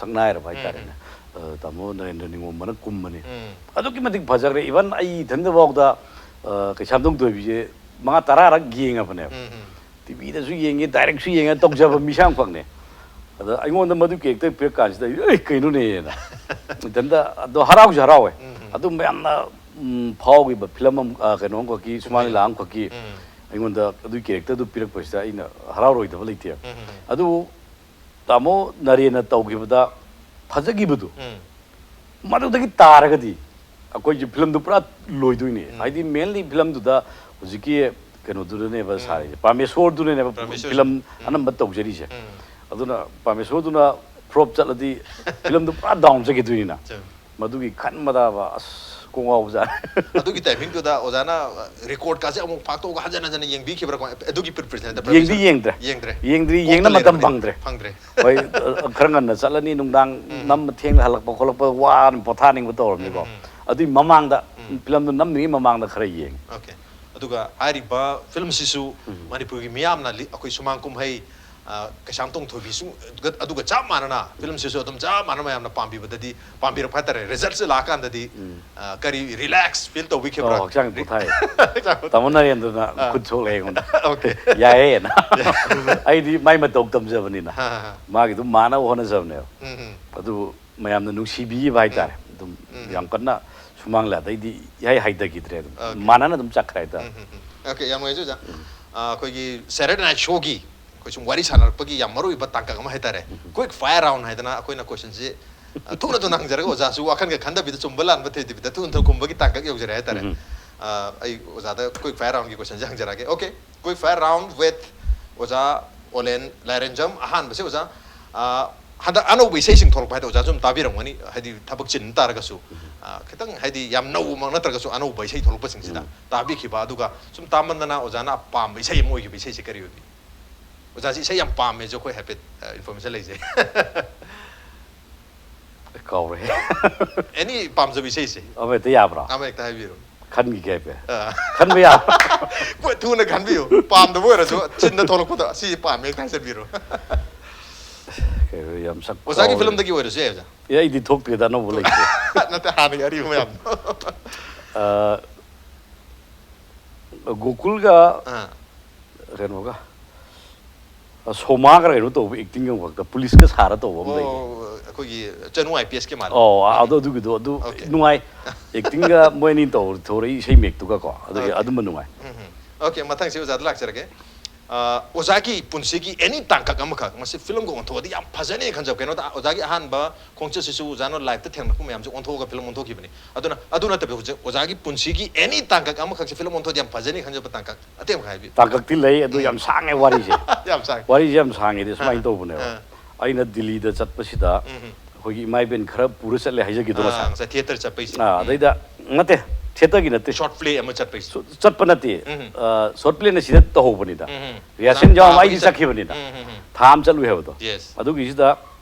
ꯁꯛꯅꯥꯏꯔꯕ ꯍꯥꯏꯇꯥꯔꯦꯅꯦ꯫ ꯑ, ꯇꯥꯃꯣ ꯅꯔꯦꯟꯗ꯭ꯔ ꯅꯤꯉꯣꯝꯕꯅ ꯀꯨꯝꯕꯅꯤ꯫ ꯎꯝ. ꯑꯗꯨꯛꯀꯤ ꯃꯇꯤꯛ ꯐꯖꯈ꯭ꯔꯦ꯫ ꯏꯚꯟ ꯑꯩ ꯏꯊꯟꯗ ꯐꯥꯎꯗ, ꯑ, ꯀꯩꯁꯥꯝꯊꯣꯡ ꯊꯣꯏꯕꯤꯁꯦ ꯃꯉꯥ ꯇꯔꯥꯔꯛ ꯌꯦꯡꯉꯕꯅꯦꯕ꯫ ꯎꯝ, ꯎꯝ. ꯇꯤꯚꯤꯗꯁꯨ ꯌꯦꯡꯉꯦ, ꯗꯥꯏꯔꯦꯛꯁꯨ ꯌꯦꯡꯉꯦ, ꯇꯧꯖꯕ ꯃꯤꯁꯛ ꯑꯃꯈꯛꯅꯦ꯫ ꯑꯗ ꯑꯩꯉꯣꯟꯗ ꯃꯗꯨ ꯀꯦꯔꯦꯛꯇꯔ ꯄꯤꯔꯛ ꯀꯥꯟꯁꯤꯗ ꯑꯩ, "ꯑꯦ, ꯀꯩꯅꯣꯅꯦꯅ?" ꯏꯊꯟꯗ ꯑꯗꯣ ꯍꯔꯥꯎꯁꯨ ꯍꯔꯥꯎꯋꯦ꯫ ꯎꯝ, ꯎꯝ. ꯑꯗꯨꯝꯕ ꯌꯥꯝꯅ, ꯎꯝ, ꯐꯥꯎꯈꯤꯕ ꯐꯤꯂꯝ ꯑꯃ, ꯑ, ꯀꯩꯅꯣ ꯑꯃꯈꯛꯀꯤ, ꯁꯨꯃꯥꯡ ꯂꯤꯂꯥ ꯑꯃꯈꯛꯀꯤ ꯎꯝ. ꯑꯩꯉꯣꯟꯗ ꯑꯗꯨꯒꯤ ꯀꯦꯔꯦꯛꯇꯔꯗꯨ ꯄꯤꯔꯛꯄꯁꯤꯗ ꯑꯩꯅ ꯍꯔꯥꯎꯔꯣꯏꯗꯕ ꯂꯩꯇꯦꯕ꯫ ꯎꯝ, ꯎꯝ, ꯎꯝ. ꯑꯗꯨꯕꯨ ꯇꯥꯃꯣ ꯅꯔꯦꯟꯅ ꯇꯧꯈꯤꯕꯗ ꯐꯖꯈꯤꯕꯗꯨ ꯎꯝ. ꯃꯗꯨꯗꯒꯤ ꯇꯥꯔꯒꯗꯤ ꯑꯩꯈꯣꯏꯒꯤ ꯐꯤꯂꯝꯗꯨ ꯄꯨꯔꯥ ꯂꯣꯏꯗꯣꯏꯅꯦ꯫ ꯎꯝ. ꯍꯥꯏꯗꯤ ꯃꯦꯟꯂꯤ ꯐꯤꯂꯝꯗꯨꯗ ꯍꯧꯖꯤꯛꯀꯤ ꯀꯩꯅꯣꯗꯨꯗꯅꯦꯕ ꯎꯝ. ꯁꯥꯔꯤꯁꯦ, ꯄ꯭ꯔꯃꯦꯁꯣꯔꯗꯨꯅꯅꯦꯕ ꯄ꯭ꯔꯃꯦꯁꯣꯔ. ꯐꯤꯂꯝ ꯎꯝ. ꯑꯅꯝꯕ ꯇꯧꯖꯔꯤꯁꯦ꯫ ꯎꯝ. ꯑꯗꯨꯅ ꯄ꯭ꯔꯃꯦꯁꯣꯔꯗꯨꯅ ꯐ꯭ꯂꯣꯞ ꯆꯠꯂꯗꯤ ꯐꯤꯂꯝꯗꯨ ꯄꯨꯔꯥ ꯗꯥꯎꯟ ꯆꯠꯈꯤꯗꯣꯏꯅꯤꯅ꯫ ꯆꯨꯝ. ꯃꯗꯨꯒꯤ ꯈꯟꯕꯗꯕ ꯑꯁ ꯀꯣꯛ ꯉꯥꯎꯕꯖꯥꯠꯅꯤ꯫ ꯑꯗꯨꯒꯤ ꯇꯥꯏꯃꯤꯡꯗꯨꯗ ꯑꯣꯖꯥꯅ ꯔꯦꯀꯣꯔꯗꯀꯥꯁꯦ ꯑꯃꯨꯛ ꯐꯥꯛꯇꯣꯛꯑꯒ ꯍꯟꯖꯟ ꯍꯟꯖꯟꯅ ꯌꯦꯡꯕꯤꯈꯤꯕꯔꯥ ꯀꯃꯥꯏ-, ꯑꯗꯨꯒꯤ ꯄ꯭ꯔꯤꯄꯔꯦꯁꯟ ꯍꯥꯏꯇꯥꯔꯦ, ꯌꯦꯡꯗꯤ preparation? ꯌꯦꯡꯗ꯭ꯔꯦ꯫ ꯌꯦꯡꯗ꯭ꯔꯦ. ꯌꯦꯡꯗ꯭ꯔꯤ, ꯀꯣꯛꯇ ꯌꯦꯡꯅꯕ ꯃꯇꯝ ꯂꯩꯔꯕꯅꯤꯅ ꯐꯪꯗ꯭ꯔꯦ꯫ ꯐꯪꯗ꯭ꯔꯦ. ꯍꯣꯏ, ꯑ, ꯈꯔ ꯉꯟꯅ ꯆꯠꯂꯅꯤ, ꯅꯨꯡꯗꯥꯡ ꯎꯝ. ꯅꯝꯕ ꯊꯦꯡꯅ ꯍꯜꯂꯛꯄ ꯈꯣꯠꯂꯛꯄ ꯋꯥꯅ ꯄꯣꯊꯥꯅꯤꯡꯕ ꯇꯧꯔꯕꯅꯤꯀꯣ꯫ ꯎꯝ, ꯎꯝ. ꯑꯗꯨꯏ ꯃꯃꯥꯡꯗ ꯎꯝ. ꯐꯤꯂꯝꯗꯨ ꯅꯝꯗ꯭ꯔꯤꯉꯩ ꯃꯃꯥꯡꯗ ꯈꯔ ꯌꯦꯡꯉꯦ꯫ ꯑꯣꯀꯦ. ꯑꯗꯨꯒ ꯍꯥꯏꯔꯤꯕ ꯐꯤꯂꯝꯁꯤꯁꯨ ꯎꯝ. ꯃꯅꯤꯄꯨꯔꯒꯤ ꯃꯤꯌꯥꯝꯅ ꯂꯤ-, ꯑꯩꯈꯣꯏ ꯁꯨꯃꯥꯡ ꯀꯨꯝꯍꯩ, ꯑ, ꯀꯩꯁꯥꯝꯊꯣꯡ ꯊꯣꯏꯕꯤꯁꯨ ꯑꯗꯨꯒ ꯆꯞ ꯃꯥꯟꯅꯅ ꯐꯤꯂꯝꯁꯤꯁꯨ ꯑꯗꯨꯝ ꯆꯞ ꯃꯥꯟꯅ ꯃꯌꯥꯝꯅ ꯄꯥꯝꯕꯤꯕꯗꯗꯤ, ꯄꯥꯝꯕꯤꯔꯛꯄ ꯍꯥꯏꯇꯥꯔꯦ꯫ ꯔꯤꯖꯜꯠꯁꯦ ꯂꯥꯛꯑꯀꯥꯟꯗꯗꯤ, ꯑ, ꯀꯔꯤ ꯔꯤꯂꯦꯛꯁ ꯐꯤꯜ ꯇꯧꯕꯤꯈꯤꯕ꯭ꯔꯥ? ꯑꯣ, ꯍꯛꯆꯥꯡ ꯄꯣꯊꯥꯏ꯫ ꯇꯥꯃꯣ ꯅꯔꯦꯟꯗ꯭ꯔꯅ ꯈꯨꯠ ꯁꯣꯛꯂꯦ ꯑꯩꯉꯣꯟꯗ꯫ ꯑꯣꯀꯦ꯫ ꯌꯥꯏꯌꯦꯅ꯫ ꯑꯩꯗꯤ ꯃꯥꯏ ꯃꯇꯧ ꯇꯝꯖꯕꯅꯤꯅ꯫ ꯍꯥ, ꯍꯥ, ꯍꯥ꯫ ꯃꯥꯒꯤ ꯑꯗꯨꯝ ꯃꯥꯟꯅꯕ ꯍꯣꯠꯅꯖꯕꯅꯦꯕ꯫ ꯎꯝ, ꯎꯝ꯫ ꯑꯗꯨꯕꯨ ꯃꯌꯥꯝꯅ ꯅꯨꯡꯁꯤꯕꯤꯈꯤꯕ ꯍꯥꯏꯇꯥꯔꯦ꯫ ꯑꯗꯨꯝ ꯌꯥꯝ ꯀꯟꯅ ꯁꯨꯃꯥꯡ ꯂꯤꯂꯥꯗꯩꯗꯤ ꯏꯍꯥꯏ ꯍꯥꯏꯊꯈꯤꯗ꯭ꯔꯦ꯫ ꯑꯗꯨꯝ ꯑꯣꯀꯦ꯫ ꯃꯥꯟꯅꯅ ꯑꯗꯨꯝ ꯆꯠꯈ꯭ꯔꯦ ꯍꯥꯏꯇꯥꯔꯦ꯫ ꯎꯝ, ꯎꯝ, ꯎꯝ꯫ ꯑꯣꯀꯦ, ꯌꯥꯝ ꯅꯨꯡꯉꯥꯏꯖꯩ ꯑꯣꯖꯥ꯫ ꯑ, ꯑꯩꯈꯣꯏꯒꯤ Saturday Night Showꯒꯤ ꯑꯩꯈꯣꯏ ꯁꯨꯝ ꯋꯥꯔꯤ ꯁꯥꯟꯅꯔꯛꯄꯒꯤ ꯌꯥꯝ ꯃꯔꯨꯑꯣꯏꯕ ꯇꯥꯡꯀꯛ ꯑꯃ ꯍꯥꯏꯇꯥꯔꯦ꯫ Quick fire round ꯍꯥꯏꯗꯅ ꯑꯩꯈꯣꯏꯅ ꯀꯣꯏꯁꯟꯁꯦ, ꯑ, ꯊꯨꯅ ꯊꯨꯅ ꯍꯪꯖꯔꯒ ꯑꯣꯖꯥꯁꯨ ꯋꯥꯈꯜꯒ ꯈꯟꯗꯕꯤꯗ, ꯆꯨꯝꯕ ꯂꯥꯟꯕ ꯊꯤꯗꯕꯤꯗ ꯊꯨꯅ ꯊꯨꯅ ꯈꯨꯝꯕꯒꯤ ꯇꯥꯡꯀꯛ ꯌꯧꯖꯔꯦ ꯍꯥꯏꯇꯥꯔꯦ꯫ ꯑ, ꯑꯩ ꯑꯣꯖꯥꯗ quick fire roundꯒꯤ ꯀꯣꯏꯁꯟꯁꯦ ꯍꯪꯖꯔꯛꯑꯒꯦ꯫ Okay, quick fire round with ꯑꯣꯖꯥ ꯑꯣꯂꯦꯟ ꯂꯥꯏꯔꯦꯟꯖꯝ꯫ ꯑꯍꯥꯟꯕꯁꯦ ꯑꯣꯖꯥ, ꯑ, ꯍꯟꯗꯛ ꯑꯅꯧꯕ ꯏꯁꯩꯁꯤꯡ ꯊꯣꯛꯂꯛꯄ ꯍꯥꯏꯗꯣ ꯑꯣꯖꯥꯁꯨ ꯑꯗꯨꯝ ꯇꯥꯕꯤꯔꯝꯒꯅꯤ, ꯍꯥꯏꯗꯤ ꯊꯕꯛ ꯆꯤꯟ ꯇꯥꯔꯒꯁꯨ꯫ ꯑ, ꯈꯤꯇꯪ ꯍꯥꯏꯗꯤ ꯌꯥꯝ ꯅꯧꯕꯃꯛ ꯅꯠꯇ꯭ꯔꯒꯁꯨ ꯑꯅꯧꯕ ꯏꯁꯩ ꯊꯣꯛꯂꯛꯄꯁꯤꯡꯁꯤꯗ ꯇꯥꯕꯤꯈꯤꯕ, ꯑꯗꯨꯒ ꯁꯨꯝ ꯇꯥꯃꯟꯗꯅ ꯑꯣꯖꯥꯅ ꯄꯥꯝꯕ ꯏꯁꯩ ꯑꯃ ꯑꯣꯏꯈꯤꯕ ꯏꯁꯩꯁꯦ ꯀꯔꯤ ꯑꯣꯏꯕꯤ? ꯑꯣꯖꯥꯁꯤ ꯏꯁꯩ ꯌꯥꯝ ꯄꯥꯝꯃꯦꯁꯨ ꯑꯩꯈꯣꯏ ꯍꯥꯏꯐꯦꯠ, ꯑ, ꯏꯟꯐꯣꯔꯃꯦꯁꯟ ꯂꯩꯖꯩ꯫ ꯀꯥꯎꯔꯦ꯫ ꯑꯦꯅꯤ ꯄꯥꯝꯖꯕ ꯏꯁꯩꯁꯦ ꯑꯃ ꯍꯦꯛꯇ ꯌꯥꯕ꯭ꯔꯣ? ꯑꯃ ꯍꯦꯛꯇ ꯍꯥꯏꯕꯤꯔꯣ꯫ ꯈꯟꯈꯤꯒꯦ ꯍꯥꯏꯐꯦꯠ꯫ ꯑ꯫ ꯈꯟꯕ ꯌꯥꯕ꯭ꯔꯣ? ꯍꯣꯏ, ꯊꯨꯅ ꯈꯟꯕꯤꯌꯨ꯫ ꯄꯥꯝꯗꯕ ꯑꯣꯏꯔꯁꯨ ꯆꯤꯟꯗ ꯊꯣꯛꯂꯛꯄꯗ ꯁꯤ ꯄꯥꯝꯃꯦ ꯍꯦꯛꯇ ꯍꯥꯏꯖꯟꯕꯤꯔꯣ꯫ ꯀꯩꯅꯣ, ꯌꯥꯝ ꯁꯛ ꯑꯣꯖꯥꯒꯤ ꯀꯥꯎꯔꯦ꯫ ꯐꯤꯂꯝꯗꯒꯤ ꯑꯣꯏꯔꯁꯨ ꯌꯥꯏ ꯑꯣꯖꯥ꯫ ꯑꯦ, ꯑꯩꯗꯤ ꯊꯣꯛꯇꯦꯗ, ꯑꯅꯧꯕ ꯂꯩꯇꯦ꯫ ꯅꯠꯇꯦ, ꯍꯥꯟꯅꯒꯤ ꯑꯔꯤꯕ ꯃꯌꯥꯝꯗꯣ꯫ ꯑ, ꯒꯣꯀꯨꯜꯒ ꯑꯥ꯫ ꯀꯩꯅꯣꯒ, ꯑ, ꯁꯣꯃꯥꯒ ꯀꯩꯅꯣ ꯇꯧꯕ ꯑꯦꯛꯇꯤꯡ ꯑꯃꯈꯛꯇ, ꯄꯨꯂꯤꯁꯀ ꯁꯥꯔ ꯇꯧꯕ ꯑꯃ ꯂꯩꯕꯅꯦ꯫ ꯑꯣ, ꯑꯩꯈꯣꯏꯒꯤ ꯆꯅꯨ ꯑꯥꯏ ꯄꯤ ꯑꯦꯁꯀꯤ ꯃꯥꯜꯂꯦ꯫ ꯑꯣ, ꯑ, ꯑꯗꯨ, ꯑꯗꯨꯒꯤꯗꯣ, ꯑꯗꯨ ꯑꯣꯀꯦ꯫ ꯅꯨꯡꯉꯥꯏ꯫ ꯑꯦꯛꯇꯤꯡꯒ ꯃꯣꯏ ꯑꯅꯤ ꯇꯧꯔ ꯊꯣꯔꯛꯏ ꯏꯁꯩ ꯃꯌꯦꯛꯇꯨꯒꯀꯣ, ꯑꯗꯨꯒꯤ ꯑꯣꯀꯦ꯫ ꯑꯗꯨꯝꯕ ꯅꯨꯡꯉꯥꯏ꯫ ꯎꯝ, ꯎꯝ꯫ ꯑꯣꯀꯦ, ꯃꯊꯪꯁꯤ ꯑꯣꯖꯥꯗ ꯂꯥꯛꯆꯔꯒꯦ꯫ ꯑ, ꯑꯣꯖꯥꯒꯤ ꯄꯨꯟꯁꯤꯒꯤ ꯑꯦꯅꯤ ꯇꯥꯡꯀꯛ ꯑꯃꯈꯛ, ꯃꯁꯤ ꯐꯤꯂꯝꯒ ꯑꯣꯟꯊꯣꯛꯑꯗꯤ ꯌꯥꯝ ꯐꯖꯅꯤ ꯈꯟꯖꯕ, ꯀꯩꯅꯣꯗ ꯑꯣꯖꯥꯒꯤ ꯑꯍꯥꯟꯕ ꯈꯣꯡꯆꯠꯁꯤꯁꯨ ꯑꯣꯖꯥꯅ ꯂꯥꯏꯐꯇ ꯊꯦꯡꯅꯔꯛꯄ ꯃꯌꯥꯝꯁꯦ ꯑꯣꯟꯊꯣꯛꯑꯒ ꯐꯤꯂꯝ ꯑꯣꯟꯊꯣꯛꯈꯤꯕꯅꯤ꯫ ꯑꯗꯨꯅ ꯑꯗꯨ ꯅꯠꯇꯕ ꯍꯧꯖꯤꯛ ꯑꯣꯖꯥꯒꯤ ꯄꯨꯟꯁꯤꯒꯤ ꯑꯦꯅꯤ ꯇꯥꯡꯀꯛ ꯑꯃꯈꯛꯁꯦ ꯐꯤꯂꯝ ꯑꯣꯟꯊꯣꯛꯑꯗꯤ ꯌꯥꯝ ꯐꯖꯅꯤ ꯈꯟꯖꯕ ꯇꯥꯡꯀꯛ ꯑꯇꯩ ꯑꯃꯈꯛ ꯍꯥꯏꯕꯤꯌꯨ꯫ ꯇꯥꯡꯀꯛꯇꯤ ꯂꯩ, ꯑꯗꯨ ꯌꯥꯝ ꯁꯥꯡꯉꯦ ꯋꯥꯔꯤꯁꯦ꯫ ꯌꯥꯝ ꯁꯥꯡꯉꯦ꯫ ꯋꯥꯔꯤꯁꯦ ꯌꯥꯝ ꯁꯥꯡꯉꯦꯗꯤ ꯁꯨꯃꯥꯏꯅ ꯑꯥ, ꯇꯧꯕꯅꯦꯕ꯫ ꯑꯥ꯫ ꯑꯩꯅ ꯗꯤꯜꯂꯤꯗ ꯆꯠꯄꯁꯤꯗ ꯎꯝ꯫ ꯑꯩꯈꯣꯏꯒꯤ ꯏꯃꯥ ꯏꯕꯦꯟ ꯈꯔ ꯄꯨꯔ ꯆꯠꯂꯦ ꯍꯥꯏꯖꯒꯤꯗꯣ ꯑꯥ, ꯉꯁꯥꯏ꯫ ꯉꯁꯥꯏ ꯊꯤꯌꯦꯇꯔ ꯆꯠꯄꯩꯁꯦ꯫ ꯑꯥ, ꯎꯝ꯫ ꯑꯗꯩꯗ ꯅꯠꯇꯦ, ꯊꯤꯌꯦꯇꯔꯒꯤ ꯅꯠꯇꯦ꯫ ꯁꯣꯔꯠ ꯄ꯭ꯂꯦ ꯑꯃ ꯆꯠꯄꯩꯁꯦ꯫ ꯁꯣ-, ꯆꯠꯄ ꯅꯠꯇꯦ꯫ ꯎꯝ꯫ ꯑ, ꯁꯣꯔꯠ ꯄ꯭ꯂꯦꯅ ꯁꯤꯗ ꯇꯧꯍꯧꯕꯅꯤꯗ꯫ ꯎꯝ, ꯎꯝ꯫ ꯔꯤꯍꯔꯁꯦꯜ ꯅꯍꯥꯟ ꯌꯥꯎꯔꯝ ꯊꯥꯕꯒꯤ ꯑꯩꯗꯤ ꯆꯠ-, ꯆꯠꯈꯤꯕꯅꯤꯗ꯫ ꯎꯝ, ꯎꯝ, ꯎꯝ꯫ ꯊꯥ ꯑꯃ ꯆꯠꯂꯨꯏ ꯍꯥꯏꯕꯗꯣ꯫ ꯌꯦꯁ꯫ ꯑꯗꯨꯒꯤꯁꯤꯗ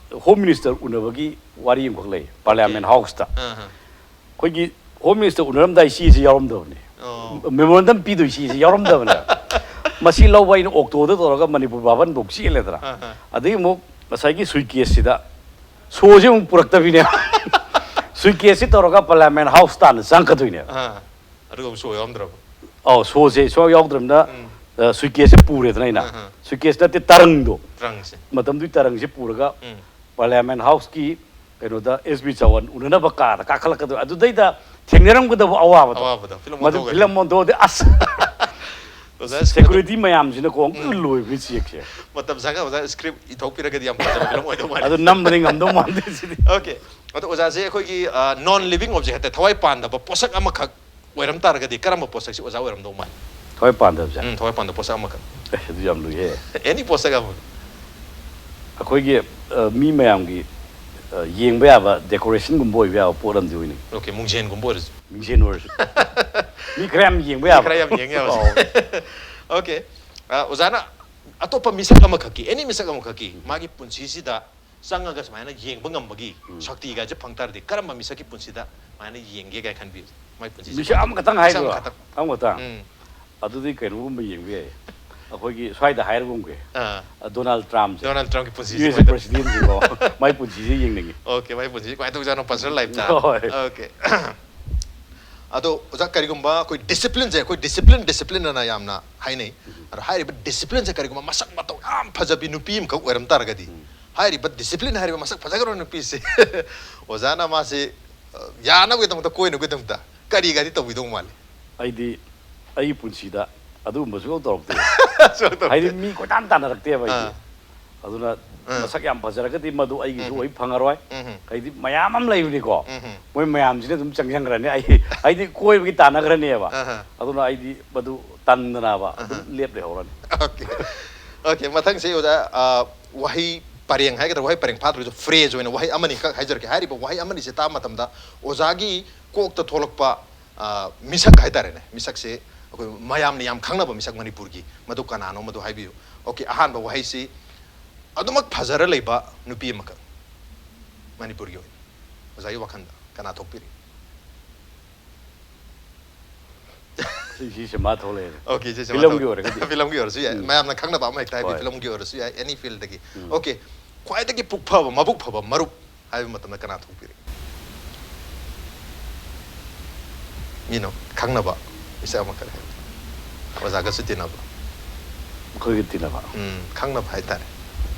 ꯍꯣꯝ ꯃꯤꯅꯤꯁꯇꯔ ꯎꯅꯕꯒꯤ ꯋꯥꯔꯤ ꯑꯃꯈꯛ ꯂꯩ꯫ Parliament okay. ꯍꯥꯎꯁꯇ꯫ ꯑꯥ, ꯑꯥ꯫ ꯑꯩꯈꯣꯏꯒꯤ ꯍꯣꯝ ꯃꯤꯅꯤꯁꯇꯔ ꯎꯅꯔꯝꯗꯥꯏ ꯆꯦꯁꯤ ꯌꯥꯎꯔꯝꯗꯕꯅꯦ꯫ ꯑꯣ꯫ ꯃꯦꯃꯣꯔꯦꯟꯗꯝ ꯄꯤꯗꯣꯏ ꯆꯦꯁꯤ ꯌꯥꯎꯔꯝꯗꯕꯅꯦ꯫ ꯃꯁꯤ ꯂꯧꯕ ꯑꯩꯅ ꯑꯣꯛꯇꯣꯗ ꯇꯧꯔꯒ ꯃꯅꯤꯄꯨꯔ ꯚꯥꯕꯟꯐꯧ ꯆꯦꯜꯂꯦꯗꯅ꯫ ꯑꯥ, ꯑꯥ꯫ ꯑꯗꯒꯤ ꯑꯃꯨꯛ ꯉꯁꯥꯏꯒꯤ ꯁꯨꯏꯀꯦꯁꯁꯤꯗ ꯁꯣꯁꯦ ꯑꯃꯨꯛ ꯄꯨꯔꯛꯇꯕꯤꯅꯦ꯫ ꯁꯨꯏꯀꯦꯁꯁꯤ ꯇꯧꯔꯒ ꯄꯥꯔꯂꯤꯌꯥꯃꯦꯟ ꯍꯥꯎꯁ ꯇꯥꯟꯅ ꯆꯪꯉꯛꯀꯗꯣꯏꯅꯦꯕ꯫ ꯑꯥ, ꯑꯗꯨꯒ ꯑꯃꯨꯛ ꯁꯣ ꯌꯥꯎꯔꯝꯗ꯭ꯔꯕ? ꯑꯧ, ꯁꯣꯁꯦ ꯁꯨꯡꯌꯥꯎ ꯌꯥꯎꯗ꯭ꯔꯕꯅꯤꯅ ꯎꯝ꯫ ꯑ, ꯁꯨꯏꯀꯦꯁꯁꯦ ꯄꯨꯔꯦꯗꯅ ꯑꯩꯅ꯫ ꯑꯥ, ꯑꯥ꯫ ꯁꯨꯏꯀꯦꯁ ꯅꯠꯇꯦ, ꯇꯔꯪꯗꯣ꯫ ꯇ꯭ꯔꯪꯁꯦ꯫ ꯃꯇꯝꯗꯨꯒꯤ ꯇꯔꯪꯁꯦ ꯄꯨꯔꯒ ꯎꯝ꯫ ꯄꯥꯔꯂꯤꯌꯥꯃꯦꯟ ꯍꯥꯎꯁꯀꯤ ꯀꯩꯅꯣꯗ ꯑꯦꯁ ꯕꯤ ꯆꯋꯟ ꯎꯅꯅꯕ ꯀꯥꯔꯗ ꯀꯥꯈꯠꯂꯛꯀꯗꯣꯏ꯫ ꯑꯗꯨꯗꯩꯗ ꯊꯦꯡꯅꯔꯝꯒꯗꯕ ꯑꯋꯥꯕꯗꯣ꯫ ꯑꯋꯥꯕꯗꯣ꯫ ꯐꯤꯂꯝ ꯃꯗꯨ ꯑꯣꯟꯊꯣꯛꯑꯒꯗꯤ꯫ ꯐꯤꯂꯝ ꯑꯣꯟꯊꯣꯛꯑꯗꯤ ꯑꯁ꯫ ꯑꯣꯖꯥ, ꯁꯦꯀ꯭ꯌꯨꯔꯤꯇꯤ ꯃꯌꯥꯝꯁꯤꯅꯀꯣ ꯑꯃꯨꯛ ꯂꯣꯏꯕꯅꯤ ꯆꯦꯛꯁꯦ꯫ ꯃꯇꯝ ꯁꯪꯉ ꯑꯣꯖꯥ ꯁꯀ꯭ꯔꯤꯞ ꯏꯊꯣꯛꯄꯤꯔꯒꯗꯤ ꯌꯥꯝ ꯐꯖꯕ ꯐꯤꯂꯝ ꯑꯣꯏꯗꯧ ꯃꯥꯜꯂꯦ꯫ ꯑꯗꯨ ꯅꯝꯕꯗꯤ ꯉꯝꯗꯧ ꯃꯥꯟꯗꯦ ꯁꯤꯗꯤ꯫ ꯑꯣꯀꯦ꯫ ꯑꯗꯣ ꯑꯣꯖꯥꯁꯦ ꯑꯩꯈꯣꯏꯒꯤ ꯅꯣꯟ ꯂꯤꯕꯤꯡ ꯑꯣꯕꯖꯦꯛ ꯍꯥꯏꯇꯥꯔꯦ, ꯊꯋꯥꯏ ꯄꯥꯟꯗꯕ ꯄꯣꯠꯁꯛ ꯑꯃꯈꯛ ꯑꯣꯏꯔꯝ ꯇꯥꯔꯒꯗꯤ ꯀꯔꯝꯕ ꯄꯣꯠꯁꯛꯁꯤ ꯑꯣꯖꯥ ꯑꯣꯏꯔꯝꯗꯧ ꯃꯥꯜꯂꯤ? ꯊꯋꯥꯏ ꯄꯥꯟꯗꯕꯁꯦ꯫ ꯎꯝ, ꯊꯋꯥꯏ ꯄꯥꯟꯗꯕ ꯄꯣꯠꯁꯛ ꯑꯃꯈꯛ꯫ ꯑꯦ, ꯑꯗꯨ ꯌꯥꯝ ꯂꯨꯏꯍꯦ꯫ ꯑꯦꯅꯤ ꯄꯣꯠꯁꯛ ꯑꯃ꯫ ꯑꯩꯈꯣꯏꯒꯤ ꯑ, ꯃꯤ ꯃꯌꯥꯝꯒꯤ ꯑ, ꯌꯦꯡꯕ ꯌꯥꯕ ꯗꯦꯀꯣꯔꯦꯁꯟꯒꯨꯝꯕ ꯑꯣꯏꯕ ꯌꯥꯕ ꯄꯣꯠ ꯑꯃꯗꯤ ꯑꯣꯏꯅꯤꯡꯉꯤ꯫ ꯑꯣꯀꯦ, ꯃꯨꯡꯖꯦꯟꯒꯨꯝꯕ ꯑꯣꯏꯔꯁꯨ꯫ ꯃꯤꯡꯁꯦꯟ ꯑꯣꯏꯔꯁꯨ꯫ ꯃꯤ ꯈꯔ ꯌꯥꯝ ꯌꯦꯡꯕ ꯌꯥꯕ꯫ ꯈꯔ ꯌꯥꯝ ꯌꯦꯡ ꯌꯥꯕ꯫ ꯑꯧ꯫ ꯑꯣꯀꯦ꯫ ꯑ, ꯑꯣꯖꯥꯅ ꯑꯇꯣꯞꯄ ꯃꯤꯁꯛ ꯑꯃꯈꯛꯀꯤ, ꯑꯦꯅꯤ ꯃꯤꯁꯛ ꯑꯃꯈꯛꯀꯤ ꯃꯥꯒꯤ ꯄꯨꯟꯁꯤꯁꯤꯗ ꯆꯪꯉꯒ ꯁꯨꯃꯥꯏꯅ ꯌꯦꯡꯕ ꯉꯝꯕꯒꯤ ꯁꯛꯇꯤꯒꯁꯦ ꯐꯪ ꯇꯥꯔꯗꯤ ꯀꯔꯝꯕ ꯃꯤꯁꯛꯀꯤ ꯄꯨꯟꯁꯤꯗ ꯁꯨꯃꯥꯏꯅ ꯌꯦꯡꯒꯦ ꯀꯥꯏ ꯈꯟꯕꯤ? ꯃꯥꯏ ꯄꯨꯟꯁꯤꯁꯦ ꯃꯤꯁꯛ ꯑꯃꯈꯛꯇꯪ ꯍꯥꯏꯗꯣꯏꯔꯣ? ꯃꯤꯁꯛ ꯑꯃꯈꯛꯇꯪ꯫ ꯑꯃꯈꯛꯇꯪ꯫ ꯎꯝ꯫ ꯑꯗꯨꯗꯤ ꯀꯩꯅꯣꯒꯨꯝꯕ ꯌꯦꯡꯕ ꯌꯥꯏ꯫ ꯑꯩꯈꯣꯏꯒꯤ ꯁ꯭ꯋꯥꯏꯗ ꯍꯥꯏꯔꯒꯨꯝꯒꯦ꯫ ꯑꯥ꯫ ꯑ, ꯗꯣꯅꯥꯜꯗ ꯇ꯭ꯔꯝꯞꯁꯦ꯫ ꯗꯣꯅꯥꯜꯗ ꯇ꯭ꯔꯝꯞꯀꯤ ꯄꯨꯟꯁꯤꯁꯦ ꯌꯨ ꯑꯦꯁ ꯀꯃꯥꯏꯅ ꯇꯧ-, ꯄ꯭ꯔꯦꯁꯤꯗꯦꯟꯁꯤꯀꯣ꯫ ꯃꯥꯏ ꯄꯨꯟꯁꯤꯁꯦ ꯌꯦꯡꯅꯤꯡꯉꯤ꯫ ꯑꯣꯀꯦ, ꯃꯥꯏ ꯄꯨꯟꯁꯤꯁꯦ ꯀꯃꯥꯏꯅ ꯇꯧꯖꯥꯠꯅꯣ, ꯄꯔꯁꯅꯦꯜ ꯂꯥꯏꯐꯇ? ꯍꯣꯏ꯫ ꯑꯣꯀꯦ꯫ ꯑꯗꯣ ꯑꯣꯖꯥ, ꯀꯔꯤꯒꯨꯝꯕ ꯑꯩꯈꯣꯏ ꯗꯤꯁꯤꯄ꯭ꯂꯤꯟꯁꯦ, ꯑꯩꯈꯣꯏ ꯗꯤꯁꯤꯄ꯭ꯂꯤꯟ, ꯗꯤꯁꯤꯄ꯭ꯂꯤꯟ ꯑꯅ ꯌꯥꯝꯅ ꯍꯥꯏꯅꯩ꯫ ꯑꯗꯣ ꯍꯥꯏꯔꯤꯕ ꯗꯤꯁꯤꯄ꯭ꯂꯤꯟꯁꯦ ꯀꯔꯤꯒꯨꯝꯕ ꯃꯁꯛ ꯃꯇꯧ ꯌꯥꯝ ꯐꯖꯕꯤ ꯅꯨꯄꯤ ꯑꯃꯈꯛ ꯑꯣꯏꯔꯝ ꯇꯥꯔꯒꯗꯤ, ꯍꯥꯏꯔꯤꯕ ꯗꯤꯁꯤꯄ꯭ꯂꯤꯟ ꯍꯥꯏꯔꯤꯕ ꯃꯁꯛ ꯐꯖꯈ꯭ꯔꯕ ꯅꯨꯄꯤꯁꯦ ꯑꯣꯖꯥꯅ ꯃꯥꯁꯦ, ꯑ, ꯌꯥꯅꯕꯒꯤꯗꯃꯛꯇ, ꯀꯣꯏꯅꯕꯒꯤꯗꯃꯛꯇ ꯀꯔꯤꯒꯗꯤ ꯇꯧꯕꯤꯗꯧ ꯃꯥꯜꯂꯤ? ꯑꯩꯗꯤ ꯑꯩꯒꯤ ꯄꯨꯟꯁꯤꯗ ꯑꯗꯨꯒꯨꯝꯕꯁꯨ ꯇꯧꯔꯛꯇꯦ꯫ ꯁꯨꯃꯥꯏꯅ ꯇꯧꯔꯛꯇꯦ꯫ ꯍꯥꯏꯗꯤ ꯃꯤ ꯀꯣꯏꯇꯥꯟ ꯇꯥꯟꯅꯔꯛꯇꯦꯕ ꯑꯩꯗꯤ꯫ ꯑꯥ꯫ ꯑꯗꯨꯅ ꯑꯥ꯫ ꯃꯁꯛ ꯌꯥꯝ ꯐꯖꯔꯒꯗꯤ ꯃꯗꯨ ꯑꯩꯒꯤꯁꯨ ꯑꯣꯏ ꯐꯪꯉꯔꯣꯏ꯫ ꯎꯝ꯫ ꯍꯥꯏꯗꯤ ꯃꯌꯥꯝ ꯑꯃ ꯂꯩꯕꯅꯤꯀꯣ꯫ ꯎꯝ꯫ ꯃꯣꯏ ꯃꯌꯥꯝꯁꯤꯅ ꯑꯗꯨꯝ ꯆꯪꯁꯤꯟꯈ꯭ꯔꯅꯤ꯫ ꯑꯩ, ꯑꯩꯗꯤ ꯀꯣꯏꯕꯒꯤ ꯇꯥꯟꯅꯈ꯭ꯔꯅꯦꯕ꯫ ꯑꯍ꯫ ꯑꯗꯨꯅ ꯑꯩꯗꯤ ꯃꯗꯨ ꯇꯟꯗꯅꯕ ꯑꯗꯨꯝ ꯑꯍ꯫ ꯂꯦꯞ ꯂꯩꯍꯧꯔꯅꯤ꯫ ꯑꯣꯀꯦ꯫ ꯑꯣꯀꯦ, ꯃꯊꯪꯁꯦ ꯑꯣꯖꯥ, ꯑ, ꯋꯥꯍꯩ ꯄꯔꯦꯡ ꯍꯥꯏꯒꯗ꯭ꯔꯥ, ꯋꯥꯍꯩ ꯄꯔꯦꯡ ꯐꯥꯗ꯭ꯔꯁꯨ ꯐ꯭ꯔꯦꯖ ꯑꯣꯏꯅ ꯋꯥꯍꯩ ꯑꯃꯅꯤ ꯈꯛ ꯍꯥꯏꯖꯔꯛꯀꯦ꯫ ꯍꯥꯏꯔꯤꯕ ꯋꯥꯍꯩ ꯑꯃꯅꯤꯁꯦ ꯇꯥꯕ ꯃꯇꯝꯗ ꯑꯣꯖꯥꯒꯤ ꯀꯣꯛꯇ ꯊꯣꯛꯂꯛꯄ, ꯑ, ꯃꯤꯁꯛ ꯍꯥꯏꯇꯥꯔꯦꯅꯦ, ꯃꯤꯁꯛꯁꯦ ꯑꯩꯈꯣꯏ ꯃꯌꯥꯝꯅ ꯌꯥꯝ ꯈꯪꯅꯕ ꯃꯤꯁꯛ ꯃꯅꯤꯄꯨꯔꯒꯤ, ꯃꯗꯨ ꯀꯅꯥꯅꯣ ꯃꯗꯨ ꯍꯥꯏꯕꯤꯌꯨ꯫ ꯑꯣꯀꯦ, ꯑꯍꯥꯟꯕ ꯋꯥꯍꯩꯁꯤ ꯑꯗꯨꯃꯛ ꯐꯖꯔ ꯂꯩꯕ ꯅꯨꯄꯤ ꯑꯃꯈꯛ ꯃꯅꯤꯄꯨꯔꯒꯤ ꯑꯣꯏꯅ ꯑꯣꯖꯥꯒꯤ ꯋꯥꯈꯜꯗ ꯀꯅꯥ ꯊꯣꯛꯄꯤꯔꯤ? ꯁꯤ ꯁꯤꯃꯥ ꯊꯣꯛꯂꯛꯑꯦ꯫ Okay, ꯏꯆꯦ ꯁꯤꯃꯥ Filmꯒꯤ ꯊꯣꯛ- ꯑꯣꯏꯔꯒꯗꯤ꯫ Filmꯒꯤ ꯑꯣꯏꯔꯁꯨ ꯌꯥꯏ, ꯎꯝ. ꯃꯌꯥꯝꯅ ꯈꯪꯅꯕ ꯑꯃ ꯍꯦꯛꯇ ꯍꯥꯏꯕꯤꯌꯨ꯫ ꯍꯣꯏ. Filmꯒꯤ ꯑꯣꯏꯔꯁꯨ ꯌꯥꯏ, any fieldꯗꯒꯤ꯫ ꯎꯝ. Okay, ꯈ꯭ꯋꯥꯏꯗꯒꯤ ꯄꯨꯛ ꯐꯕ, ꯃꯕꯨꯛ ꯐꯕ ꯃꯔꯨꯞ ꯍꯥꯏꯕ ꯃꯇꯝꯗ ꯀꯅꯥ ꯊꯣꯛꯄꯤꯔꯦ? ꯃꯤꯅꯣ ꯈꯪꯅꯕ ꯃꯤꯁꯛ ꯑꯃꯈꯛ ꯍꯥꯏꯕꯤꯌꯨ꯫ ꯑꯣꯖꯥꯒꯁꯨ ꯇꯤꯟꯅꯕ꯫ ꯑꯩꯈꯣꯏꯒ ꯇꯤꯟꯅꯕ꯫ ꯎꯝ, ꯈꯪꯅꯕ ꯍꯥꯏꯇꯥꯔꯦ꯫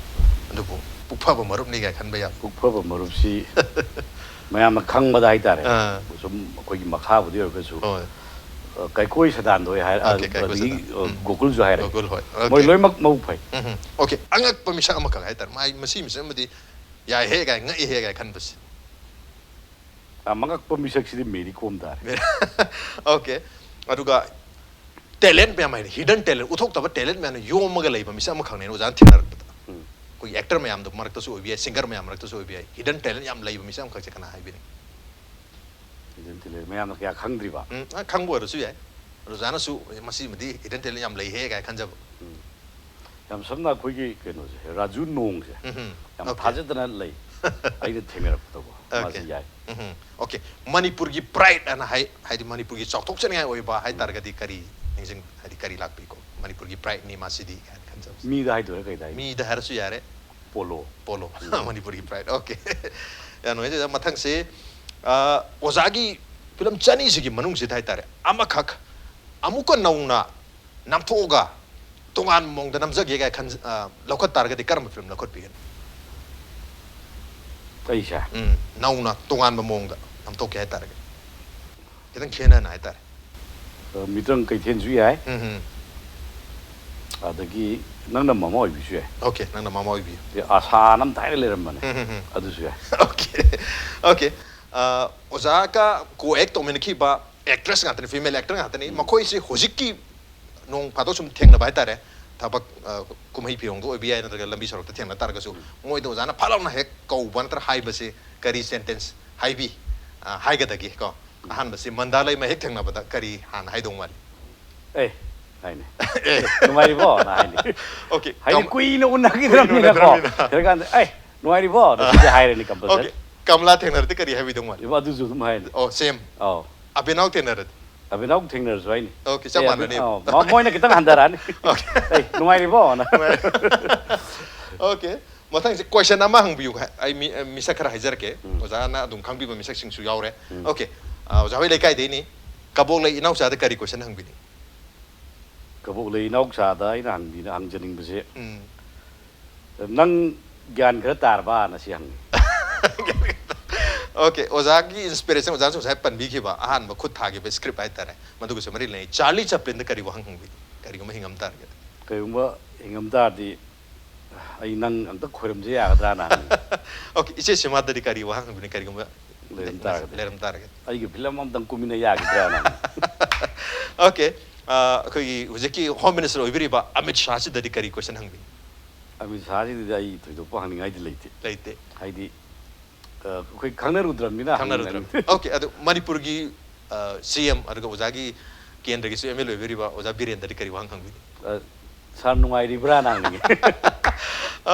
ꯑꯗꯨꯕꯨ ꯄꯨꯛ ꯐꯕ ꯃꯔꯨꯞꯅꯤ ꯀꯥꯏꯅ ꯈꯟꯕ ꯌꯥꯕ꯫ ꯄꯨꯛ ꯐꯕ ꯃꯔꯨꯞꯁꯤ ꯃꯌꯥꯝꯅ ꯈꯪꯕꯗ ꯍꯥꯏꯇꯥꯔꯦ꯫ ꯑꯥ. ꯁꯨꯝ ꯑꯩꯈꯣꯏꯒꯤ ꯃꯈꯥꯕꯨꯗꯤ ꯑꯣꯏꯔꯒꯁꯨ, ꯍꯣꯏ. ꯑ, ꯀꯩꯀꯣꯏ ꯁꯗꯥꯟꯗꯣ ꯍꯥꯏ-, ꯑ, Okay, ꯀꯩꯀꯣꯏ ꯑꯗꯒꯤ, ꯁꯗꯥꯟ. ꯑ, ꯎꯝ. ꯒꯣꯀꯨꯜꯁꯨ ꯍꯥꯏꯔꯦ꯫ ꯒꯣꯀꯨꯜ ꯍꯣꯏ. ꯃꯣꯏ Okay. ꯂꯣꯏꯅꯃꯛ ꯃꯕꯨꯛ ꯐꯩ꯫ ꯎꯝ, okay. ꯑꯉꯛꯄ ꯃꯤꯁꯛ ꯑꯃꯈꯛ ꯍꯥꯏꯇꯥꯔꯦ꯫ ꯃꯥꯏ ꯃꯁꯤ ꯃꯤꯁꯛ ꯑꯃꯗꯤ ꯌꯥꯏꯍꯦ ꯀꯥꯏ, ꯉꯛꯏꯍꯦ ꯀꯥꯏ ꯈꯟꯕꯁꯦ꯫ ꯑ, ꯃꯉꯛꯄ ꯃꯤꯁꯛꯁꯤꯗꯤ ꯃꯦꯔꯤ ꯀꯣꯝ ꯇꯥꯔꯦ꯫ Okay. ꯑꯗꯨꯒ talent ꯃꯌꯥꯝ ꯍꯥꯏꯅ, hidden talent, ꯎꯠꯊꯣꯛꯇꯕ talent ꯃꯌꯥꯝꯅ ꯌꯣꯝꯃꯒ ꯂꯩꯕ ꯃꯤꯁꯛ ꯑꯃꯈꯛꯅꯦꯅ ꯑꯣꯖꯥꯅ ꯊꯦꯡꯅꯔꯛꯄꯗ꯫ ꯎꯝ. ꯑꯩꯈꯣꯏꯒꯤ actor ꯃꯌꯥꯝꯗꯣ ꯃꯔꯛꯇꯁꯨ ꯑꯣꯏꯕ ꯌꯥꯏ, singer ꯃꯌꯥꯝ ꯃꯔꯛꯇꯁꯨ ꯑꯣꯏꯕ ꯌꯥꯏ, hidden talent ꯌꯥꯝ ꯂꯩꯕ ꯃꯤꯁꯛ ꯑꯃꯈꯛꯁꯦ ꯀꯅꯥ ꯍꯥꯏꯕꯤꯅꯤ? Hidden talent ꯃꯌꯥꯝꯅ ꯀꯌꯥ ꯈꯪꯗ꯭ꯔꯤꯕ꯫ ꯎꯝ, ꯑ, ꯈꯪꯕ ꯑꯣꯏꯔꯁꯨ ꯌꯥꯏ꯫ ꯑꯣꯖꯥꯅꯁꯨ ꯃꯁꯤꯃꯗꯤ hidden talent ꯌꯥꯝ ꯂꯩꯍꯦ ꯀꯥꯏꯅ ꯈꯟꯖꯕ꯫ ꯎꯝ. ꯌꯥꯝ ꯁꯝꯅ ꯑꯩꯈꯣꯏꯒꯤ ꯀꯩꯅꯣꯁꯦ, ꯔꯥꯖꯨ ꯅꯣꯡꯁꯦ ꯎꯝ, ꯌꯥꯝ okay. ꯊꯥꯖꯗꯅ ꯂꯩ꯫ ꯑꯩꯅ ꯊꯦꯡꯅꯔꯛꯄꯗꯀꯣ, Okay. ꯃꯥꯁꯦ ꯌꯥꯏ꯫ ꯎꯝ, okay. ꯃꯅꯤꯄꯨꯔꯒꯤ pride ꯑꯅ ꯍꯥꯏ, ꯍꯥꯏꯗꯤ ꯃꯅꯤꯄꯨꯔꯒꯤ ꯆꯥꯎꯊꯣꯛꯆꯅꯤꯡꯉꯥꯏ ꯑꯣꯏꯕ ꯍꯥꯏ ꯇꯥꯔꯒꯗꯤ ꯀꯔꯤ ꯅꯤꯡꯁꯤꯡ, ꯍꯥꯏꯗꯤ ꯀꯔꯤ ꯂꯥꯛꯄꯤꯀꯣ? ꯃꯅꯤꯄꯨꯔꯒꯤ prideꯅꯤ ꯃꯥꯁꯤꯗꯤ ꯍꯥꯏꯅ ꯈꯟꯖꯕꯁꯦ꯫ ꯃꯤꯗ ꯍꯥꯏꯗꯣꯏꯔꯥ ꯀꯩꯗ ꯍꯥꯏꯗꯣꯏꯔꯥ? ꯃꯤꯗ ꯍꯥꯏꯔꯁꯨ ꯌꯥꯔꯦ꯫ ꯄꯣꯂꯣ꯫ ꯄꯣꯂꯣ꯫ ꯃꯅꯤꯄꯨꯔꯒꯤ pride꯫ Okay. ꯌꯥꯝ ꯅꯨꯡꯉꯥꯏꯖꯩ꯫ ꯃꯊꯪꯁꯦ, ꯑ, ꯑꯣꯖꯥꯒꯤ film ꯆꯅꯤꯁꯤꯒꯤ ꯃꯅꯨꯡꯁꯤꯗ ꯍꯥꯏꯇꯥꯔꯦ, ꯑꯃꯈꯛ ꯑꯃꯨꯛꯀ ꯅꯧꯅ ꯅꯝꯊꯣꯛꯑꯒ ꯇꯣꯉꯥꯟꯕ ꯃꯑꯣꯡꯗ ꯅꯝꯖꯒꯦ ꯀꯥꯏ ꯈꯟ-, ꯑ, ꯂꯧꯈꯠ ꯇꯥꯔꯒꯗꯤ ꯀꯔꯝꯕ film ꯂꯧꯈꯠꯄꯤꯒꯅꯤ? ꯑꯩꯁꯦ? ꯎꯝ, ꯅꯧꯅ ꯇꯣꯉꯥꯟꯕ ꯃꯑꯣꯡꯗ ꯅꯝꯊꯣꯛꯀꯦ ꯍꯥꯏꯇꯥꯔꯒꯗꯤ꯫ ꯈꯤꯇꯪ ꯈꯦꯠꯅꯅ ꯍꯥꯏꯇꯥꯔꯦ꯫ ꯑ, ꯃꯤꯇ꯭ꯔꯪ ꯀꯩꯊꯦꯜꯁꯨ ꯌꯥꯏ, ꯎꯝ, ꯎꯝ. ꯑꯗꯒꯤ ꯅꯪꯅ ꯃꯃꯥ ꯑꯣꯏꯕꯤꯁꯨ ꯌꯥꯏ, Okay, ꯅꯪꯅ ꯃꯃꯥ ꯑꯣꯏꯕꯤꯌꯨ꯫ ꯑꯗꯩ ꯑꯁꯥꯅ ꯑꯃ ꯊꯥꯏꯅ ꯂꯩꯔꯝꯕꯅꯦ, ꯎꯝ, ꯎꯝ, ꯎꯝ. ꯑꯗꯨꯁꯨ ꯌꯥꯏ꯫ Okay, okay. ꯑ, ꯑꯣꯖꯥꯒ co-act ꯇꯧꯃꯤꯟꯅꯈꯤꯕ actress ꯉꯥꯛꯇꯅꯤ, female actor ꯉꯥꯛꯇꯅꯤ꯫ ꯎꯝ. ꯃꯈꯣꯏꯁꯦ ꯍꯧꯖꯤꯛꯀꯤ ꯅꯣꯡ ꯐꯥꯗꯣꯛ ꯁꯨꯝ ꯊꯦꯡꯅꯕ ꯍꯥꯏꯇꯥꯔꯦ, ꯊꯕꯛ, ꯑ, ꯀꯨꯝꯍꯩ ꯐꯤꯌꯣꯡꯗ ꯑꯣꯏꯕ ꯌꯥꯏ, ꯅꯠꯇ꯭ꯔꯒ ꯂꯝꯕꯤ ꯁꯣꯔꯣꯛꯇ ꯊꯦꯡꯅ ꯇꯥꯔꯒꯁꯨ, ꯃꯣꯏꯗ ꯑꯣꯖꯥꯅ ꯐꯠ ꯂꯥꯎꯅ ꯍꯦꯛ ꯀꯧꯕ ꯅꯠꯇ꯭ꯔꯒ ꯍꯥꯏꯕꯁꯦ ꯀꯔꯤ sentence ꯍꯥꯏꯕꯤ, ꯑ, ꯍꯥꯏꯒꯗꯒꯦ ꯀꯣ? ꯑꯍꯥꯟꯕꯁꯤ ꯃꯟꯗꯥ ꯂꯩꯃ ꯍꯦꯛ ꯊꯦꯡꯅꯕꯗ ꯀꯔꯤ ꯍꯥꯟꯅ ꯍꯥꯏꯗꯧ ꯃꯥꯜꯂꯤ? ꯑꯦ, ꯍꯥꯏꯅꯤ꯫ "ꯅꯨꯡꯉꯥꯏꯔꯤꯕꯣ?" ꯅ ꯍꯥꯏꯅꯤ꯫ Okay, ꯍꯥꯏꯗꯤ ꯀꯝ-, ꯀꯨꯏꯅ ꯎꯅꯈꯤꯗ꯭ꯔꯕꯅꯤꯅꯀꯣ꯫ ꯀꯨꯏꯅ ꯎꯅꯗ꯭ꯔꯕꯅꯤꯅ꯫ ꯊꯦꯡꯅꯔꯀꯥꯟꯗ, "ꯑꯦ, ꯅꯨꯡꯉꯥꯏꯔꯤꯕꯣ?" ꯅ ꯁꯤꯗꯤ ꯍꯥꯏꯔꯅꯤ compulsory꯫ Okay, ꯀꯃꯂꯥ ꯊꯦꯡꯅꯔꯗꯤ ꯀꯔꯤ ꯍꯥꯏꯕꯤꯗꯧ ꯃꯥꯜꯂꯤ? ꯏꯕꯣ, ꯑꯗꯨꯁꯨ ꯑꯗꯨꯝ ꯍꯥꯏꯔꯅꯤ꯫ ꯑꯣ, same. ꯑꯧ꯫ ꯑꯕꯦꯅꯥꯎ ꯊꯦꯡꯅꯔꯗꯤ? ꯑꯕꯤꯅꯥꯎ ꯊꯦꯡꯅꯔꯁꯨ ꯍꯥꯏꯅꯤ꯫ Okay, ꯆꯞ ꯑꯦ, ꯃꯥꯟꯅꯅꯤ꯫ ꯑꯕꯤ-, ꯑ, ꯃ-, ꯃꯣꯏꯅ ꯈꯤꯇꯪ ꯍꯟꯊꯔꯛꯑꯅꯤ꯫ "ꯑꯩ ꯅꯨꯡꯉꯥꯏꯔꯤꯕꯣꯅ?" Okay, ꯃꯊꯪꯁꯦ question ꯑꯃ ꯍꯪꯕꯤꯌꯨ꯫ ꯑꯩ ꯃꯤ-, ꯃꯤꯁꯛ ꯈꯔ ꯍꯥꯏꯖꯔꯛꯀꯦ꯫ ꯑꯣꯖꯥꯅ ꯑꯗꯨꯝ ꯈꯪꯕꯤꯕ ꯃꯤꯁꯛꯁꯤꯡꯁꯨ ꯌꯥꯎꯔꯦ꯫ Okay, ꯑ, ꯑꯣꯖꯥ ꯍꯣꯏ ꯂꯩꯀꯥꯏꯗꯩꯅꯤ꯫ ꯀꯕꯣꯛꯂꯩ ꯏꯅꯥꯎꯆꯥꯗ ꯀꯔꯤ question ꯍꯪꯕꯤꯅꯤ? ꯀꯕꯣꯛꯂꯩ ꯏꯅꯥꯎꯆꯥꯗ ꯑꯩꯅ ꯍꯪꯕꯤꯅ-, ꯍꯪꯖꯅꯤꯡꯕꯁꯦ, ꯎꯝ꯫ "ꯅꯪ ꯒ꯭ꯌꯥꯟ ꯈꯔ ꯇꯥꯔꯕꯅ?" ꯁꯤ ꯍꯪꯉꯤ꯫ Okay, ꯑꯣꯖꯥꯒꯤ inspiration, ꯑꯣꯖꯥꯅꯁꯨ ꯉꯁꯥꯏ ꯄꯟꯕꯤꯈꯤꯕ ꯑꯍꯥꯟꯕ ꯈꯨꯠ ꯊꯥꯈꯤꯕ script ꯍꯥꯏꯇꯥꯔꯦ, ꯃꯗꯨꯒꯁꯨ ꯃꯔꯤ ꯂꯩꯅꯩ꯫ ꯆꯥꯔꯂꯤ ꯆꯥꯄ꯭ꯂꯤꯟꯗ ꯀꯔꯤ ꯋꯥꯍꯪ ꯍꯪꯕꯤꯅꯤ, ꯀꯔꯤꯒꯨꯝꯕ ꯍꯤꯡꯉꯝ ꯇꯥꯔꯒꯗꯤ? ꯀꯔꯤꯒꯨꯝꯕ ꯍꯤꯡꯉꯝ ꯇꯥꯔꯗꯤ, "ꯑꯩ ꯅꯪ ꯑꯝꯇ ꯈꯣꯏꯔꯝꯖ ꯌꯥꯒꯗ꯭ꯔꯥꯅ?" ꯍꯪꯉꯤ꯫ Okay, ꯏꯆꯦ ꯁꯤꯃꯥꯗꯗꯤ ꯀꯔꯤ ꯋꯥꯍꯪ ꯍꯪꯕꯤꯅꯤ, ꯀꯔꯤꯒꯨꯝꯕ ꯂꯩꯔꯝ ꯇꯥꯔꯒꯗꯤ꯫ ꯂꯩꯔꯝ ꯇꯥꯔꯒꯗꯤ? "ꯑꯩꯒꯤ film ꯑꯝꯇꯪ ꯀꯨꯝꯃꯤꯟꯅ ꯌꯥꯈꯤꯗ꯭ꯔꯥꯅ?" ꯍꯪꯉꯤ꯫ Okay, ꯑ, ꯑꯩꯈꯣꯏꯒꯤ ꯍꯧꯖꯤꯛꯀꯤ Home Minister ꯑꯣꯏꯕꯤꯔꯤꯕ ꯑꯃꯤꯠ ꯁꯥꯍꯁꯤꯗꯗꯤ ꯀꯔꯤ question ꯍꯪꯕꯤꯅꯤ? ꯑꯃꯤꯠ ꯁꯥꯍꯁꯤꯗꯗꯤ ꯑꯩ ꯊꯣꯏꯗꯣꯛꯄ ꯍꯪꯅꯤꯡꯉꯥꯏꯗꯤ ꯂꯩꯇꯦ꯫ ꯂꯩꯇꯦ꯫ ꯍꯥꯏꯗꯤ, ꯑ, ꯑꯩꯈꯣꯏ ꯈꯪꯅꯔꯨꯗ꯭ꯔꯕꯅꯤꯅ ꯈꯪꯅꯔꯨꯗ꯭ꯔꯕꯅꯤ꯫ ꯍꯪꯅꯤꯡꯉꯥꯏ ꯂꯩꯇꯦ꯫ Okay, ꯑꯗꯨ ꯃꯅꯤꯄꯨꯔꯒꯤ, ꯑ, C M ꯑꯗꯨꯒ ꯑꯣꯖꯥꯒꯤ ꯀꯦꯟꯗ꯭ꯔꯒꯤꯁꯨ M L A ꯑꯣꯏꯕꯤꯔꯤꯕ ꯑꯣꯖꯥ ꯕꯤꯔꯦꯟꯗꯗꯤ ꯀꯔꯤ ꯋꯥꯍꯪ ꯍꯪꯕꯤꯅꯤ? ꯑ, "Sir ꯅꯨꯡꯉꯥꯏꯔꯤꯕ꯭ꯔꯥꯅ?" ꯍꯪꯅꯤꯡꯉꯤ꯫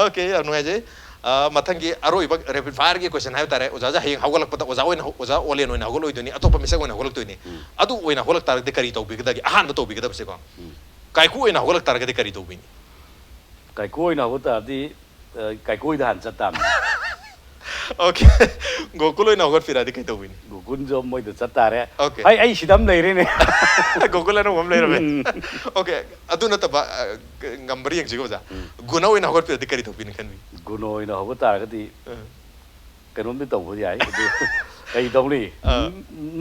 Okay, ꯌꯥꯝ ꯅꯨꯡꯉꯥꯏꯖꯩ꯫ ꯑ, ꯃꯊꯪꯒꯤ ꯑꯔꯣꯏꯕ rapid fireꯒꯤ question ꯍꯥꯏꯕ ꯇꯥꯔꯦ꯫ ꯑꯣꯖꯥꯁꯦ ꯍꯌꯦꯡ ꯍꯧꯒꯠꯂꯛꯄꯗ ꯑꯣꯖꯥ ꯑꯣꯏꯅ ꯍꯧ-, ꯑꯣꯖꯥ ꯑꯣꯂꯦꯟ ꯑꯣꯏꯅ ꯍꯧꯒꯠꯂꯣꯏꯗꯣꯏꯅꯤ, ꯑꯇꯣꯞꯄ ꯃꯤꯁꯛ ꯑꯣꯏꯅ ꯍꯧꯒꯠꯂꯛꯇꯣꯏꯅꯤ꯫ ꯑꯗꯨ ꯑꯣꯏꯅ ꯍꯧꯒꯠꯂꯛ ꯇꯥꯔꯒꯗꯤ ꯀꯔꯤ ꯇꯧꯕꯤꯒꯗꯒꯦ? ꯑꯍꯥꯟꯕ ꯇꯧꯕꯤꯒꯗꯕꯁꯦꯀꯣ, ꯀꯥꯏꯀꯨ ꯑꯣꯏꯅ ꯍꯧꯒꯠꯂꯛ ꯇꯥꯔꯒꯗꯤ ꯀꯔꯤ ꯇꯧꯕꯤꯅꯤ? ꯀꯥꯏꯀꯨ ꯑꯣꯏꯅ ꯍꯧꯒꯠ ꯇꯥꯔꯗꯤ, ꯑ, ꯀꯥꯏꯀꯨ ꯍꯣꯏꯗ ꯍꯥꯟꯅ ꯆꯠ ꯇꯥꯕꯅꯤ꯫ Okay, ꯒꯣꯀꯨꯜ ꯑꯣꯏꯅ ꯍꯧꯒꯠꯄꯤꯔꯛꯑꯗꯤ ꯀꯩ ꯇꯧꯕꯤꯅꯤ? ꯒꯣꯀꯨꯜꯁꯨ ꯃꯣꯏꯗ ꯆꯠ ꯇꯥꯔꯦ꯫ Okay. "ꯑꯩ, ꯑꯩ ꯁꯤꯗ ꯑꯃ ꯂꯩꯔꯦꯅꯦ"꯫ ꯒꯣꯀꯨꯜ ꯑꯅꯧꯕ ꯑꯃ ꯂꯩꯔꯝꯃꯦ꯫ Okay, ꯑꯗꯨ ꯅꯠꯇꯕ, ꯑ, ꯉꯝꯕ꯭ꯔꯥ ꯌꯦꯡꯁꯤꯀꯣ ꯑꯣꯖꯥ꯫ ꯒꯨꯅ ꯑꯣꯏꯅ ꯍꯧꯒꯠꯄꯤꯔꯗꯤ ꯀꯔꯤ ꯇꯧꯕꯤꯅꯤ ꯈꯟꯕꯤ? ꯒꯨꯅ ꯑꯣꯏꯅ ꯍꯧꯒꯠ ꯇꯥꯔꯒꯗꯤ ꯑ꯫ ꯀꯩꯅꯣꯝꯗꯤ ꯇꯧꯕ ꯌꯥꯏ꯫ ꯑꯗꯨ ꯀꯩ ꯇꯧꯅꯤ? ꯑ꯫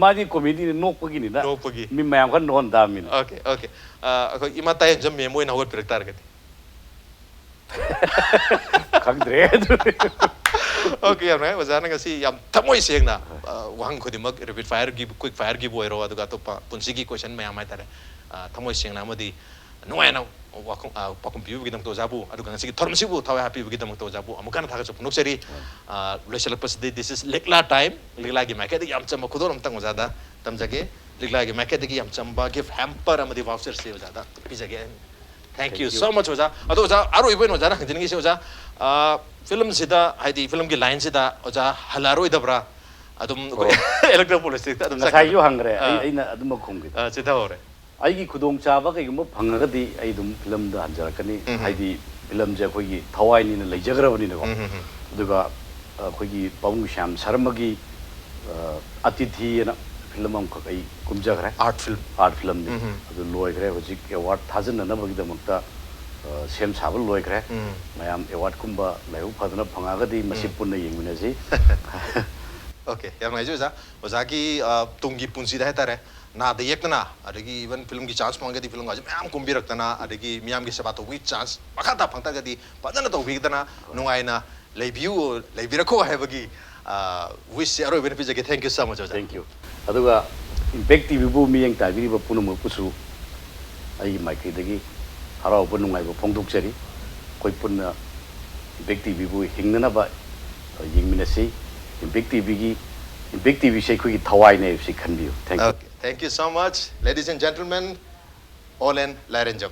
ꯃꯥꯗꯤ comedy ꯅꯣꯛꯄꯒꯤꯅꯤꯅ꯫ ꯅꯣꯛꯄꯒꯤ꯫ ꯃꯤ ꯃꯌꯥꯝ ꯈꯔ ꯅꯣꯛꯍꯟ ꯇꯥꯕꯅꯤꯅ꯫ Okay, okay. ꯑ, ꯑꯩꯈꯣꯏ ꯏꯃꯥ ꯇꯥꯏꯌꯦꯟꯖꯝ ma'am ꯑꯣꯏꯅ ꯍꯧꯒꯠꯄꯤꯔꯛ ꯇꯥꯔꯒꯗꯤ? ꯈꯪꯗ꯭ꯔꯦ ꯑꯗꯨꯗꯤ꯫ Okay, ꯌꯥꯝ ꯅꯨꯡꯉꯥꯏ꯫ ꯑꯣꯖꯥꯅ ꯉꯁꯤ ꯌꯥꯝ ꯊꯃꯣꯏ ꯁꯦꯡꯅ, ꯑ, ꯋꯥꯍꯪ ꯈꯨꯗꯤꯡꯃꯛ rapid fireꯒꯤ, quick fireꯒꯤꯕꯨ ꯑꯣꯏꯔꯣ, ꯑꯗꯨꯒ ꯑꯇꯣꯞꯄ ꯄꯨꯟꯁꯤꯒꯤ question ꯃꯌꯥꯝ ꯍꯥꯏꯇꯥꯔꯦ, ꯑ, ꯊꯃꯣꯏ ꯁꯦꯡꯅ ꯑꯃꯗꯤ ꯅꯨꯡꯉꯥꯏꯅ ꯋꯥꯈꯨꯝ-, ꯑ, ꯄꯥꯎꯈꯨꯝ ꯄꯤꯕꯤꯕꯒꯤꯗꯃꯛꯇ ꯑꯣꯖꯥꯕꯨ, ꯑꯗꯨꯒ ꯉꯁꯤꯒꯤ ꯊꯧꯔꯝꯁꯤꯕꯨ ꯊꯋꯥꯏ ꯍꯥꯞꯄꯤꯕꯒꯤꯗꯃꯛꯇ ꯑꯣꯖꯥꯕꯨ ꯑꯃꯨꯛ ꯍꯟꯅ ꯊꯥꯒꯠꯆꯕ ꯐꯣꯡꯗꯣꯛꯆꯔꯤ꯫ ꯑ, ꯂꯣꯏꯁꯤꯜꯂꯛꯄꯁꯤꯗ this is ꯂꯤꯛꯂꯥ time, ꯂꯤꯛꯂꯥꯒꯤ ꯃꯥꯏꯀꯩꯗꯒꯤ ꯌꯥꯝ ꯆꯝꯕ ꯈꯨꯗꯣꯜ ꯑꯃꯇꯪ ꯑꯣꯖꯥꯗ ꯇꯝꯖꯒꯦ꯫ ꯂꯤꯛꯂꯥꯒꯤ ꯃꯥꯏꯀꯩꯗꯒꯤ ꯌꯥꯝ ꯆꯝꯕ gift hamper ꯑꯃꯗꯤ voucherꯁꯤ ꯑꯣꯖꯥꯗ ꯄꯤꯖꯒꯦ꯫ Thank you so much, ꯑꯣꯖꯥ꯫ ꯑꯗꯣ ꯑꯣꯖꯥ, ꯑꯔꯣꯏꯕ ꯑꯣꯏꯅ ꯑꯣꯖꯥꯅ ꯍꯪꯖꯅꯤꯡꯉꯤꯁꯦ, ꯑꯣꯖꯥ, ꯑ, filmꯁꯤꯗ, ꯍꯥꯏꯗꯤ filmꯒꯤ lineꯁꯤꯗ ꯑꯣꯖꯥ ꯍꯜꯂꯛꯑꯔꯣꯏꯗꯕ꯭ꯔꯥ? ꯑꯗꯨꯝ ꯑꯩꯈꯣꯏ ꯏꯂꯦꯛꯇꯣꯔꯦꯜ ꯄꯣꯂꯤꯇꯤꯛꯁꯇ ꯑꯗꯨꯝ ꯉꯁꯥꯏꯁꯨ ꯆꯠꯈ꯭ꯔꯦ꯫ ꯍꯪꯈ꯭ꯔꯦ ꯑꯩ ꯑꯥ꯫ ꯑꯩꯅ ꯑꯗꯨꯃꯛ ꯈꯨꯝꯈꯤꯗꯦ꯫ ꯑꯥ, ꯆꯤꯊꯍꯧꯔꯦ꯫ ꯑꯩꯒꯤ ꯈꯨꯗꯣꯡꯆꯥꯕ ꯀꯩꯒꯨꯝꯕ ꯐꯪꯉꯒꯗꯤ ꯑꯩ ꯑꯗꯨꯝ ꯐꯤꯂꯝꯗ ꯍꯟꯖꯔꯛꯀꯅꯤ꯫ ꯎꯝ꯫ ꯍꯥꯏꯗꯤ ꯐꯤꯂꯝꯁꯦ ꯑꯩꯈꯣꯏꯒꯤ ꯊꯋꯥꯏꯅꯤꯅ ꯂꯩꯖꯈ꯭ꯔꯕꯅꯤꯅꯀꯣ꯫ ꯎꯝ, ꯎꯝ, ꯎꯝ꯫ ꯑꯗꯨꯒ ꯑꯩꯈꯣꯏꯒꯤ ꯄꯥꯕꯨꯡ ꯁ꯭ꯌꯥꯝ ꯁꯔꯃꯒꯤ ꯑ, ꯑꯇꯤꯊꯤ ꯑꯅ ꯐꯤꯂꯝ ꯑꯃꯈꯛ ꯑꯩ ꯀꯨꯝꯖꯈ꯭ꯔꯦ꯫ Art film. ꯑꯥꯔꯠ ꯐꯤꯂꯝꯅꯤ꯫ Um, um. ꯑꯗꯨ ꯂꯣꯏꯈ꯭ꯔꯦ꯫ ꯍꯧꯖꯤꯛ ꯑꯦꯋꯥꯔꯗ ꯊꯥꯖꯤꯟꯅꯅꯕꯒꯤꯗꯃꯛꯇ ꯑ, ꯁꯦꯝ ꯁꯥꯕ ꯂꯣꯏꯈ꯭ꯔꯦ꯫ ꯎꯝ꯫ ꯃꯌꯥꯝ ꯑꯦꯋꯥꯔꯗꯀꯨꯝꯕ ꯂꯥꯏꯕꯛ ꯐꯗꯅ ꯐꯪꯉꯛꯑꯒꯗꯤ ꯃꯁꯤ ꯎꯝ꯫ ꯄꯨꯟꯅ ꯌꯦꯡꯃꯤꯟꯅꯁꯤ꯫ ꯑꯣꯀꯦ, ꯌꯥꯝ ꯅꯨꯡꯉꯥꯏꯖꯩ ꯑꯣꯖꯥ꯫ ꯑꯣꯖꯥꯒꯤ, ꯑ, ꯇꯨꯡꯒꯤ ꯄꯨꯟꯁꯤꯗ ꯍꯥꯏꯇꯥꯔꯦ, ꯅꯥꯗ ꯌꯦꯛꯇꯅ, ꯑꯗꯒꯤ even ꯐꯤꯂꯝꯒꯤ ꯆꯥꯟꯁ ꯐꯪꯉꯒꯗꯤ ꯐꯤꯂꯝꯒꯁꯦ ꯃꯌꯥꯝ ꯀꯨꯝꯕꯤꯔꯛꯇꯅ, ꯑꯗꯒꯤ ꯃꯤꯌꯥꯝꯒꯤ ꯁꯦꯕꯥ ꯇꯧꯕꯒꯤ ꯆꯥꯟꯁ ꯃꯈꯥ ꯇꯥ ꯐꯪ ꯇꯥꯔꯒꯗꯤ ꯐꯖꯅ ꯇꯧꯕꯤꯗꯅ ꯅꯨꯡꯉꯥꯏꯅ ꯂꯩꯕꯤꯌꯨ, ꯂꯩꯕꯤꯔꯛꯈꯣ ꯍꯥꯏꯕꯒꯤ, ꯑ, ꯋꯤꯁꯁꯦ ꯑꯔꯣꯏꯕ ꯑꯣꯏꯅ ꯄꯤꯖꯒꯦ꯫ Thank you so much, ꯑꯣꯖꯥ꯫ Thank you꯫ ꯑꯗꯨꯒ ꯏꯝꯄꯦꯛ ꯇꯤꯚꯤꯕꯨ ꯃꯤꯠꯌꯦꯡ ꯇꯥꯕꯤꯔꯤꯕ ꯄꯨꯝꯅꯃꯛꯄꯨꯁꯨ ꯑꯩꯒꯤ ꯃꯥꯏꯀꯩꯗꯒꯤ ꯍꯔꯥꯎꯕ ꯅꯨꯡꯉꯥꯏꯕ ꯐꯣꯡꯗꯣꯛꯆꯔꯤ꯫ ꯑꯩꯈꯣꯏ ꯄꯨꯟꯅ ꯏꯝꯄꯦꯛ ꯇꯤꯚꯤꯕꯨ ꯍꯤꯡꯅꯅꯕ, ꯑ, ꯌꯦꯡꯃꯤꯟꯅꯁꯤ꯫ ꯏꯝꯄꯦꯛ ꯇꯤꯚꯤꯒꯤ, ꯏꯝꯄꯦꯛ ꯇꯤꯚꯤꯁꯦ ꯑꯩꯈꯣꯏꯒꯤ ꯊꯋꯥꯏꯅꯦ ꯍꯥꯏꯕꯁꯤ ꯈꯟꯕꯤꯌꯨ꯫ Thank you꯫ Okay, thank you so much, ladies and gentlemen, ꯑꯣꯂꯦꯟ ꯂꯥꯏꯔꯦꯟꯖꯝ꯫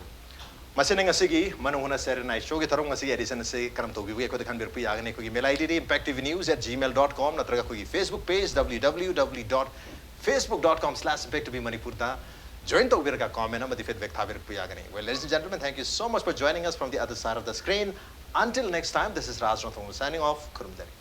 ꯃꯁꯤꯅ ꯉꯁꯤꯒꯤ ꯃꯅꯨꯡ ꯍꯨꯠꯅ ꯁꯦꯔꯦꯅꯥꯏ ꯁꯣꯒꯤ ꯊꯧꯔꯝ ꯉꯁꯤꯒꯤ ꯑꯦꯗꯤꯁꯟ ꯑꯁꯤ ꯀꯔꯝ ꯇꯧꯕꯤꯕꯒꯦ ꯑꯩꯈꯣꯏꯗ ꯈꯟꯕꯤꯔꯛꯄ ꯌꯥꯒꯅꯤ꯫ ꯑꯩꯈꯣꯏꯒꯤ mail ID D impact T V news at gmail dot com ꯅꯠꯇ꯭ꯔꯒ ꯑꯩꯈꯣꯏꯒꯤ Facebook page W W W dot facebook dot com slash impact T V ꯃꯅꯤꯄꯨꯔꯗ join ꯇꯧꯕꯤꯔꯒ comment ꯑꯃꯗꯤ feedback ꯊꯥꯕꯤꯔꯛꯄ ꯌꯥꯒꯅꯤ꯫ Well, ladies and gentlemen, thank you so much for joining us from the other side of the screen. Until next time, this is Raj Ranthambore signing off. ꯈꯨꯔꯨꯝꯖꯔꯤ꯫